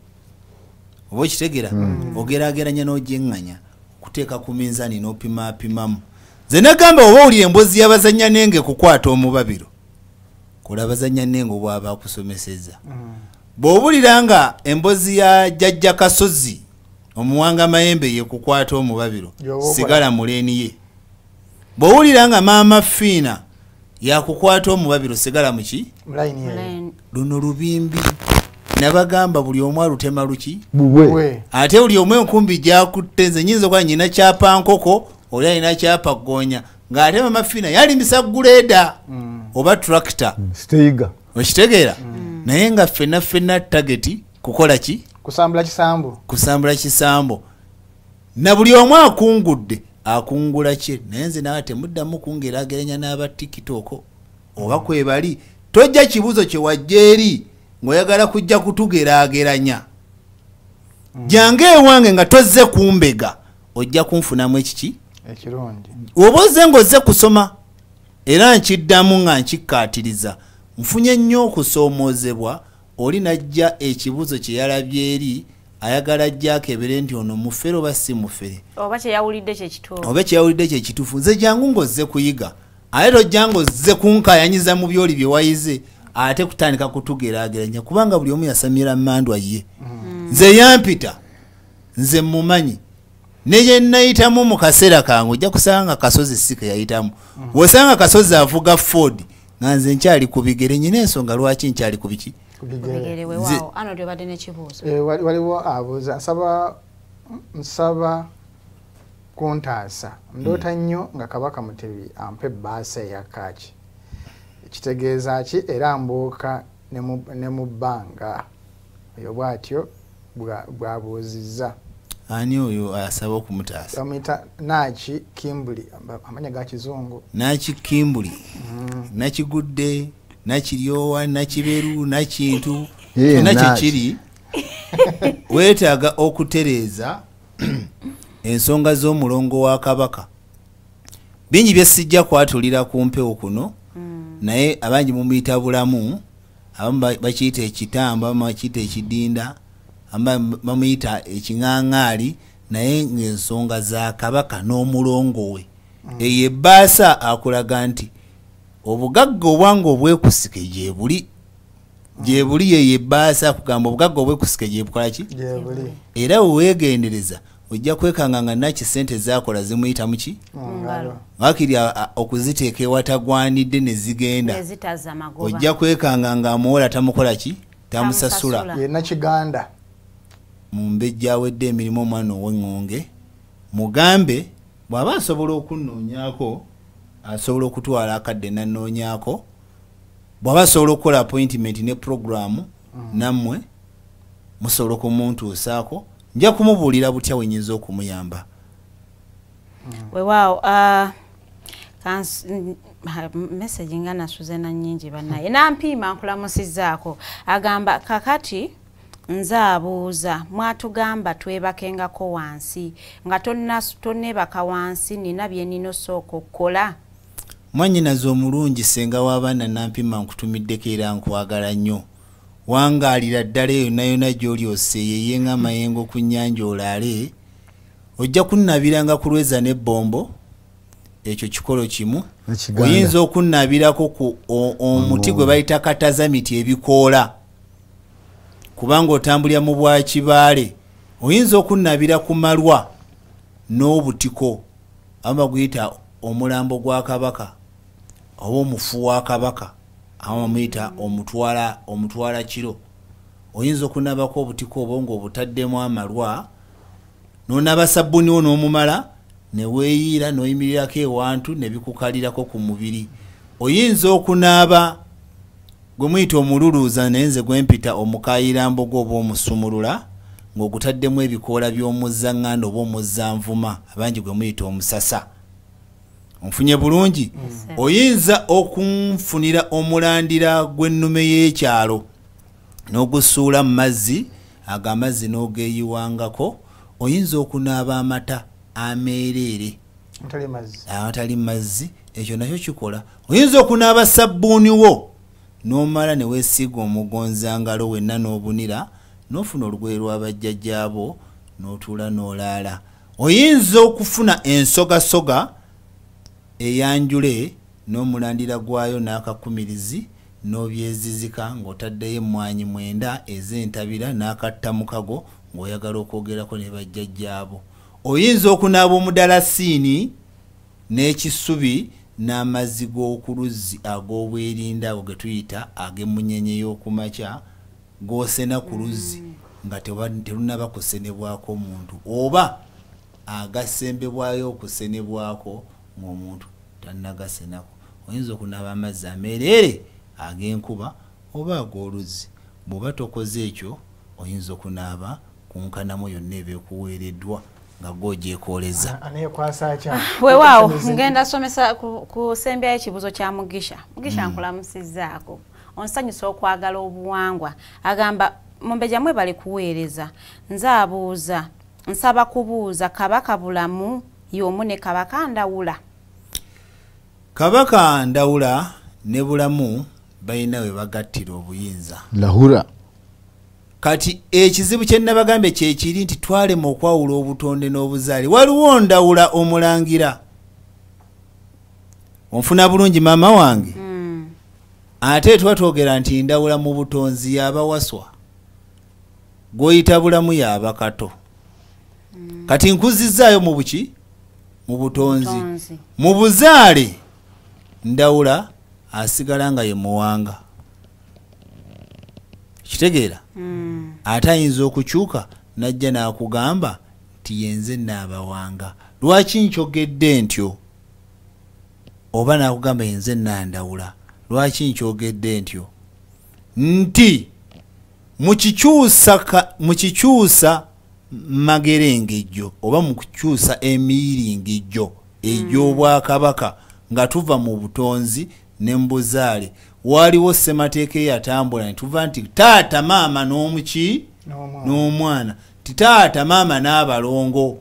oba okitegeera, ogeraageranya n'ogyeŋŋanya okuteeka ku minzaani n'opimaapimamu. Nze nagamba oba owulira emboozi y'abazannya nenge kukwata omubabiro, kola abazannya nenge obwaba akusomeseza. Bw'owulira nga emboozi ya Jjajja Kasozi omuwanga mayembe ye kukwata omubabiro, sigala muleeni ye. Bw'owulira nga Maama Fiina yakukwata omubabiro, sigala muki? Luno lubimbi. Nabagamba buli omu alutema luki bubwe, ate buli omu enkumbi gyakutte. Nze nyinza okuba nyina kyapa nkoko, oli alina kyapa ggoonya, ng'ate Maama Fiina yalimisa guleeda oba tractor siteiga, okitegeera. Naye nga ffenna ffenna tageti kukola ki? Kusambula kisambo, kusambula kisambo. Na buli omu akungudde akungula kye. Naye nze nawe temuddamu kungeraageranya n'aba TikTok oba kwebali. Tojja kibuuzo kye wajja eri ng'oyagala kujja kutugeraageranya. Jange ewange nga tozze kumbega, ojja kunfunamu ekiki ekirungi. Oba ozze ng'ozze kusoma, era nkiddamu nga nkikkaatiriza, nfunye nnyo okusoomoozebwa. Oli najja ekibuuzo kye yalabye eri ayagala ajja akebere nti ono mufere oba si mufere, oba kyeyawulidde kyekituufu, oba kyeyawulidde kyekituufu. Nze jangu ng'ozze kuyiga, ate tojja ng'ozze kunkaayanyiza mu byoli bye wayize ate kutandika kutugeraageranya, kubanga buli omu yasamira mmandwa ye. Nze yampita, nze mumanyi ne nayitamu mu kaseera kange, ojja kusanga nga Kasozi si ke yayitamu. Bw'osanga Kasozi avuga Ford nga nze nkyali ku bigere, nyina ensonga lwaki nkyali ku biki? Bigere. Weewaawo ano lyobadde n'ekibuuzo. Waliwo abuuza, nsaba kuntaasa, ndoota nnyo nga Kabaka Mutebi ampa ebbaasa eya kaaki, kitegeeza ki? Era mbuuka ne mu bbanga. Oyo bw'atyo bw'abuuzizza. Ani oyo asaba okumutaasa? Bamuyita Naki Kimbuli, amanya ga kizungu. Naki Kimbuli, Nakigudde, Nakiryowa, Nakiberu, Nakintu, kyonna kyekiri. Weetaaga okutereeza ensonga z'omulongo wa Kabaka. Bingi bye sijja kwatulira ku mpewo kuno, naye abangi mumuyita Bulamu, abamu bakiyita ekitamba, abamu bakiyita ekidinda, abamu bamuyita ekiŋaŋaali, naye ng'ensonga za Kabaka n'omulongo we. Eyo ebbaasa akulaga nti obugagga obwange obwekusike gyebuli, gyebuli. Yeyo ebbaasa akugamba obugagga obwekusike gyebukola ki? Era weweegendereza ojja kwekanga nga Naki sente zaakola zimuyita muki? Waakiri okuziteeka ewatagwanidde ne zigenda, ojja kwekanga nga amuwola tamukola ki? Tamusasula. Ye Nakiganda mumbejja awedde emirimu omwana ow'eŋŋonge, mugambe bw'aba asobola okunnoonyaako, asobola okutwala akadde nannoonyaako, bw'aba asobola okukola appointment ne programu nammwe musobola okumuntuusaako, nja kumubuulira butya we nnyinza okumuyamba. Weewaawo message nga nasuze na nnyingi bannaye. Nampiima nkulamusizzaako, agamba kakati nze abuuza, mwatugamba twebakengako wansi, nga tonneebaka wansi nina bye nnina osooka okukola. Mwannyinaze omulungi, ssenga w'abaana Nampiima, nkutumiddeko era nkwagala nnyo. Wangaalira ddala eyo yonna gy'oli oseeyeye ng'amayengo ku nnyanja olaale. Ojja kunnabiranga ku lweza n'ebbombo, ekyo kikolo kimu. Oyinza okunnabirako ku omuti gwe bayita katazamiti ebikoola, kubanga otambulira mu bwakibaale. Oyinza okunnabira ku malwa n'obutiko, abamu baguyita omulambo gwa kabaka oba omufu wa kabaka, abamu bamuyita omutwala kiro. Oyinza okunaabako obutiko obwo ng'obutaddemu amalwa, n'onaaba sabbuuni wo n'omumala, ne weeyiira n'oyimirirako ewantu ne bikukalirako ku mubiri. Oyinza okunaaba gwe muyita omululuuza, naye nze gwe mpita omukayirambogo oba omusumulula, ng'ogutaddemu ebikoola by'omuzzaŋŋanda oba omuzzanvuma, abangi gwe muyita omusasa. Onfunye bulungi? Oyinza okunfunira omulandira gw'ennume y'ekyalo n'ogusuula mu mazzi, ago amazzi n'ogeeyiwangako. Oyinza okunaaba amata ameereere amatali mazzi, ekyo nakyo kikola. Oyinza okunaaba sabbuuni wo n'omala ne weesiiga omugonzangalo wenna n'obunira, n'ofuna olugoye lw'abajjajjaabo n'otuula n'olaala. Oyinza okufuna ensogasoga eyanjule n'omulandira gwayo n'akakumirizi n'obyezizika ng'otaddeyo emmwanyi 9 ez'entabira n'akattamukago ng'oyagala okwogerako ne bajjajjaabo. Oyinza okunaaba omudalasiini n'ekisubi n'amazzi g'oku luzzi ag'obwerinda, ago ge tuyita ag'emmunyenye y'okumakya, g'osena ku luzzi nga terunnaba kusenebwako muntu, oba agasembebwayo okusenebwako ng'omuntu tannagasenako. Oyinza okunaaba amazzi ameereere ag'enkuba oba ag'oluzzi. Bw'oba tokoze ekyo, oyinza okunaaba ku nkanamu yonna eba ekuweereddwa nga gw'ogyekooleza. Weewaawo ngenda somesa kusembyayo ekibuuzo kya Mugisha. Mugisha nkulamusizzaako. Onsanyusa okwagala obuwangwa. Agamba Mumbejja mwebale kuweereza. Nze abuuza, nsaba kubuuza Kabaka Bulamu y'omu ne Kabaka Ndawula. Kabaka Ndawula ne Bulamu balina we bagattira obuyinza. Lahura. Kati ekizibu kye nabagambye kye kiri nti twalema okwawula obutonde n'obuzaale. Waliwo Ndawula omulangira. Onfuna bulungi maama wange? Ate tuba twogera nti Ndawula mu butonzi y'abawaswa, gw'oyita Bulamu y'aba Kato. Kati nkuzizzaayo mu buki? Mu butonzi. Mu buzaale Ndawula asigala nga ye Muwanga. Kitegeera? Ate ayinza okukyuka n'ajja n'akugamba nti yenze nnaabawanga. Lwaki nkyogedde ntyo? Oba n'akugamba yenze nnandawula. Lwaki nkyogedde ntyo? Nti mu kikyusa magerengejjo oba mu kukyusa emiyiringijjo egy'obwakabaka nga tuva mu butonzi ne mu buzaale, waliwo ssemateeka eyatambula ne tuva nti taata maama n'omuki n'omwana, ti taata maama n'abalongo,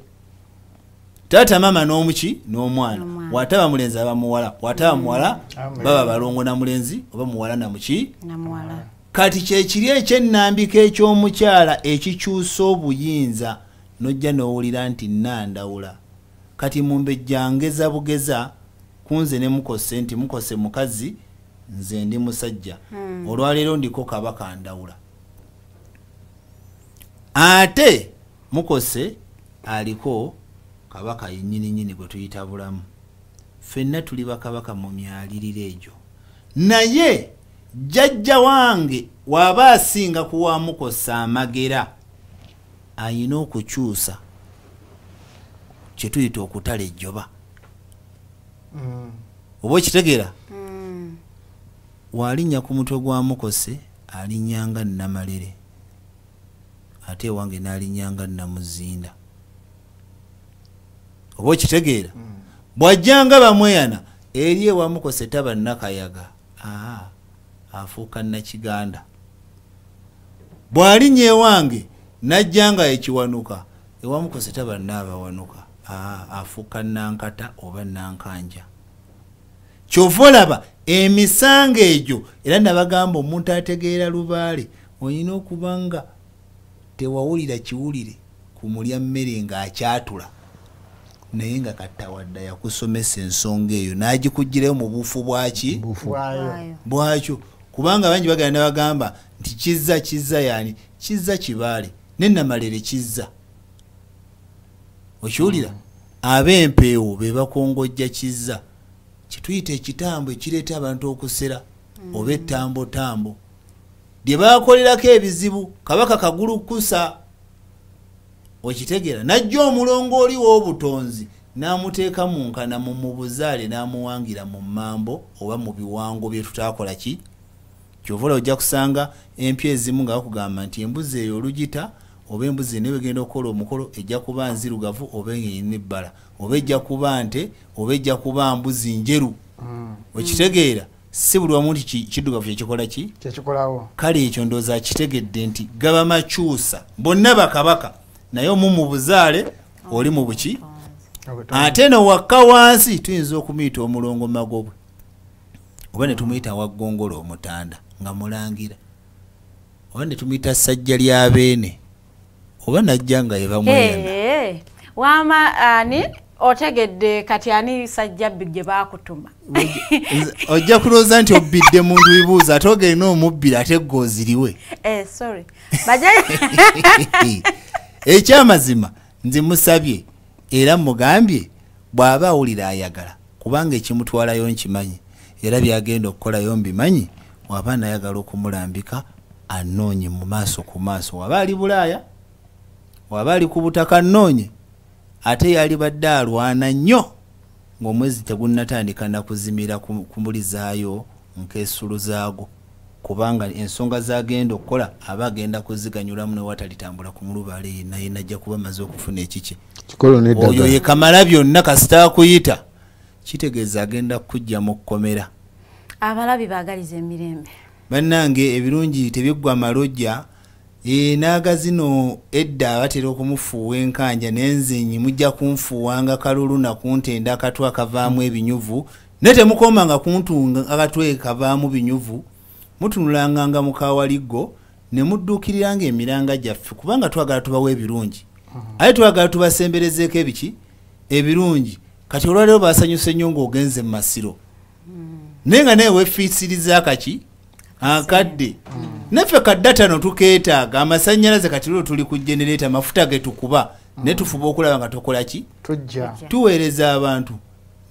taata maama n'omuki n'omwana. Wataba mulenzi aba muwala, wataba muwala baba balongo na mulenzi oba muwala na muki. Kati kyekiri ekyennambika eky'omukyala ekikyusa obuyinza, n'ojja n'owulira nti nnandawula. Kati Mumbejja ngeza bugeza kunze ne Mukose nti Mukose mukazi, nze ndi musajja. Olwaleero ndiko Kabaka Ndawula, ate Mukose aliko kabaka yennyininyini gwe tuyita Bulamu. Ffenna tuli bakabaka mu myaliriro egyo. Naye jjajja wange w'aba asinga kuwa Mukose amagera, ayina okukyusa kye tuyita okutala ejjoba. Oba okitegeera? Walinnya ku mutwe gwa Mukose alinnyanga Namalere, ate ewange n'alinnyanga Namuzinda. Oba okitegeera? Bw'ajjanga bamweyana eri ewa Mukose taba Nakayaga, afuuka Nakiganda. Bw'alinnya ewange n'ajjanga Ekiwanuka, ewa Mukose taba Naabawanuka, afuuka Nankata oba Nankanja. Kyova olaba emisango egyo, era nabagamba omuntu ategeera lubaale Olina okuba nga tewawulira kiwulire ku mulya mmere ng'akyatula, naye nga Kattawadda yakusomesa ensonga eyo n'agikugirayo mu buufu bwaki bwakyo. Kubanga bangi bagenda ne bagamba nti Kizza Kizza yani Kizza Kibaale ne Namalere Kizza. Okiwulira? Ab'empeewo be bakongojja Kizza, kituyita ekitambo ekireeta abantu okusera oba ettambotambo lye baakolerako ebizibu. Kabaka Kagulukusa, okitegeera, n'ajja omulongo oli w'obutonzi n'amuteeka mu nkana mu buzaale n'amuwangira mu mmambo oba mu biwango bye tutaakola ki. Kyova olaba ojja kusanga empya ezimu nga bakugamba nti embuzi eyo olugita oba embuzi eno egenda okukola omukolo ejja kuba nzirugavu oba erina ebbala, oba ejja kuba nte oba ejja kuba mbuzi njeru. Okitegeera, si buli wamu nti kiddugavu kyekikola ki kyekikolawo. Kale ekyo ndowooza akitegedde nti gaba makyusa bonna bakabaka, naye omu mu buzaale oli mu buki. Ate no wakka wansi tuyinza okumuyita omulongo Magobwe oba ne tumuyita Waggongolo Omutanda nga mulangira, oba ne tumuyita Ssajja lya Beene oba najja nga ye bamweyana. Wama ani otegedde kati ani Ssajjabbi gye baakutuma? Ojja kulowooza nti obbidde muntu bibuuzo ate ogenda omubbira ate ggooziriwe. Sorry. Ekyamazima nze musabye era mugambye bw'aba awulira ayagala, kubanga ekimutwalayo nkimanyi era byagenda okukolayo mbimanyi. Waba nayagala okumulambika anoonye mu maaso ku maaso, waba ali Bulaaya, waba ali ku butaka anoonye. Ate yalibadde alwana nnyo ng'omwezi tegunnatandika nakuzimira kumulizaayo nkeesulu zaago, kubanga ensonga zagenda okukola aba agenda kuziganyulamu newatalitambula ku mulubaale yenna yenna ajja kuba amaze okufuna ekikye. Oyo ye Kamala byonna kasita akuyita kitegeeza agenda kujja mu kkomera. Abalabi baagaliza emirembe. Bannange ebirungi tebiggwa malojja. N'agazino edda abatera okumufuuwa enkanja n'enzenyi mujja kunfuuwanga kalulu nakuntenda akatwe akavaamu ebinyuvu, naye temukomanga kuntunga akatwe kavaamu binyuvu, mutunulanga nga mukawaliggo ne mudduukiriranga emiranga gyaffe, kubanga twagala tubawe ebirungi, ate twagala tubasemberezeeko ebiki ebirungi. Kati olwaleero basanyuse nnyo ng'ogenze mu masiro, naye nga naye weefiisiriza akaki akadde. Naffe kaddatano tukeetaaga amasannyalaze, kati lwo tuli ku genereeta, amafuta ge tukuba naye tufuba okulaba nga tukola ki, tuweereza abantu.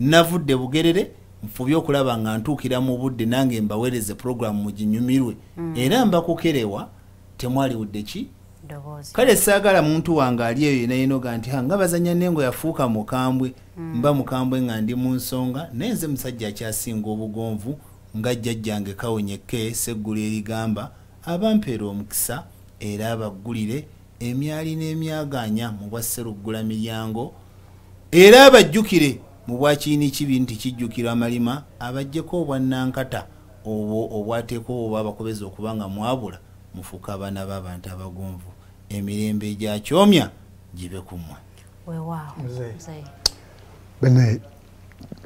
Navudde Bugerere nfubye okulaba nga ntuukira mu budde nange mbaweereze puroguramu muginyumirwe, era mbakukerewa temwaliwudde ki. Kale saagala muntu wange ali eyo yena yenoga nti nga bazanya nengo yafuuka mukambwe. Mba mukambwe nga ndi mu nsonga, naye nze musajja akyasinga obugonvu nga jjajjange Kawonyeke Sseggulu erigamba abampeera omukisa era abaggulire emyali n'emyagaanya mu bwa Sseruggula miryango, era abajjukire mu bwa Kiini kibi nti kijjukirwa amalima, abaggyeko obwannankata obwo obwateekwa oba abakobeza okuba nga mwabula, mufuuke abaana b'abantu abagonvu. Emirembe egyakyomya gibe ku mmwe. Weewaawo.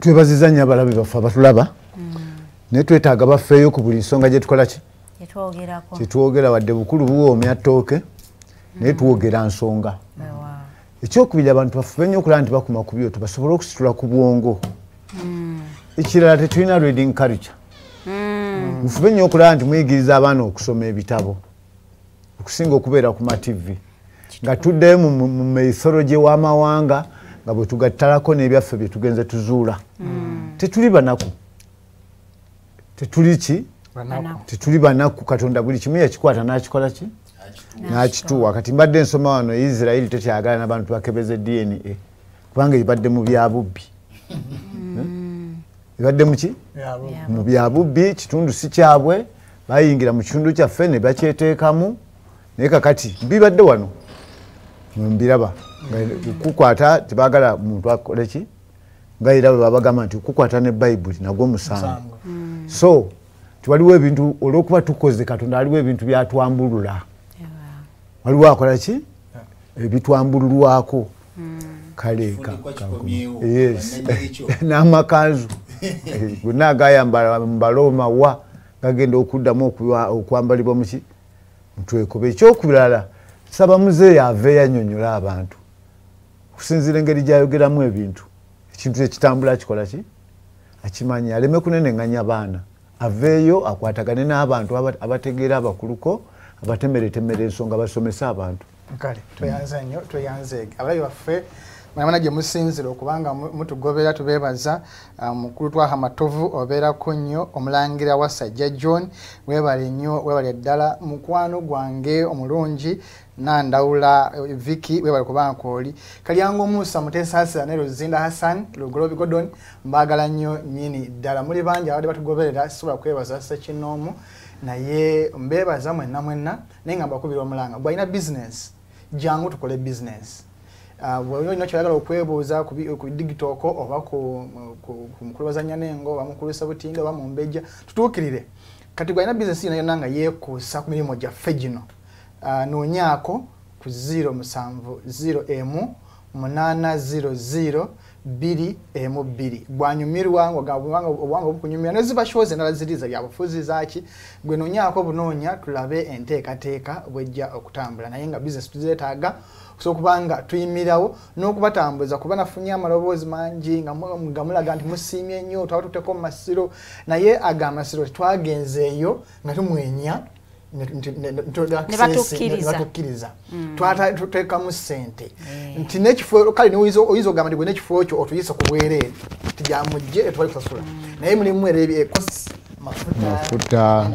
Twebaziza nnyo abalabi baffe abatulaba, naye twetaaga bafeeyo ku buli nsonga gye tukola ki kyetwogera, wadde bukulu buwoomya ttooke, naye twogera nsonga. Ekyokubiri, abantu bafube nnyo okulaba nti bakuma ku byoto basobole okusitula ku bwongo. Ekirala, tetulina reading culture. Mufube nnyo okulaba nti muyigiriza abaana okusoma ebitabo okusinga okubeera ku ma-TV, nga tuddeyo mu mythology w'amawanga nga bwe tugattalako n'ebyaffe bye tugenze tuzuula. Tetuli banaku, tetuli ki, tetuli banaku. Katonda buli kimu yakikwata n'akikola ki n'akituwa. Kati mbadde nsoma wano Israeli tekyagala n'abantu bakebeze DNA kubanga ebadde mu byabubbi, ebadde muki mu byabubbi, kitundu si kyabwe, bayingira mu kitundu kyaffe ne bakyeteekamu. Naye kakati bibadde wano mbiraba kukwata, tebaagala muntu akole ki, nga era bwe babagamba nti kukwata ne Bayibuli nagwo musango. So tiwaliwo ebintu olw'okuba tukoze Katonda, aliwo ebintu byatwambulula, waliwo akola ki ebitwambululwako. Kale yes, n'amakanzu gonna agayambala mu Balooma wa gagenda okuddamu okwambalibwa muki Mutwekobe. Ekyokulala, saba muzeeyi aveeyo annyonnyola abantu okusinziira engeri gy'ayogeramu ebintu. Ekintu ekitambula kikola ki? Akimanyi, aleme kunenenganya baana. Aveeyo akwatagane n'abantu abategeera abakuluko, abatemeretemere ensonga, basomese abantu. Kale tweyanze nnyo, tweyanze abalabi baffe mwana gye musinzira okubanga mutugobera, tubeebaza. Mukulu Twaha Matovu obeerako nnyo, omulangira wa Sajja John weebale nnyo, weebale ddala. Mukwano gwange omulungi Nandawula Vicky weebale kubanga kwoli. Kalyango Musa Mutesaasira ne Luzinda Hassan Lugolobi Gordon mbaagala nnyo nnyini ddala. Muli bangi abadde batugoberera, sisobola kwebaza ssekinnoomu, naye mbeebaza mwenna mwenna, naye nga mbakubira omulanga gwalina bizinensi, jangu tukole bizinensi. Bw'olina kyoyagala okwebuuza ku digital oba ku mukulu Bazanyanengo oba mukulu Sebutinde oba Mumbejja, tutuukirire. Kati gwalina bizinensi yonna yonna nga yeekuusa ku mirimu gyaffe gino, noonyaako ku 07 01 800 212. Gwanyumirwa obwanga obukunyumira ne ziba shows endala ziriza bya bufuzi zaaki, gwe noonyaako bunoonya tulabe enteekateeka bwejja okutambula. Naye nga bizinensi tuzeetaaga so kubanga tuyimirawo n'okubatambuza, kuba nafunye amaloboozi mangi nga mulaga nti musiimye nnyo, twaba tuteko mu masiro, naye aga amasiro tetwagenzeeyo nga tumwenya ne batukkiriza, tuteekamu ssente nti n'ekifo kale oyinza okugamba nti gwe n'ekifo kyo otuyise ku bwereere tijamujje etwali kusasula, naye mulimu era mafuta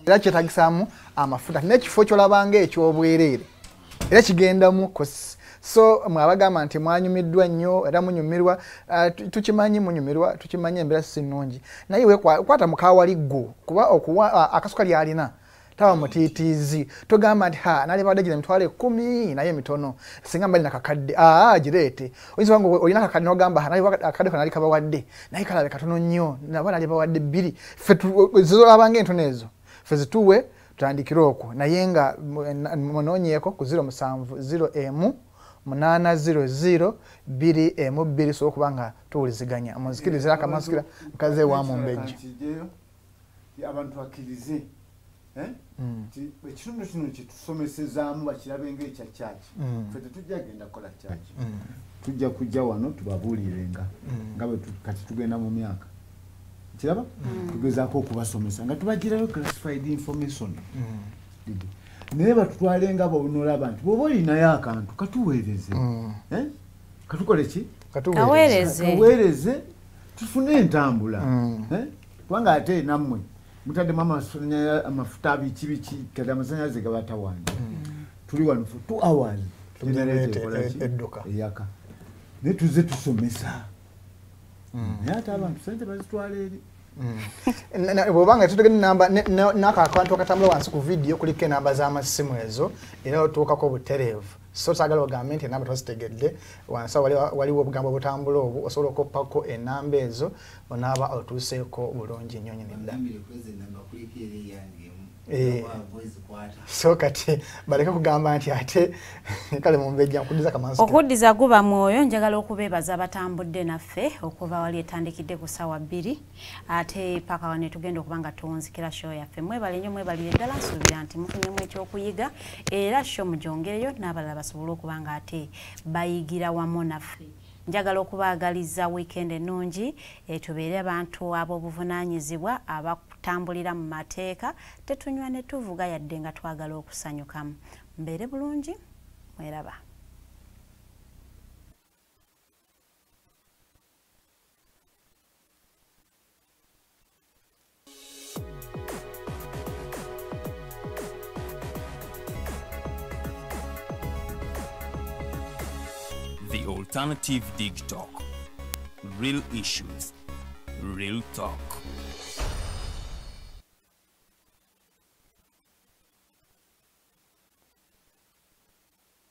era kyetagisaamu amafuta n'ekifo ky'olabanga eky'obwereere era kigendamu kosi. So mwabagamba nti mwanyumiddwa nnyo era munyumirwa, tukimanyi munyumirwa, tukimanyi embeera si nnungi, naye kwata mukawaliggo kuba okuwa akasuka lyalina taba mutiitiizi. Togamba nti ha nalibadde gino emitwalo 10 naye mitono, singa mbali nakakadde gireete. Oyinza kubanga olina akakadde n'ogamba ha akakadde kano nali kabawadde naye kalabe katono nnyo, naba nali bawadde 2. Ffe zolabanga entono ezo ffe zituwe tutandikire okwo, naye nga munoonyeeko ku 07 01 800 212 so okuba nga tuwuliziganya. Munzikirizira akamansikira nkaze wa Mumbejja. Abantu bakkirize ekitundu kino kyetusomesezaamu bakirabe ng'ekya kyaki. Ffe tetujja genda kukola kyaki, tujja kujja wano tubabuulirenga nga bwe kati tugenda mu myaka kiraba tugezaako okubasomesa nga tubagirayo classified information, naye batutwale nga bw'onoolaba nti bw'oba olinayo akantu katuweereze, katukole ki? Kaweereze tufune entambula, kubanga ate nammwe mutaddemu amafuta biki biki, kati amasannyalaze gabatawaanya. Tuli wano for 2 hours edduka eyaka, naye tuzze tusomesa, naye ate abantu ssente bazitwala eri. Bw'obanga tutegedde namba n'ako akantu akatambula wansi ku vidiyo kuliko enamba z'amasimu ezo, era otuukako butereevu. So saagala ogambe nti enamba twazitegedde, wansi waliwo obugambo obutambula obwo osobola okoppako enamba ezo onaaba otuuseeko bulungi nnyo nnyini ddala. So kati baleke kugamba nti ate kale Mumbejja nkuddiza kamansi. Okuddiza guba mwoyo. Njagala okubeebaza abatambudde naffe okuva wali etandikidde ku ssaawa 2 ate paka wano tugenda okuba nga tuwunzikira show yaffe. Mwebale nnyo, mwebalire ddala, nsuubira nti mufunyemu ekyokuyiga era show mugyongereyo n'abalala basobole okuba nga ate bayigira wamu naffe. Njagala okubaagaliza weekend ennungi, tubeere abantu ab'obuvunaanyizibwa abatambulira mu mateeka, tetunywa ne tuvuga yadde nga twagala okusanyukamu. Mbeere bulungi, mweraba. The Alternative Dig Talk. Real issues, real talk.